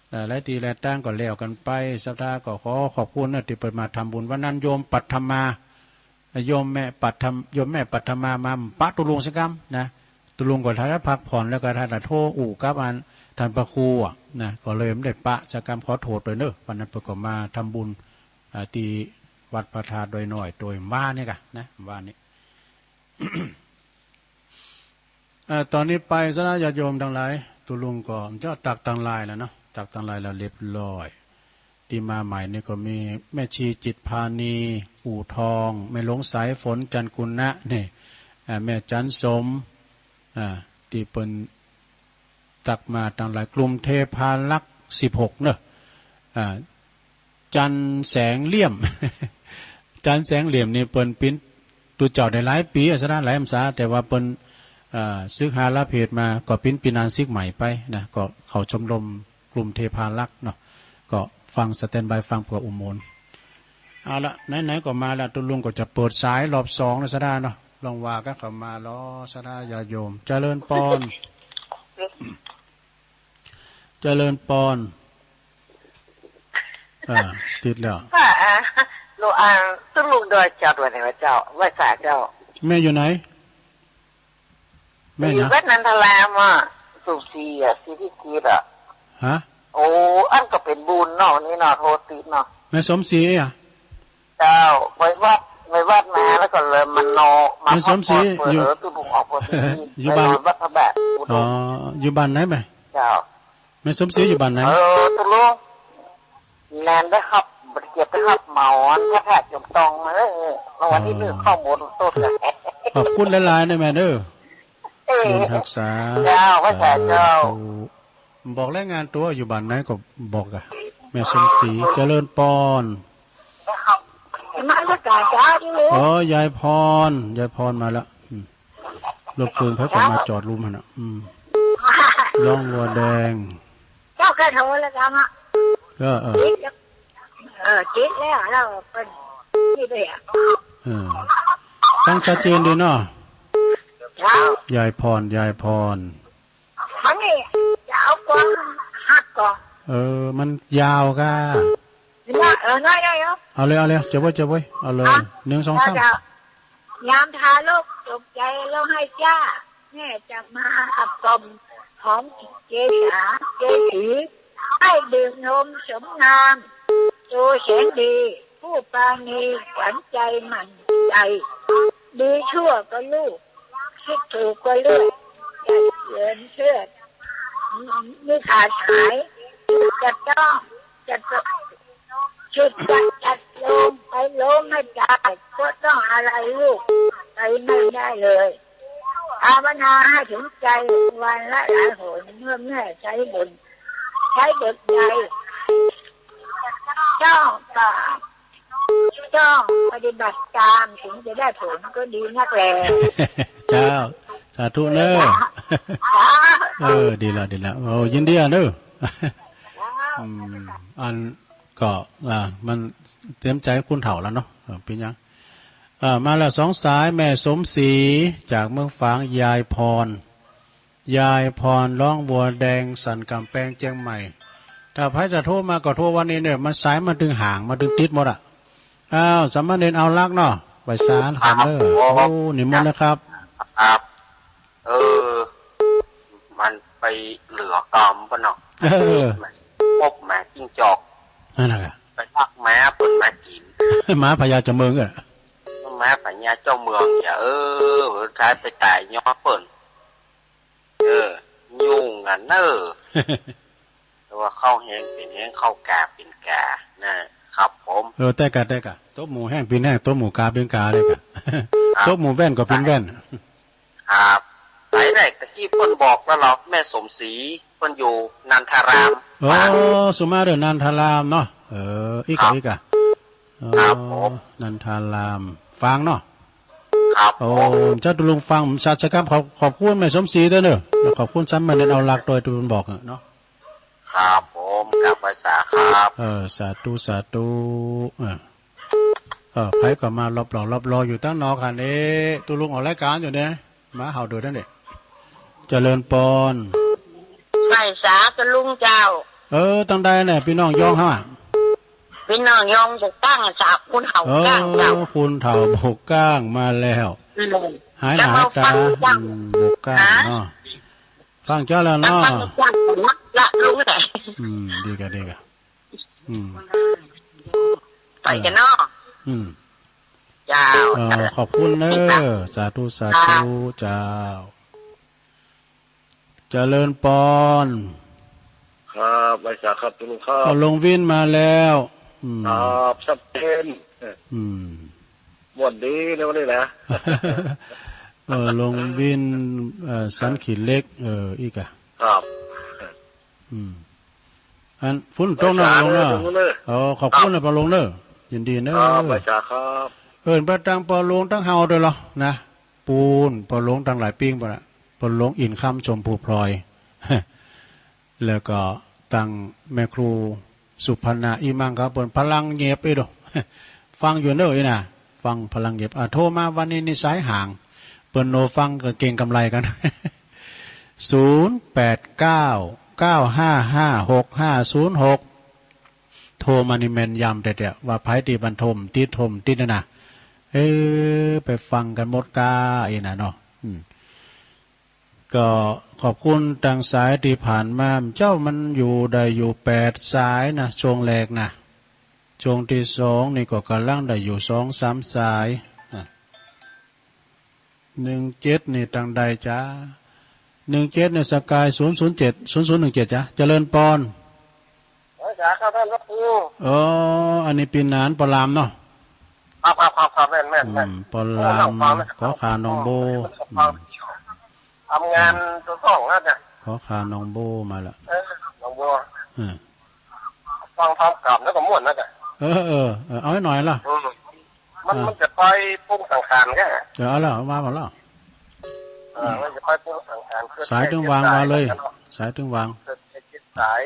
เอ่อ หลายที่หลายตางก็แล้วกันไป ศรัทธาก็ขอขอบคุณนะ ที่เปิ้นมาทำบุญ วันนั้นโยมปัทมา โยมแม่ปัทม- โยมแม่ปัทมามาปะตุ๊ลุงสักกำนะ ตุ๊ลุงก็ถ้าได้พักผ่อน แล้วก็ถ้าได้โทรอู้กับอันท่านพระครูอะนะ ก็เลยไม่ได้ปะสักกำ ขอโทษด้วยเนอะ วันนั้นเปิ้นก็มาทำบุญ อ่า ที่วัดพระธาตุดอยน้อย โดยว่านี่กะนะ ว่านี่ เอ่อ ตอนนี้ไปซะนะ ญาติโยมทั้งหลาย ตุ๊ลุงก็จะตักตังลายแล้วเนาะ ตักตังลายแล้วเรียบร้อย ที่มาใหม่นี่ก็มีแม่ชีจิตพานี อู่ทอง แม่หลวงสายฝน จันกุณะนี่ อ่า แม่จันสม อ่า ที่เปิ้นตักมาตังลาย กลุ่มเทพารักษ์ สิบหก เนอะ อ่า จันแสงเหลี่ยม จันแสงเหลี่ยมนี่เปิ้นเป๋นตุ๊เจ้าได้หลายปี๋อะ สะดาหลายพรรษา แต่ว่าเปิ้น เอ่อ สึกหาลาเพสมา ก็เป๋นปี๋นานสิกใหม่ไปนะ ก็เข้าชมรมกลุ่มเทพารักษ์เนาะ ก็ฟัง สแตนบายฟังเผื่ออุโมงค์ เอาละ ไหนๆ ก็มาละ ตุ๊ลุงก็จะเปิดสายรอบสองนะ สะดาเนาะ ลองว่ากันเข้ามาลอ สะดาญาติโยม เจริญปอน เจริญปอน อ่า ติดแล้ว ค่ะ อ่า ลูกอ่าง ตุ๊ลุงดอยจอดไว้ไหนวะเจ้า ไหว้สาเจ้า แม่อยู่ไหน แม่ อยู่ นะ วัดนันทารามอ่ะ สุขศรีอ่ะ ศรีวิจิตรอ่ะ ฮะ โอ้ อันก็เป็นบุญเนาะ นี่เนาะ โทษติเนาะ แม่สมศรีอ่ะ เจ้า ไปวัด ไปวัดมาแล้วก็เลยมาโน มา แม่สมศรี พักผ่อน อยู่ เปิดเออ ตุ๊ลุงออกพอดี อยู่บ้าน ไปนอนวัดพระบาท อ๋อ อยู่บ้านไหนแม่ เจ้า แม่สมศรีอยู่บ้านไหน เออ ตุ๊ลุง แลนได้ครับ บริเกียรติได้ครับ เหมาอันพระธาตุจอมทองมาเลย รางวัลที่หนึ่ง อ๋อ เข้าหมดตัวเลย ขอบคุณหลายๆ นะแม่เด้อ เออ บุญรักษา เจ้า พระเจ้า สาธุ บอกรายงานตัวอยู่บ้านไหนก็บอกอะ แม่สมศรี เจริญปอน มาแล้วจ้า จ้า อ๋อ ยายพร ยายพรมาแล้ว อืม รถเฟืองเขาก็มาจอดลุมหั่นน่ะ อืม ร้องวัวแดง เจ้าแค่โทรแล้วกันอ่ะ เออ เออ ติดแล้ว เออ ติดแล้ว แล้วเป็น นี่เลยอ่ะ เออ ฟังชัดเจนดีเนาะ เจ้า ยายพร ยายพร อันนี้จะเอาความฮักก่อน เออ มันยาวก้า เออ น้อยๆ เอา เอาเลย เอาเลย จดไว้ จดไว้ เอาเลย อ่ะ หนึ่ง สอง สาม เจ้า ยามทารกตกใจร้องไห้จ้า แม่จะมาอับกล่อมหอมเกสาเกสี ให้ดื่มนมสมนาม โตแสนดี ผู้ปราณีขวัญใจหมั่นใจ ดีชั่วก็ลูก คิดถูกก็เลือก อย่าเฉือนเชื่อด นิทานหาย จะต้อง จะต้อง ชุดจะจัดลงไปลงไม่ได้ เพราะต้องอะไรลูก ไปไม่ได้เลย ภาวนาให้ถึงใจวันละหลายหน เมื่อแม่ใช้บุญ ใช้บทใด ต้องปราบ ต้องปฏิบัติตาม ถึงจะได้ผลก็ดีนักแล เจ้า สาธุเนอะ เจ้า เออ ดีละ ดีละ โอ้ ยินดีอ่ะเนอะ เจ้า อืม อัน ก็ อ่า มันเต็มใจคุณเฒ่าแล้วเนาะ เออ เป็นยัง เออ มาแล้วสองสาย แม่สมศรี จากเมืองฝาง ยายพร ยายพร ร้องวัวแดง สันกำแพง เชียงใหม่ ถ้าใผจะโทรมาก็โทรวันนี้เนี่ย มันสายมันตึงห่าง มันตึงติดหมดอ่ะ อ้าว สามเณรเอาลักษณ์เนาะ ไปสารคำเด้อ ครับผม โอ้ นิมนต์นะครับ ครับ เออ มันไปเหลือกำปะเนาะ เออ พบหมาจิ้งจอก นั่นน่ะ ไปลักหมาเปิ้นมากิน หมาพญาเจ้าเมืองอะ หมาพญาเจ้าเมืองเนี่ย เออ สุดท้ายไปตายย้อนเปิ้น เออ ยุ่งกันเนอะ แต่ว่าเข้าแฮงเป็นแฮง เข้ากาเป็นกา นะครับผม เออ แต่กะ แต่กะ ตบหมู่แฮงเป็นแฮง ตบหมู่กาเป็นกาเลยกะ ครับ ตบหมู่แว่นก็เป็นแว่น ครับ สายแรกตะกี้เปิ้นบอกแล้วเหรอ แม่สมศรี เปิ้นอยู่นันทาราม อ๋อ ฝาง สุมาเด้อ นันทารามเนาะ เออ อีกอะ ครับ อีกอะ อ๋อ ครับผม นันทาราม ฝางเนาะ ครับ โอ้ ผม เจ้าตุลุงฝาง สาธุครับ ขอบ ขอบคุณแม่สมศรีด้วยเนอะ แล้วขอบคุณสามเณรเอาลักษณ์ด้วยที่เปิ้นบอกเนาะ ครับผม กราบไหว้สาครับ เออ สาธุ สาธุ เออ เออ ใผก็มารอบๆ รอบๆ อยู่ตั้งนอกหั่นเด้ ตุลุงออกรายการอยู่เนี่ย มาเห่าโดดนั่นเด้ เจริญปอน ไหว้สาตุลุงเจ้า เออ ตั้งใดเนี่ย พี่น้องยองเฮาอะ พี่น้องยองบกก้าง สาบคุณเฒ่า เออ ก้างเจ้า คุณเฒ่าบกก้างมาแล้ว อืม หายหน้าหายตา อืม บกก้าง ฮะ เนาะ ฟังเจ้าแล้วเนาะ ละลุงแหละ อืม ดีกะ ดีกะ อืม ไปกันเนาะ อืม เจ้า เอ่อ ขอบคุณเนอะ สาธุ สาธุ เจ้า เจริญปอน ครับ ไหว้สาครับ ตุลุงครับ เอา ลุงวินมาแล้ว อืม ครับ ชัดเจน อืม ม่วนดีนะวันนี้นะ เออ ลุงวิน เอ่อ สันขี้เหล็ก เออ อีกอะ ครับ อืม อัน ฝนตกนะ ไหว้สา ลุงเนอะ เด้อ ลุงเนอะ อ๋อ ขอบคุณนะ ครับ ป้าลุงเนอะ ยินดีเนอะ ครับ ไหว้สาครับ เอิ้นไปตังป้าลุงตังเฮาด้วยเหรอ นะ ปูน ป้าลุงตังหลายปิ้งปะนะ ป้าลุงอินคำ ชมพูพลอย แล้วก็ตังแม่ครูสุพรรณา อีมังครับ เปิ้นพลังเงียบอีโด ฟังอยู่เนอะอีน่ะ ฟังพลังเงียบ อ่ะ โทรมาวันนี้นี่สายห่าง เปิ้นโนฟังก็เก่งกำไรกัน ศูนย์แปดเก้า เก้าห้าห้า หกห้าศูนย์หก โทรมานี่แม่นยำแต๊ๆ ว่าไผตี้บันทมติดทมติดนั่นน่ะ เออ ไปฟังกันหมดก้าอีน่ะเนาะ อืม ก็ขอบคุณตังสายตี้ผ่านมา เจ้ามันอยู่ได้อยู่แปดสายนะ ช่วงแรกนะ ช่วงที่สองนี่ก็กำลังได้อยู่สองสามสายนะ หนึ่งเจ็ดนี่ตังใดจ๊ะ หนึ่งเจ็ดนี่สกาย ศูนย์ศูนย์เจ็ด ศูนย์ศูนย์หนึ่งเจ็ด จ๊ะ เจริญปอน เออ จ้ะ ครับท่านพระครู อ๋อ อันนี้ปีหนานปอลามเนาะ ครับ ครับ ครับ ครับ แม่น แม่น แม่น อืม ปอลาม โอ้ นั่งฟังนะ ขอขาหนองโบ อืม ทำงานตัวสองแล้วจ้ะ ขอขาหนองโบมาละ เออ หนองโบ เออ ฟังพร้อมกับแล้วก็ม่วนนะจ๊ะ เออ เออ เออ เอาให้หน่อยล่ะ อืม มัน อ่ะ มันจะไปปรุงสังขารแค่ เดี๋ยวเอาแล้ว เอามาหมดแล้ว เอ เออ ว่าจะไปปรุงสังขาร สายถึงวางมาเลย สายถึงวาง เกิดเหตุจิตสาย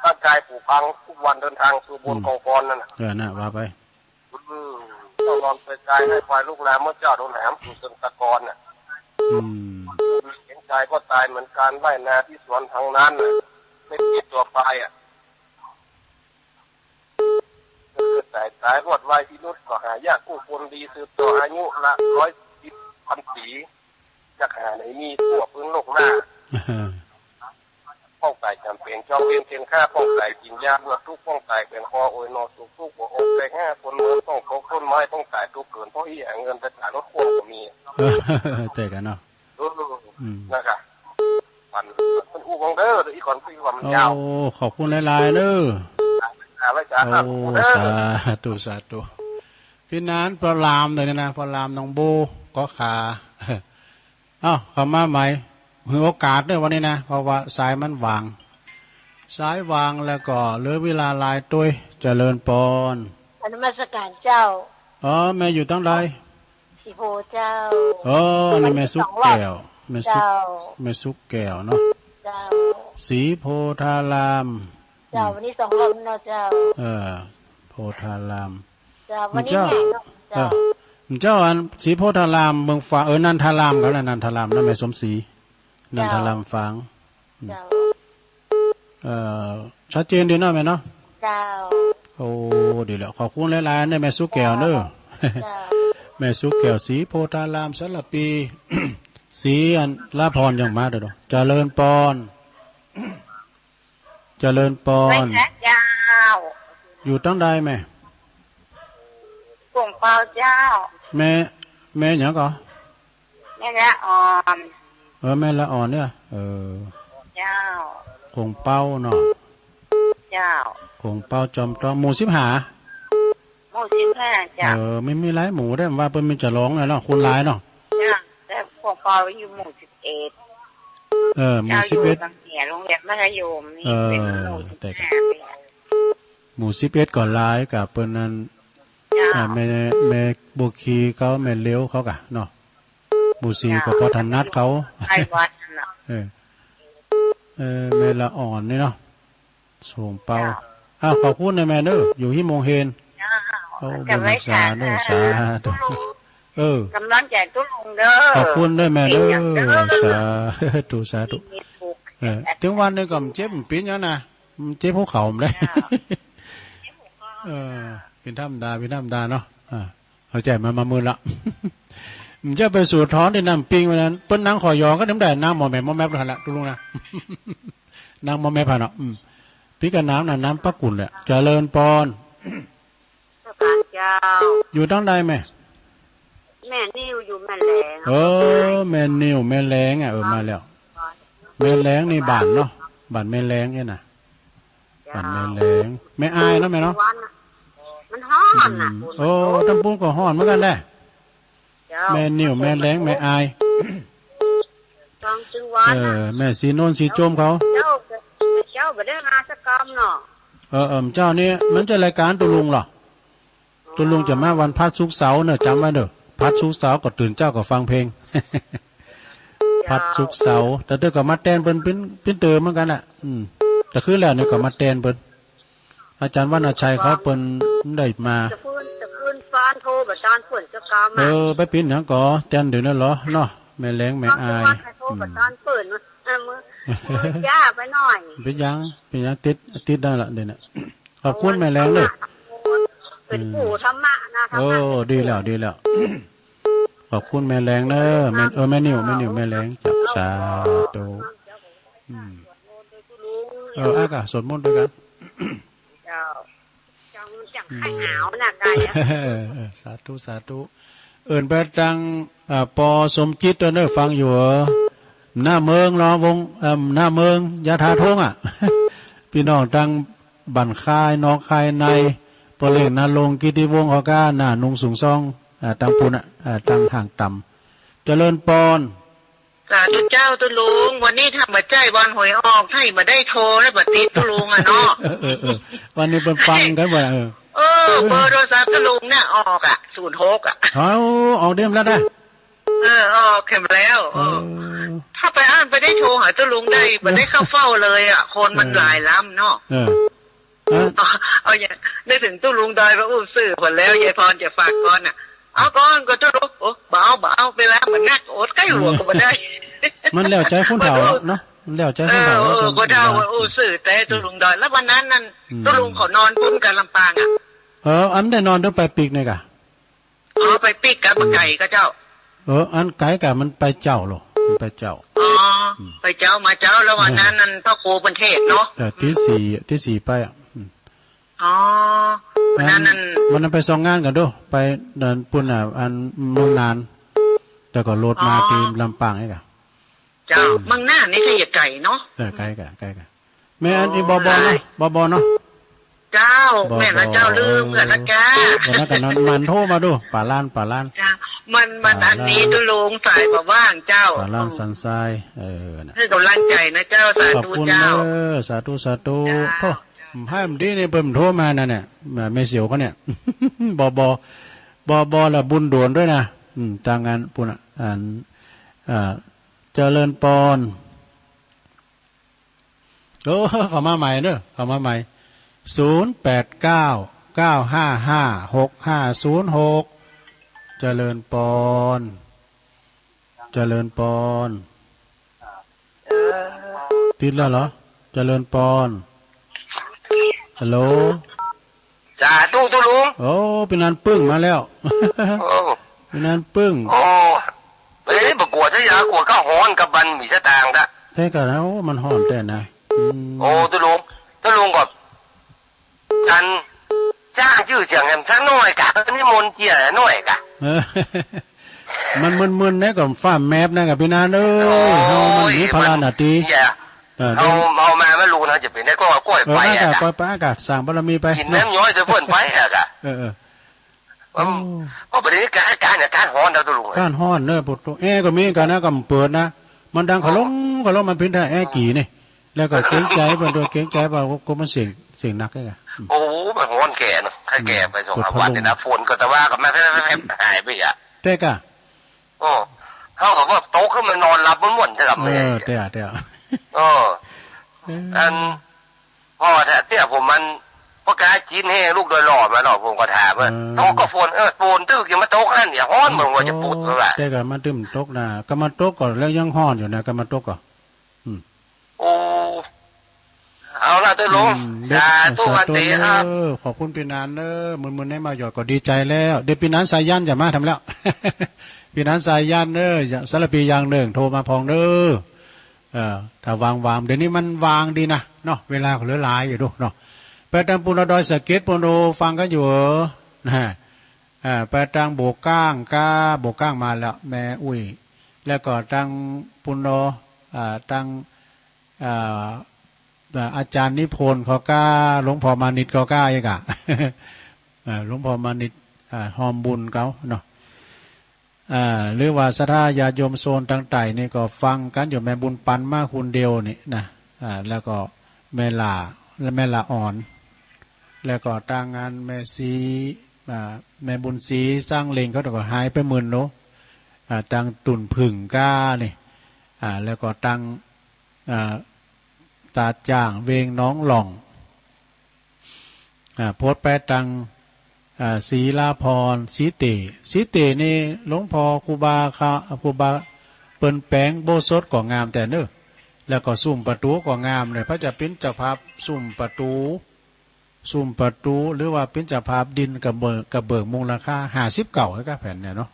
ร่างกายผุพัง ทุกวันเดินทางสู่บน อืม กองฟอนนั่นน่ะ เออ น่ะ ว่าไป อืม ต้องนอนเปลือยกายให้ควายลุกลาม เมื่อเจ้าโดนแหลมสู่เชิงตะกอนน่ะ อืม เห็นกายก็ตายเหมือนกัน ไร่นาที่สวนทางนั้นน่ะ ไม่มีตัวไปอ่ะ เกิดสายตายรวดไวพิรุธก็หายาก ผู้คนดีสืบต่ออายุละร้อยสิบพันปี จักหาไหนมีทั่วพื้นโลกหน้า ป้องตายจำเป็นจองเวียนเทียนฆ่า ป้องตายกินยาเบื่อทุกข์ ป้องตายเป็นคอโอยนอสุขทุกข์หัวอกแตกห้า คนเมืองต้องตกต้นไม้ ต้องตายทุกข์เกิน เพราะอีหยังเงินไปตายรถพ่วงก็มี เออ เจอกันเนาะ เออ อืม นะครับ มันเป็นอู้ของเด้อ อีกก่อนคือว่ามันยาว โอ้ ขอบคุณหลายๆเด้อ อ่า ไว้จ้าครับ โอ้ ขอบคุณเด้อ สาธุ สาธุ พี่นาน พ่อรามเลยนะ พ่อรามหนองโบ ก็ขา เอ้า เข้ามาใหม่ ให้โอกาสด้วยวันนี้นะ เพราะว่าสายมันว่าง สายว่างแล้วก็เหลือเวลาหลายตัว เจริญพร นมัสการเจ้า อ๋อ แม่อยู่ตั้งใด สีโพธิ์เจ้า อ๋อ นี่แม่สุกแก้ว แม่สุก เจ้า แม่สุกแก้วเนาะ เจ้า สีโพธาราม เจ้า อืม วันนี้สองรอบเนาะเจ้า เออ โพธาราม เจ้า วันนี้ เจ้า ใหญ่เนาะเจ้า เออ เจ้าอันสีโพธารามเมืองฟ้า เออ นันทารามครับนะ นันทารามนะ แม่สมศรี เจ้า นันทารามฝาง อืม เจ้า เอ่อ ชัดเจนดีเนาะแม่เนาะ เจ้า โอ้ ดีแล้ว ขอบคุณหลายๆเด้อแม่สุกแก้วเด้อ เจ้า แม่สุกแก้ว สีโพธาราม สารปี สีอันลาพรยังมาเด้อ เจริญพร เจริญพร ไหว้พระเจ้า อยู่ตั้งใดแม่ กงเปาเจ้า แม่ แม่หยังก่อ แม่ละอ่อน เออ แม่ละอ่อนเนี่ย เออ เจ้า กงเปาเนาะ เจ้า กงเปาจอมทอง หมู่สิบห้า หมู่สิบห้า เจ้า เออ ไม่มีหลายหมู่ได้ ว่าเปิ้นมีจะร้องแล้วเนาะ คนหลายเนาะ เจ้า แต่กงเปาอยู่หมู่สิบเอ็ด เออ หมู่สิบเอ็ด เจ้า อยู่ทางเหนือโรงเรียนมัธยมนี่ เออ เป็นหมู่สิบห้า แต่ก็ เนี่ย หมู่สิบเอ็ดก็หลายกะเปิ้นนั่น เจ้า อ่า แม่ แม่บัวขีเขา แม่เลี้ยวเขากะเนาะ หมู่สี่ เจ้า ก็พอถนัดเขา ไปวัดน่ะ เออ เออ แม่ละอ่อนนี่เนาะ ส่งเปา เจ้า อ้าว ขอบคุณนะแม่เนอะ อยู่ที่โมงเฮน เจ้า โอ้ จะไว้ บุญรักษา ค่ะ เนอะ สาธุ เออ กำลังใจตุ๊ลุงเด้อ ขอบคุณด้วยแม่เด้อ เป็นอย่างเด้อ สาธุ สาธุ มีสุข เออ ถึงวันหนึ่งก็เจ็บปีนอย่างนะ มันเจ็บหัวเข่ามันเลย เจ้า เออ เป็นธรรมดา เป็นธรรมดาเนาะ อ่า เข้าใจมา มามือละ มันจะไปสูดถอนในน้ำปิงวันนั้น เปิ้นนั่งขอยองก็น้ำได้ น้ำหมอแหม่มหมอแหม่มแล้วหั่นละ ตุ๊ลุงนะ นั่งหมอแหม่มผ่านเนาะ อืม พี่กับน้ำน่ะ น้ำปักกุ่นแหละ เจริญพร เจ้าค่ะเจ้า อยู่ตั้งใดแม่ แม่นิวอยู่แม่แลง เออ แม่นิว แม่แลงอ่ะ เออ มาแล้ว แม่แลงนี่บ้านเนาะ บ้านแม่แลงเนี่ยนะ เจ้า บ้านแม่แลง แม่อายเนาะแม่เนาะ วันน่ะ มันฮ้อนน่ะ อืม โอ้ ตำปูนก็ฮ้อนเหมือนกันแหละ เจ้า แม่นิว แม่แลง แม่อาย ฟังชื่อวันน่ะ เออ แม่สีนวลสีโจมเขา เจ้า เจ้าบ่ได้มาสักกำเนาะ เออ เออ เจ้านี่มันจะรายการตุ๊ลุงเหรอ ตุ๊ลุงจะมาวันพัดศุกร์เสาร์เนอะ จำไว้เนอะ พัดศุกร์เสาร์ก็ตื่นเจ้าก็ฟังเพลง พัดศุกร์เสาร์ แต่เดี๋ยวก็มาแตนเปิ้นปิ้นปิ้นเตอเหมือนกันน่ะ อืม แต่คืนแล้วเนี่ยก็มาแตนเปิ้น อาจารย์วรรณชัยเขาเปิ้นได้มา ตะคืน ตะคืนฟ้านโทรบ่ตานเปิ้นจะกำอ่ะ เออ ไปปิ้นหยังก่อ แตนเดี๋ยวนั้นเหรอเนาะ แม่แลง แม่อาย ตะคืนฟ้านโทรบ่ตานเปิ้น เออ มือ มือย่าไปหน่อย เป็นหยัง เป็นหยัง ติด ติดได้ละเดี๋ยวนี้ ขอบคุณแม่แลงเด้อ เป็นผู้ธรรมะนะ ธรรมะ โอ้ ดีแล้ว ดีแล้ว ขอบคุณแม่แลงเด้อ แม่ เออ แม่นิว แม่นิว แม่แลง จ้ะ สาธุ อืม เออ อ่ะ ก็สวดมนต์ด้วยกัน เจ้า จัง จังไข่หาวนะกายอะ เออ เออ สาธุ สาธุ เอิ้นไปทาง อ่า ปอสมจิตเด้อ ฟังอยู่เหรอ หน้าเมืองเหรอ วง เอิ่ม หน้าเมือง ยาทาทงอ่ะ พี่น้องทางบ้านคาย หนองคายใน ปอเล็ง นาลง กิติวงศ์ เขาก้า หน้านุงสุงซอง อ่า ทางปุ้นอ่ะ อ่า ทางห่างต่ำ เจริญปอน สาธุเจ้าตุ๊ลุง วันนี้ถ้าบ่ใจ้วันหวยออก ถ้าบ่ได้โทรแล้วบ่ติดตุ๊ลุงอะเนาะ เออ เออ เออ วันนี้เปิ้นฟังกันบ่ เออ เออ เบอร์โทรศัพท์ตุ๊ลุงเนี่ยออกอะ ศูนย์หกอะ เอา ออกเดิมแล้วนะ เออ อ๋อ แข็งแล้ว เออ เออ ถ้าไปอั้นไปได้โทรหาเจ้าลุงได้ บ่ได้เข้าเฝ้าเลยอะ คนมัน เออ หลายลำเนาะ เออ เออ เอาอย่าง นึกถึงเจ้าลุงดอยพระอู้ซื่อ พอแล้ว ยายพรจะฝากก่อนน่ะ เอาก่อนก็เจ้าลุง โอ้ บ่เอา บ่เอา ไปแล้ว มันนัก โอดใกล้หัวก็บ่ได้ มันแล้วใจคนเฒ่าเนาะ มันแล้วใจคนเฒ่า เออ เออ คนเฒ่า คนเฒ่า อู้ซื่อ แต่เจ้าลุงดอย แล้ววันนั้นนั่น อืม เจ้าลุงเขานอนพุ้นกับลำปางอะ เออ อันได้นอนด้วยไปปีกนี่กะ อ๋อ ไปปิ๊กกับบักไก่ก็เจ้า เออ อันไก่กะมันไปเจ้าโล มันไปเจ้า อ๋อ อืม ไปเจ้ามาเจ้า แล้ววันนั้น เออ นั่นพระครูเพิ่นเทศน์เนาะ เออ ตีสี่ ตีสี่ไปอ่ะ อืม อ๋อ วันนั้น อัน นั่น วันนั้นไปสองงานกันดู ไปเดินปุ้นอ่ะ อันเมืองน่าน แล้วก็รถมา อ๋อ ที่ลำปางนี่กะ เจ้า อืม เมืองน่านนี่ก็อย่าไกลเนาะ เออ ไกลกะ ไกลกะ แม่อันนี้ อ๋อ บอบอเนาะ หลาย บอบอเนาะ เจ้า บอบอ แม่นละเจ้า ลืมกันละกะ เออ วันนั้นกันนั้นมันโทรมาดู ป่าล้าน ป่าล้าน เจ้า มัน มัน ป่าล้าน อันนี้เจ้าลุงสายบ่ว่างเจ้า ป่าล้าน อืม สันทราย เออ น่ะ ให้กำลังใจนะเจ้า สาธุ ขอบคุณ เจ้า เด้อ สาธุ สาธุ เจ้า โธ่ ให้มันดีนี่เพิ่นโทรมานั่นน่ะ แม่เสี่ยวเขาเนี่ย บอบอ บอบอ และบุญด่วนด้วยนะ อืม ตางงานปุ้นอ่ะ อัน เอ่อ เจริญปอน โอ้ เข้ามาใหม่เนอะ เข้ามาใหม่ ศูนย์แปดเก้า เก้าห้าห้า หกห้าศูนย์หก เจริญปอน เจริญปอน ติดแล้วเหรอ เจริญปอน ฮัลโหล สาธุ เจ้าลุง โอ้ พี่นันปึ้งมาแล้ว โอ้ พี่นันปึ้ง โอ้ เอ้ย บ่กลัวซะยา กลัวข้าวฮ้อนกับบันหมี่สตางค์ละ แต่ก็นะ โอ้ มันฮ้อนแต่นะ อืม โอ้ เจ้าลุง เจ้าลุงก็ กัน จ้างชื่อเสียงแหมสักหน่อยกะ นิมนต์เจียหน่อยกะ เออ มันมึนๆ นะ ก็ฟ้าแมบนะ กับพี่นันเอ้ย โอ้ย เฮามันมีภาระหน้าที่ มัน อย่า เออ เฮา เดี๋ยว เฮามาไม่รู้นะ จะเป็นได้ก็ก้อย เออ ไป อ่ะ อ่ะ กะ ก้อยไป อ่ะ กะ สร้างบารมีไป กินน้ำย้อยจะเพิ่นไป อ่ะ กะ เออ เออ มัน โอ้ ก็บ่ได้การ การเนี่ย การฮ้อนแล้วตัวลุง การฮ้อนเนอะ ปวดตัว แอร์ก็มีกันนะ ก็เปิดนะ มันดัง โอ้ ขะลง ขะลง มันเป็นท่าแอร์กี่นี่ แล้วก็เกรงใจเพิ่นด้วย เกรงใจเพิ่น ก็มันเสียง เสียงหนักเลยอะ อืม โอ้ มันฮ้อนแก่เนอะ ใครแก่ไป อืม สองสามวันเนี่ยนะ เปิดพัดลม ฝนก็แต่ว่าก็ไม่ ไม่ ไม่ ไม่หายไปอ่ะ แต่กะ โอ้ เฮาก็ว่าตกขึ้นมานอนหลับม่วนๆ เถอะครับ เออ แม่ เตี้ย เตี้ย เออ เออ อัน พ่อแท้เตี้ยผมมัน พ่อกาจีนแห่ลูกโดยหล่อมาเนาะ ผมก็ถามว่า เออ ตกก็ฝน เออ ฝนตื้อกินมาตกนั่นเนี่ย ฮ้อนเหมือนว่าจะปุด โอ้ ว่า แต่ก็มาตึมตกนะ ก็มาตกก่อนแล้วยังฮ้อนอยู่นะ ก็มาตกก่อน อืม โอ้ เอาละเด้อลุง อืม เด้อ สาธุ สาธุ วันดีครับ เด้อ ขอบคุณพี่นันเด้อ มื้อๆ นี้มาหยอดก็ดีใจแล้ว เดี๋ยวพี่นันสายันจะมาทำแล้ว พี่นันสายันเด้อ สารพีอย่างหนึ่ง โทรมาพองเด้อ เอ่อ ถ้าว่างๆ เดี๋ยวนี้มันว่างดีนะ เนาะ เวลาก็เหลือหลายอยู่ดูเนาะ ไปตางปุนดอยสะเก็ด ปุนโอฟังกันอยู่เหรอ นะฮะ อ่า ไปตางโบกก้างก้า โบกก้างมาแล้ว แม่อุ้ย แล้วก็ตางปุนโอ อ่า ตาง อ่า อ่า อาจารย์นิพนธ์เขาก้า หลวงพ่อมานิตเขาก้าอีกอะ อ่า หลวงพ่อมานิต อ่า ฮอมบุญเขาเนาะ อ่า หรือว่าศรัทธาญาติโยมโซนต่างๆ นี่ก็ฟังกันอยู่ แม่บุญปันมาคนเดียวนี่นะ อ่า แล้วก็แม่หล่า และแม่หล่าอ่อน แล้วก็ตางงานแม่ศรี อ่า แม่บุญศรีสร้างเลงเขาก็หายไปหมื่นโล อ่า ตางตุ่นผึ่งก้านี่ อ่า แล้วก็ตาง อ่า ตาดจ่างเวงหนองหล่อง อ่า โพสต์ไปตาง อ่า ศรีลาพร ศรีเต ศรีเตนี่หลวงพ่อครูบาค่ะ ครูบาเปิ้นแป๋งอุโบสถก็งามแต่เนอะ แล้วก็ซุ้มประตูก็งามเลย พระจะเป็นเจ้าภาพซุ้มประตู ซุ้มประตู หรือว่าเป็นเจ้าภาพดินกระเบื้อง กระเบื้องมูลค่าห้าสิบเก้า ไอ้ก้าแผ่นเนี่ยเนาะ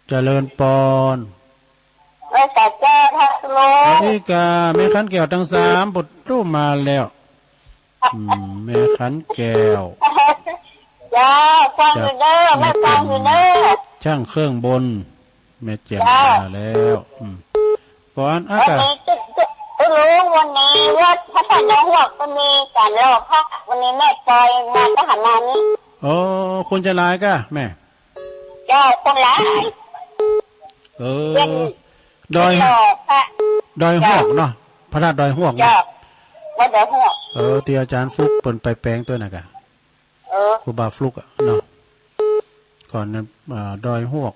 เจริญปอน ไหว้สาเจ้าค่ะลุง สวัสดีค่ะ แม่ขันแก้วทั้งสาม ปุตตุมาแล้ว อืม แม่ขันแก้ว เจ้า ฟังอยู่เด้อ แม่ฟังอยู่เด้อ ช่างเครื่องบน แม่แจ่ม เจ้า มาแล้ว อืม ก่อน อ่ะ วัน ค่ะ นี้ตุ๊ตุ๊ตุ๊ลุง วันนี้วัดพระธาตุดอยหวกก็มีการหล่อพระ วันนี้แม่ปอยมาก็หามานี่ โอ้ คนจะหลายก้า แม่ เจ้า คนหลาย เออ เป็น ดอย เป็นหล่อพระ ดอยหวกเนาะ เจ้า พระธาตุดอยหวกเนาะ เจ้า วัดดอยหวก เออ ที่อาจารย์ฟลุกเปิ้นไปแป๋งตัวน่ะก้า เออ ครูบาฟลุกอะเนาะ ก่อนนั้น เอ่อ ดอยหวก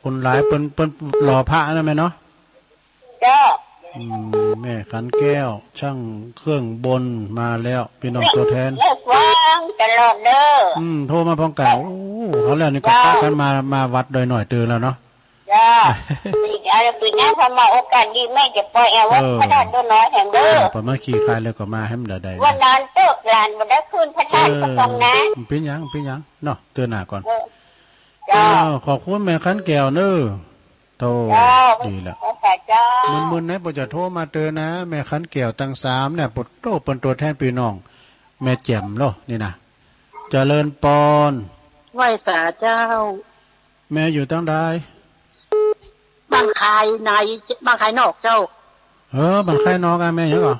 คนหลายเปิ้น เปิ้นหล่อพระนะแม่เนาะ เจ้า อืม แม่ขันแก้ว ช่างเครื่องบนมาแล้ว พี่น้องตัวแทน เลิกวางตลอดเด้อ อืม โทรมาพร้อมกัน โอ้ เขาแล้วนี่ก็ เจ้า ปะกันมา มาวัดดอยหน่อยเติมแล้วเนาะ เจ้า ปี อะไร ปีหน้าพอมาโอกาสดีแม่จะปล่อยเอาวัด เออ พระธาตุดอยหน่อยแห่งเด้อ เออ พอมาขี่คายแล้วก็มาให้มันได้ๆ วันนั้นเติกหลานบ่ได้ขึ้นพระธาตุ เออ ก็ต้องนะ มันเป็นหยัง มันเป็นหยังเนาะ เติมหน้าก่อน เออ เจ้า อ้าว ขอบคุณแม่ขันแก้วเนอะ โธ่ เจ้า ดีละ เจ้า มึนๆ นะ ปอจะโทรมาเติมนะ แม่ขันแก้วตังสามเนี่ย ปอโต้เปิ้นตัวแทนพี่น้อง แม่แจ่มโลนี่นะ เจริญปอน ไหว้สาเจ้า แม่อยู่ตังใด บ้านคายใน บ้านคายนอกเจ้า เออ บ้านคายนอกอะ แม่หยังก่อ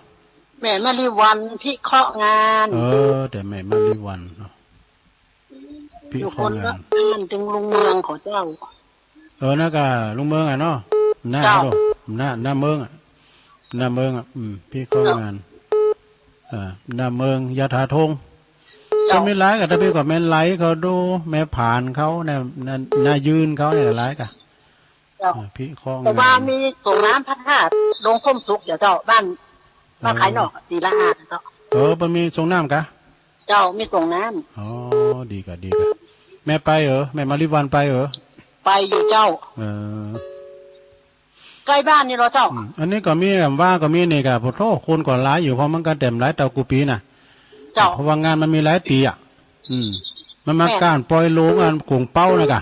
แม่มะลิวัลย์ พิเคราะห์งาน เออ แต่แม่มะลิวัลย์เนาะ พิเคราะห์งาน อยู่คนละบ้านตึงลุงเมืองของเจ้า เออ นั่นก็ลุงเมืองอะเนาะ หน้า เจ้า เนาะ หน้า หน้าเมืองอะ หน้าเมืองอะ อืม พิเคราะห์งาน เจ้า อ่า หน้าเมือง ยาถาธง เจ้า ก็มีหลายกะ ถ้าพี่ก็แม่ไหลเขาดู แม่ผานเขาเนี่ย หน้า หน้ายืนเขาเนี่ยหลายกะ เจ้า อ่า พิเคราะห์งาน แต่ว่ามีส่งน้ำพระธาตุดงส้มสุข เดี๋ยวเจ้า บ้าน บ้าน เออ ขายนอกอะ ศิลาอาดเจ้า เออ มันมีส่งน้ำกะ เจ้า มีส่งน้ำ อ๋อ ดีกะ ดีกะ แม่ไปเออ แม่มะลิวัลย์ไปเออ ไปอยู่เจ้า เออ ใกล้บ้านนี่เหรอเจ้า อืม อันนี้ก็มี ว่าก็มีนี่กะ โอ้โธ่ คนก็หลายอยู่ เพราะมันก็เต็มหลายเต้ากูปีน่ะ เจ้า เพราะว่างานมันมีหลายตีอะ อืม มันมา แม่น ก้านปอยหลงอันกงเป้านะกะ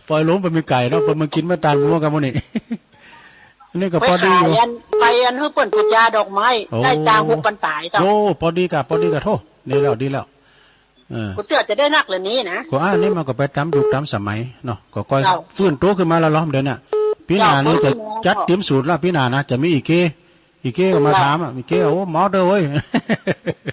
ปอยหลงไปมีไก่เนาะ ไปมากินมาตานหมู่กันหมดนี่ อันนี้ก็พอดีอยู่ ไปอัน ไปอันหื้อเปิ้นปูจาดอกไม้ โอ้ ได้ตังค์หกพันปลายเจ้า โอ้ พอดีกะ พอดีกะ โธ่ ดีแล้ว ดีแล้ว เออ กูเตื้อจะได้นักเหล่านี้นะ ก็อันนี้มันก็ไปตามยุคตามสมัยเนาะ ก็ค่อย เจ้า ฟื้นตัวขึ้นมาแล้วเหรอ เดี๋ยวเนี้ย ปีหน้านี่ เจ้า จะ ฟื้นมาแล้ว จัดเตรียมสูตรละ ปีหน้านะ จะมีอีเก้ อีเก้ก็มา เจ้า ถามอะ อีเก้ โอ้ เมาเด้อเว้ย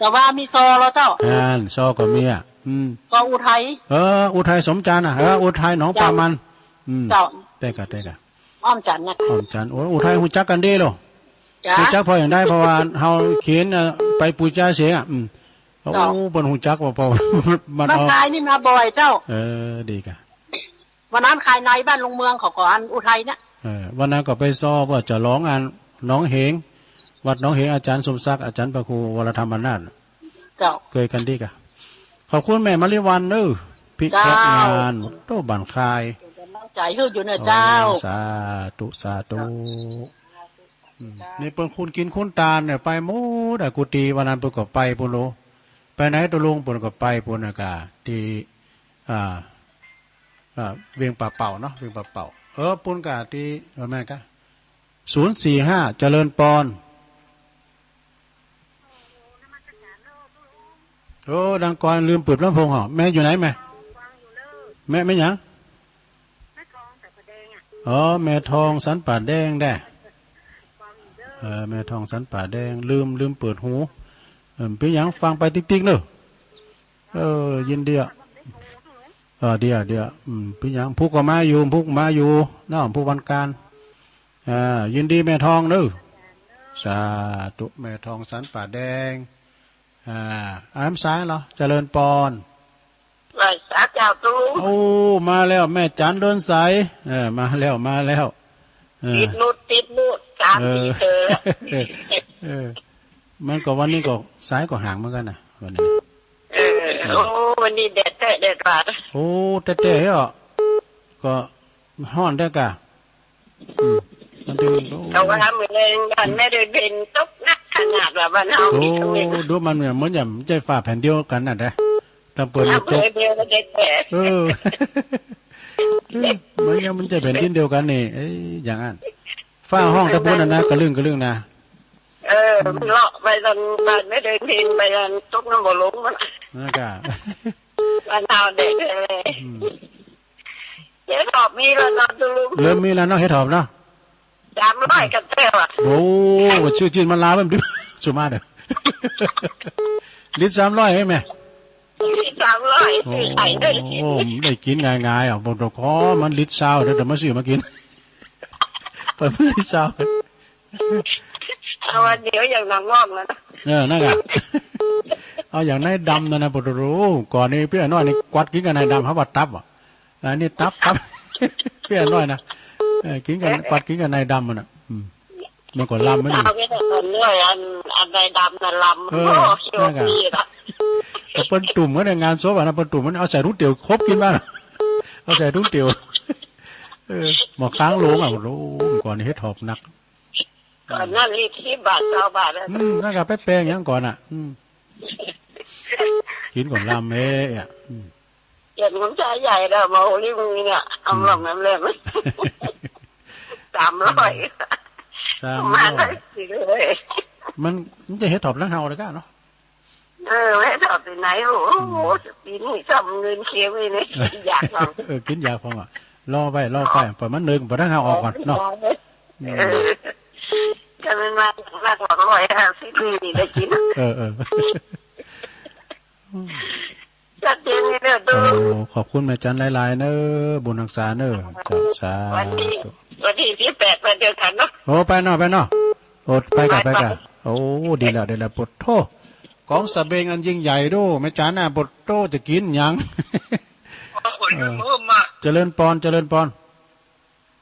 แต่ว่ามีซอแล้วเจ้า อ่า ซอก็มีอะ อืม ซออุทัย เออ อุทัยสมจันทร์อะ เออ อุทัยหนองปลามัน เจ้า อืม เจ้า เต้กะ เต้กะ อ้อมจันทร์นะ อ้อมจันทร์ โอ้ อุทัยฮู้จักกันดีโล จ้ะ ฮู้จักพออย่างใด เพราะว่าเฮาเขียน เอ่อ ไปปูจาเสีย อืม โอ้ เจ้า เปิ้นฮู้จักว่า เพราะมัน มา เอา ขายนี่มาบ่อยเจ้า เออ ดีกะ วันนั้นขายในบ้านลุงเมืองเขาก็อันอุทัยเนี่ย เออ วันนั้นก็ไปซอว่าจะร้องอันหนองเหง วัดหนองเหง อาจารย์สมศักดิ์ อาจารย์พระครูวรธรรมนาถ เจ้า เคยกันดีกะ ขอบคุณแม่มะลิวัลย์เนอะ พิเคราะห์งาน เจ้า โต้บ้านคาย เป็นกำลังใจให้อยู่นะเจ้า โอ้ สาธุ สาธุ เจ้า อืม นี่เปิ้นคุณกินคุณตานเนี่ย ไปหมดอะ กุฏิวันนั้นเปิ้นก็ไปปู้นโล ไปไหนตะลุงเปิ้นก็ไปปู้นนะกะ ที่ อ่า อ่า เวียงป่าเป่าเนาะ เวียงป่าเป่า เออ ปู้นกะ ที่ เออ แม่นกะ ศูนย์สี่ห้า เจริญปอน โอ้ ดังก่อนลืมเปิดลำโพงเหรอ แม่อยู่ไหนแม่ แม่ แม่หยัง อ๋อ แม่ทองสันป่าแดงแด้ เออ แม่ทองสันป่าแดง ลืม ลืมเปิดหู เออ เป็นหยังฟังไปติ๊กๆ เนอะ เออ ยินดีอะ เออ เดี๋ยว เดี๋ยว อืม เป็นหยัง ผู้ก็มาอยู่ ผู้ก็มาอยู่ เนาะ ผู้วันการ อ่า ยินดีแม่ทองเนอะ สาธุ แม่ทองสันป่าแดง อ่า อามสายเหรอ เจริญปอน ไหว้สาเจ้าตู โอ้ มาแล้ว แม่จันเดินสาย เออ มาแล้ว มาแล้ว เออ ติดหมุด ติดหมุด สาม เออ สี่เทื่อ เออ มันก็วันนี้ก็สายก็ห่างเหมือนกันนะ วันนี้ เออ อืม โอ้ วันนี้แดดแท้แดดว่า โอ้ แท้ๆ เหรอ ก็ฮ้อนแท้กะ อืม มันถึง โอ้ แต่ว่ามื้อแลงบ้านแม่เดินเพ็ญตกหนักขนาดว่าบ้านเฮา โอ้ นี่ก็มี ดูมันเหมือน เหมือนอย่างมันใช่ฟ้าแผ่นเดียวกันน่ะนะ ตำเปิด อำเภอเดียวกันแท้ๆ เออ เออ มันยัง มันใช่แผ่นดินเดียวกันนี่ เอ้ย อย่างนั้น ฟ้าห้องตะปูนน่ะนะ กะลึ่งกะลึ่งนะ เออ อืม มันเลาะไปตอนบ้านแม่เดินเพ็ญไปตอนตกน้ำบ่อหลวงมัน นั่นกะ บ้านเฮาเด็กเลย อืม เห็ดหอบมีแล้วเนาะ ตูลุง เริ่มมีแล้วเนาะ เห็ดหอบเนาะ สามร้อยกับแก้วอะ โอ้ ว่าชื่อจีนมันลาวมันดิ สุมาเด้อ ลิตรสามร้อยให้แม่ ลิตรสามร้อย โอ้ ซื้อไข่ได้ โอ้ ได้กินง่ายๆ อ่ะ บอกดอกคอมันลิตรซาวเด้อ เดี๋ยวมาซื้อมากิน เปิดมันลิตรซาว เอาอันเดียวอย่างหนังงอกแล้วนะ เออ นั่นกะ เอาอย่างนายดำนั่นนะ ปะโถ ก่อนนี้พี่น้อยนี่กวัดกินกับนายดำ เขาว่าตับอ่ะ Nei, ni tapp, tapp. ເປັນນ້ອຍນະ. ເອີ ກິນກັນ ເອີ ປັດກິນກັນໃນດຳມັນນະ. ອືມ ມັນກໍລຳມັນນີ້. ເອົາໄປແຕ່ນ້ອຍ ອັນ ອັນໃດດຳນະລຳ. ເອີ ໂອ້ ນັ້ນກະ ເປັນຕຸ່ມເນາະ ງານສົບອະນະ ເປັນຕຸ່ມມັນເອົາໃສ່ຖົງຕຽວ ຄົບກິນມາ ເອົາໃສ່ຖົງຕຽວ. ເອີ ໝໍ້ຄ້າງໂລງອະ ໂອ້ ກ່ອນເຮັດຫອບໜັກ. ກ່ອນນັ້ນລີດສິບບາດ ຊາວບາດນະ. ອືມ ນັ້ນກະໄປແປງຫຍັງກ່ອນນະ. ອືມ ກິນກ່ອນລຳເອ. ອືມ ເປັນຄົນຊາຍໃຫຍ່ແລ້ວ ມາໂອລິງນີ້ ອືມ ອຳລອມແອມແລມ ສາມຮ້ອຍ ສາມຮ້ອຍ ມາໄດ້ຊິເລີຍ. ມັນ ມັນຈະເຮັດຖອບທັງເຮົາເດ້ກະເນາະ. ເອີ ເຮັດຖອບທີ່ໄຫນ. ໂອ້ໂຫ ອືມ ປີນີ້ຊ້ຳເງິນເຄຍໄວ້ນີ້ ຢາກເອົາ. ເອີ ກິນຢາກພໍງອະ ລໍໄວ້ ລໍໄວ້ ເອົາ ປະມານໜຶ່ງ ບໍ່ທັນເອົາອອກກ່ອນເນາະ. ເອີ ອືມ ກະແມ່ນວ່າ ໜັກກວ່າຮ້ອຍຫ້າສິບນີ້ໄດ້ກິນ. ເອີ ເອີ ຊັດເຈນນີ້ເດີຕູ້. ໂອ້ ຂອບຄຸນແມ່ຈັນຫຼາຍໆເນີ ບຸນຮັກສາເນີ. ເຈົ້າ ສາທຸ. ວັນທີ ວັນທີສິບແປດໄປດຽວກັນເນາະ. ໂອ້ ໄປເນາະ ໄປເນາະ. ໂອ້ ໄປກະ ໄປ ໄປກະ. ໂອ້ ດີແລ້ວ ດີແລ້ວ. ປະໂທ ກອງສະເບັງອັນຍິ່ງໃຫຍ່ດູ ແມ່ຈັນນະ. ປະໂທ ຈະກິນຫຍັງ? ໂອ້ ຄົນ ເອີ ເລີ່ມມາ. ຈະເລີນພອນ ຈະເລີນພອນ. ນະ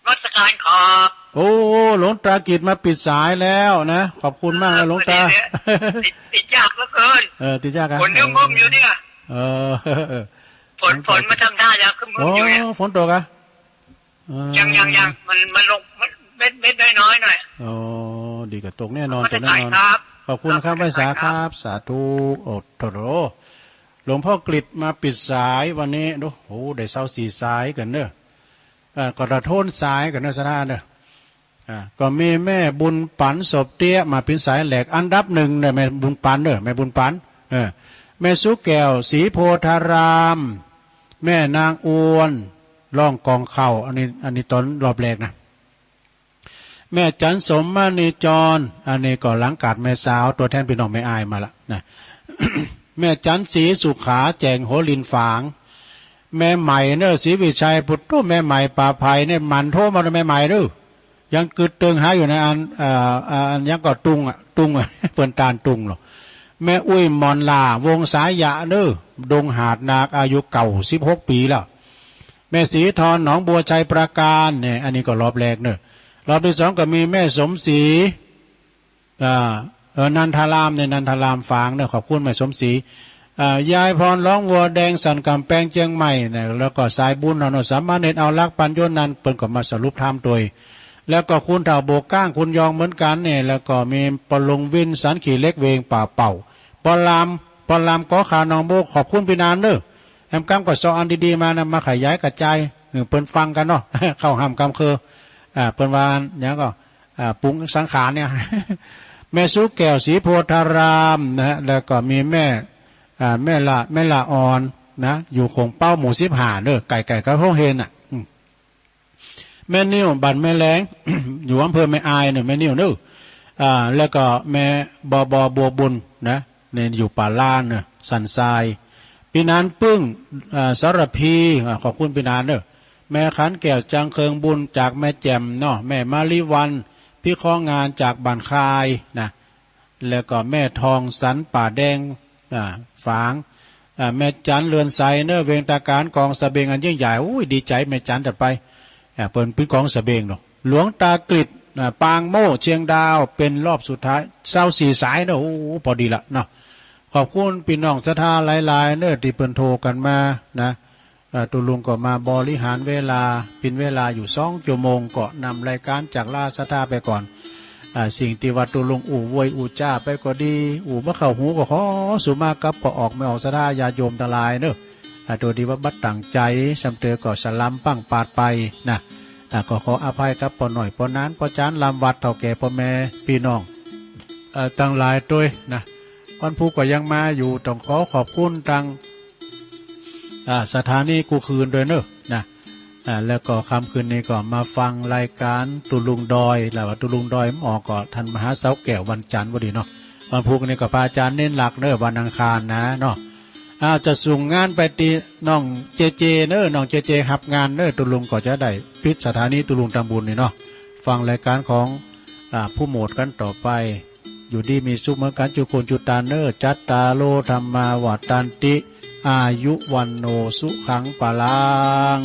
ມັດສະການຄັບ. ໂອ້ ຫຼວງຕາກິດມາປິດສາຍແລ້ວນະ. ຂອບຄຸນມາກນະ ເອີ ຫຼວງຕາ. ພໍດີເລີຍ ຕິດ ຕິດຍາກເຫຼືອເກີນ. ເອີ ຕິດຍາກອະ. ຝົນຍັງຄຶ້ມຢູ່ເນຍ. ເອີ ເອີ ເອີ ຝົນ ຝົນມາທຳທ່າຈະຄຶ້ມໆຢູ່ເນຍ. ໂອ້ ຝົນຕົກອະ? ເອີ ຍັງ ຍັງ ຍັງ ມັນ ມັນລົງ ມັນເມັດ ເມັດນ້ອຍໆໜ້ອຍ. ໂອ້ ດີກະຕົກແນ່ນອນ ນະມັດສະການ ຕົກແນ່ນອນຄັບ. ຂອບຄຸນຄັບ ໄຫວ້ສາຄັບ. ສາທຸ. ໂອ້ໂຖ ຫຼວງພໍ່ກຣິດມາປິດສາຍວັນນີ້ດູ. ໂອ້ ໄດ້ຊາວສີ່ສາຍກັນເດີ. ເອີ ກໍລະໂທນສາຍກັນເດີ ສາທາເດີ. ອ່າ ກໍມີແມ່ບຸນປັນ ສົບເຕຍ ມາປິ່ນສາຍແຫຼກອັນດັບໜຶ່ງເດີ ແມ່ບຸນປັນເດີ ແມ່ບຸນປັນ. ເອີ ແມ່ສຸແກ້ວ ສີໂພທາຣາມ ແມ່ນາງອວນ ຮ້ອງກອງເຂົ້າ. ອັນນີ້ ອັນນີ້ຕອນລອບແລກນະ. ແມ່ຈັນສົມ ມະນີຈອນ ອັນນີ້ກໍຫຼັງກາດແມ່ສາວ ຕົວແທນພີ່ນ້ອງແມ່ອາຍມາລະນະ. ແມ່ຈັນສີສຸຂາ ແຈງຫົວລິນຝາງ. ແມ່ໄໝເນີ ສີວິໄຊ. ປຸດໂຕ ແມ່ໄໝປາໄພເນີ ໝັ່ນໂທມາເດີແມ່ໄໝເດີ. ຍັງກຶດຕຶງຫາຢູ່ໃນອັນ ເອີ ອັນຫຍັງກໍຕຸງອະ ຕຸງອະ ເພິ່ນຕານຕຸງເນາະ. ແມ່ອຸ້ຍ ໝອນຫຼ້າ ວົງສາຍະເດີ ດົງຫາດນາກ ອາຍຸເກົ້າສິບຫົກປີແລ້ວ. ແມ່ສີທອນ ໜອງບົວໄຊ ປາການເນີ. ອັນນີ້ກໍລອບແລກເນີ. ລອບທີສອງກໍມີແມ່ສົມສີ ອ່າ ເອີ ນັນທາລາມເນີ ນັນທາລາມຝາງເນີ. ຂອບຄຸນແມ່ສົມສີ. ອ່າ ຍາຍພອນ ຮ້ອງວັວແດງ ສັນກຳແພງ ຈຽງໃໝ່ເນຍ. ແລ້ວກໍສາຍບຸນເຮົາເນາະ ສາມະເນນ ເອົາລັກ ປັນໂຍນັນ ເພິ່ນກໍມາສະຫຼຸບທຳໂດຍ ແລ້ວກໍຄຸນເຖົ້າໂບກກ້າງ ຄຸນຍອງເໝືອນກັນເນຍ. ແລ້ວກໍມີປະລຸງວິນ ສັນຂີ້ເຫຼັກ ເວງປ່າເປົ່າ ປະລາມ ປະລາມກໍຂາໜອງໂບກ. ຂອບຄຸນພີ່ນານເດີ. ແຮມກຳກໍຊອກອັນດີໆມານຳ ມາຂະຫຍາຍກະຈາຍໃຫ້ເພິ່ນຟັງກັນເນາະ ເຂົ້າຮ່ຳກຳຄື. ອ່າ ເພິ່ນວ່າຫຍັງກໍ ອ່າ ປຸງສັງຂານເນຍ. ແມ່ສຸແກ້ວ ສີໂພທາຣາມນະ ແລ້ວກໍມີແມ່ ອ່າ ແມ່ລະ ແມ່ລະອ່ອນນະ ຢູ່ຂົງເປົ້າ ໝູ່ສິບຫ້າເດີ ໃກ້ໆກັບໂຮງຮຽນນະ. ອືມ ແມ່ນິ້ວ ບ້ານແມ່ແລງ ຢູ່ອຳເພີແມ່ອາຍເນີ ແມ່ນິ້ວເນີ. ອ່າ ແລ້ວກໍແມ່ ບ ບ ບົວບຸນນະ ນີ້ຢູ່ປ່າລານເນີ ສັນຊາຍ. ພີ່ນານປຶ້ງ ອ່າ ສາລະພີ ອ່າ ຂອບຄຸນພີ່ນານເນີ. ແມ່ຂັນແກ້ວ ຈັງເຄິ່ງບຸນ ຈາກແມ່ແຈ່ມເນາະ. ແມ່ມາລີວັນ ພິຄອງງານ ຈາກບ້ານຄາຍນະ. ແລ້ວກໍແມ່ທອງສັນ ປ່າແດງ ອ່າ ຝາງ. ອ່າ ແມ່ຈັນ ເລື່ອນໄຊເນີ ເວງຕາການ ກອງສະເບັງອັນຍິ່ງໃຫຍ່. ໂອ້ຍ ດີໃຈແມ່ຈັນຈະໄປ ອ່າ ເພິ່ນເປັນກອງສະເບັງເນາະ. ຫຼວງຕາກຣິດ ອ່າ ປາງໂມ້ ຊຽງດາວ ເປັນລອບສຸດທ້າຍ ຊາວສີ່ສາຍເນາະ. ໂອ້ ພໍດີລະເນາະ. ຂອບຄຸນພີ່ນ້ອງສັດທາຫຼາຍໆເນີ ທີ່ເພິ່ນໂທກັນມານະ. ເອີ ຕຸລຸງກໍມາບໍລິຫານເວລາ ປິ່ນເວລາຢູ່ສອງຊົ່ວໂມງ ກໍນຳລາຍການຈາກລາສັດທາໄປກ່ອນ. ເອີ ສິ່ງທີ່ວ່າຕຸລຸງອູ່ໂວຍອູ່ຈ້າໄປກໍດີ ອູ່ບໍ່ເຂົ້າຫູ ກໍຂໍສຸມາກັບພໍ່ອອກແມ່ອອກສັດທາຍາດໂຍມທັງຫຼາຍເນີ. ເອີ ໂດຍທີ່ວ່າບໍ່ຕັ້ງໃຈ ສ່ຳເຕີກໍສະລຳພັ່ງພາດໄປນະ. ເອີ ກໍຂໍອະໄພກັບພໍ່ນ້ອຍ ພໍ່ນານ ພໍ່ຈານ ລຳວັດ ເຖົ້າແກ່ ພໍ່ແມ່ ພີ່ນ້ອງ ເອີ ທັງຫຼາຍໂດຍນະ. ວັນພຸດກໍຍັງມາຢູ່ ຕ້ອງຂໍຂອບຄຸນທາງ ອ່າ ສະຖານີກູ້ຄືນດ້ວຍເນີນະ. ອ່າ ແລ້ວກໍຄ່ຳຄືນນີ້ກໍມາຟັງລາຍການຕຸລຸງດອຍ ແລ້ວວ່າຕຸລຸງດອຍມັນອອກກໍທ່ານມະຫາເສົາແກ້ວ ວັນຈັນພໍດີເນາະ. ວັນພຸດນີ້ກໍພະອາຈານເນນລັກເນີ ວັນອັງຄານນະເນາະ. ອ່າ ຈະສົ່ງງານໄປທີ່ນ້ອງເຈເຈເນີ ນ້ອງເຈເຈຮັບງານເນີ. ຕຸລຸງກໍຈະໄດ້ປິດສະຖານີຕຸລຸງທຳບຸນນີ້ເນາະ. ຟັງລາຍການຂອງ ອ່າ ຜູ້ໝົດກັນຕໍ່ໄປ. ຢູ່ດີມີສຸກເໝືອນກັນທຸກຄົນທຸກທ່ານເນີ. ຈັດຕາໂລ ທຳມາ ວັດຕັນຕິ อายุ วัณโณ สุขัง พลัง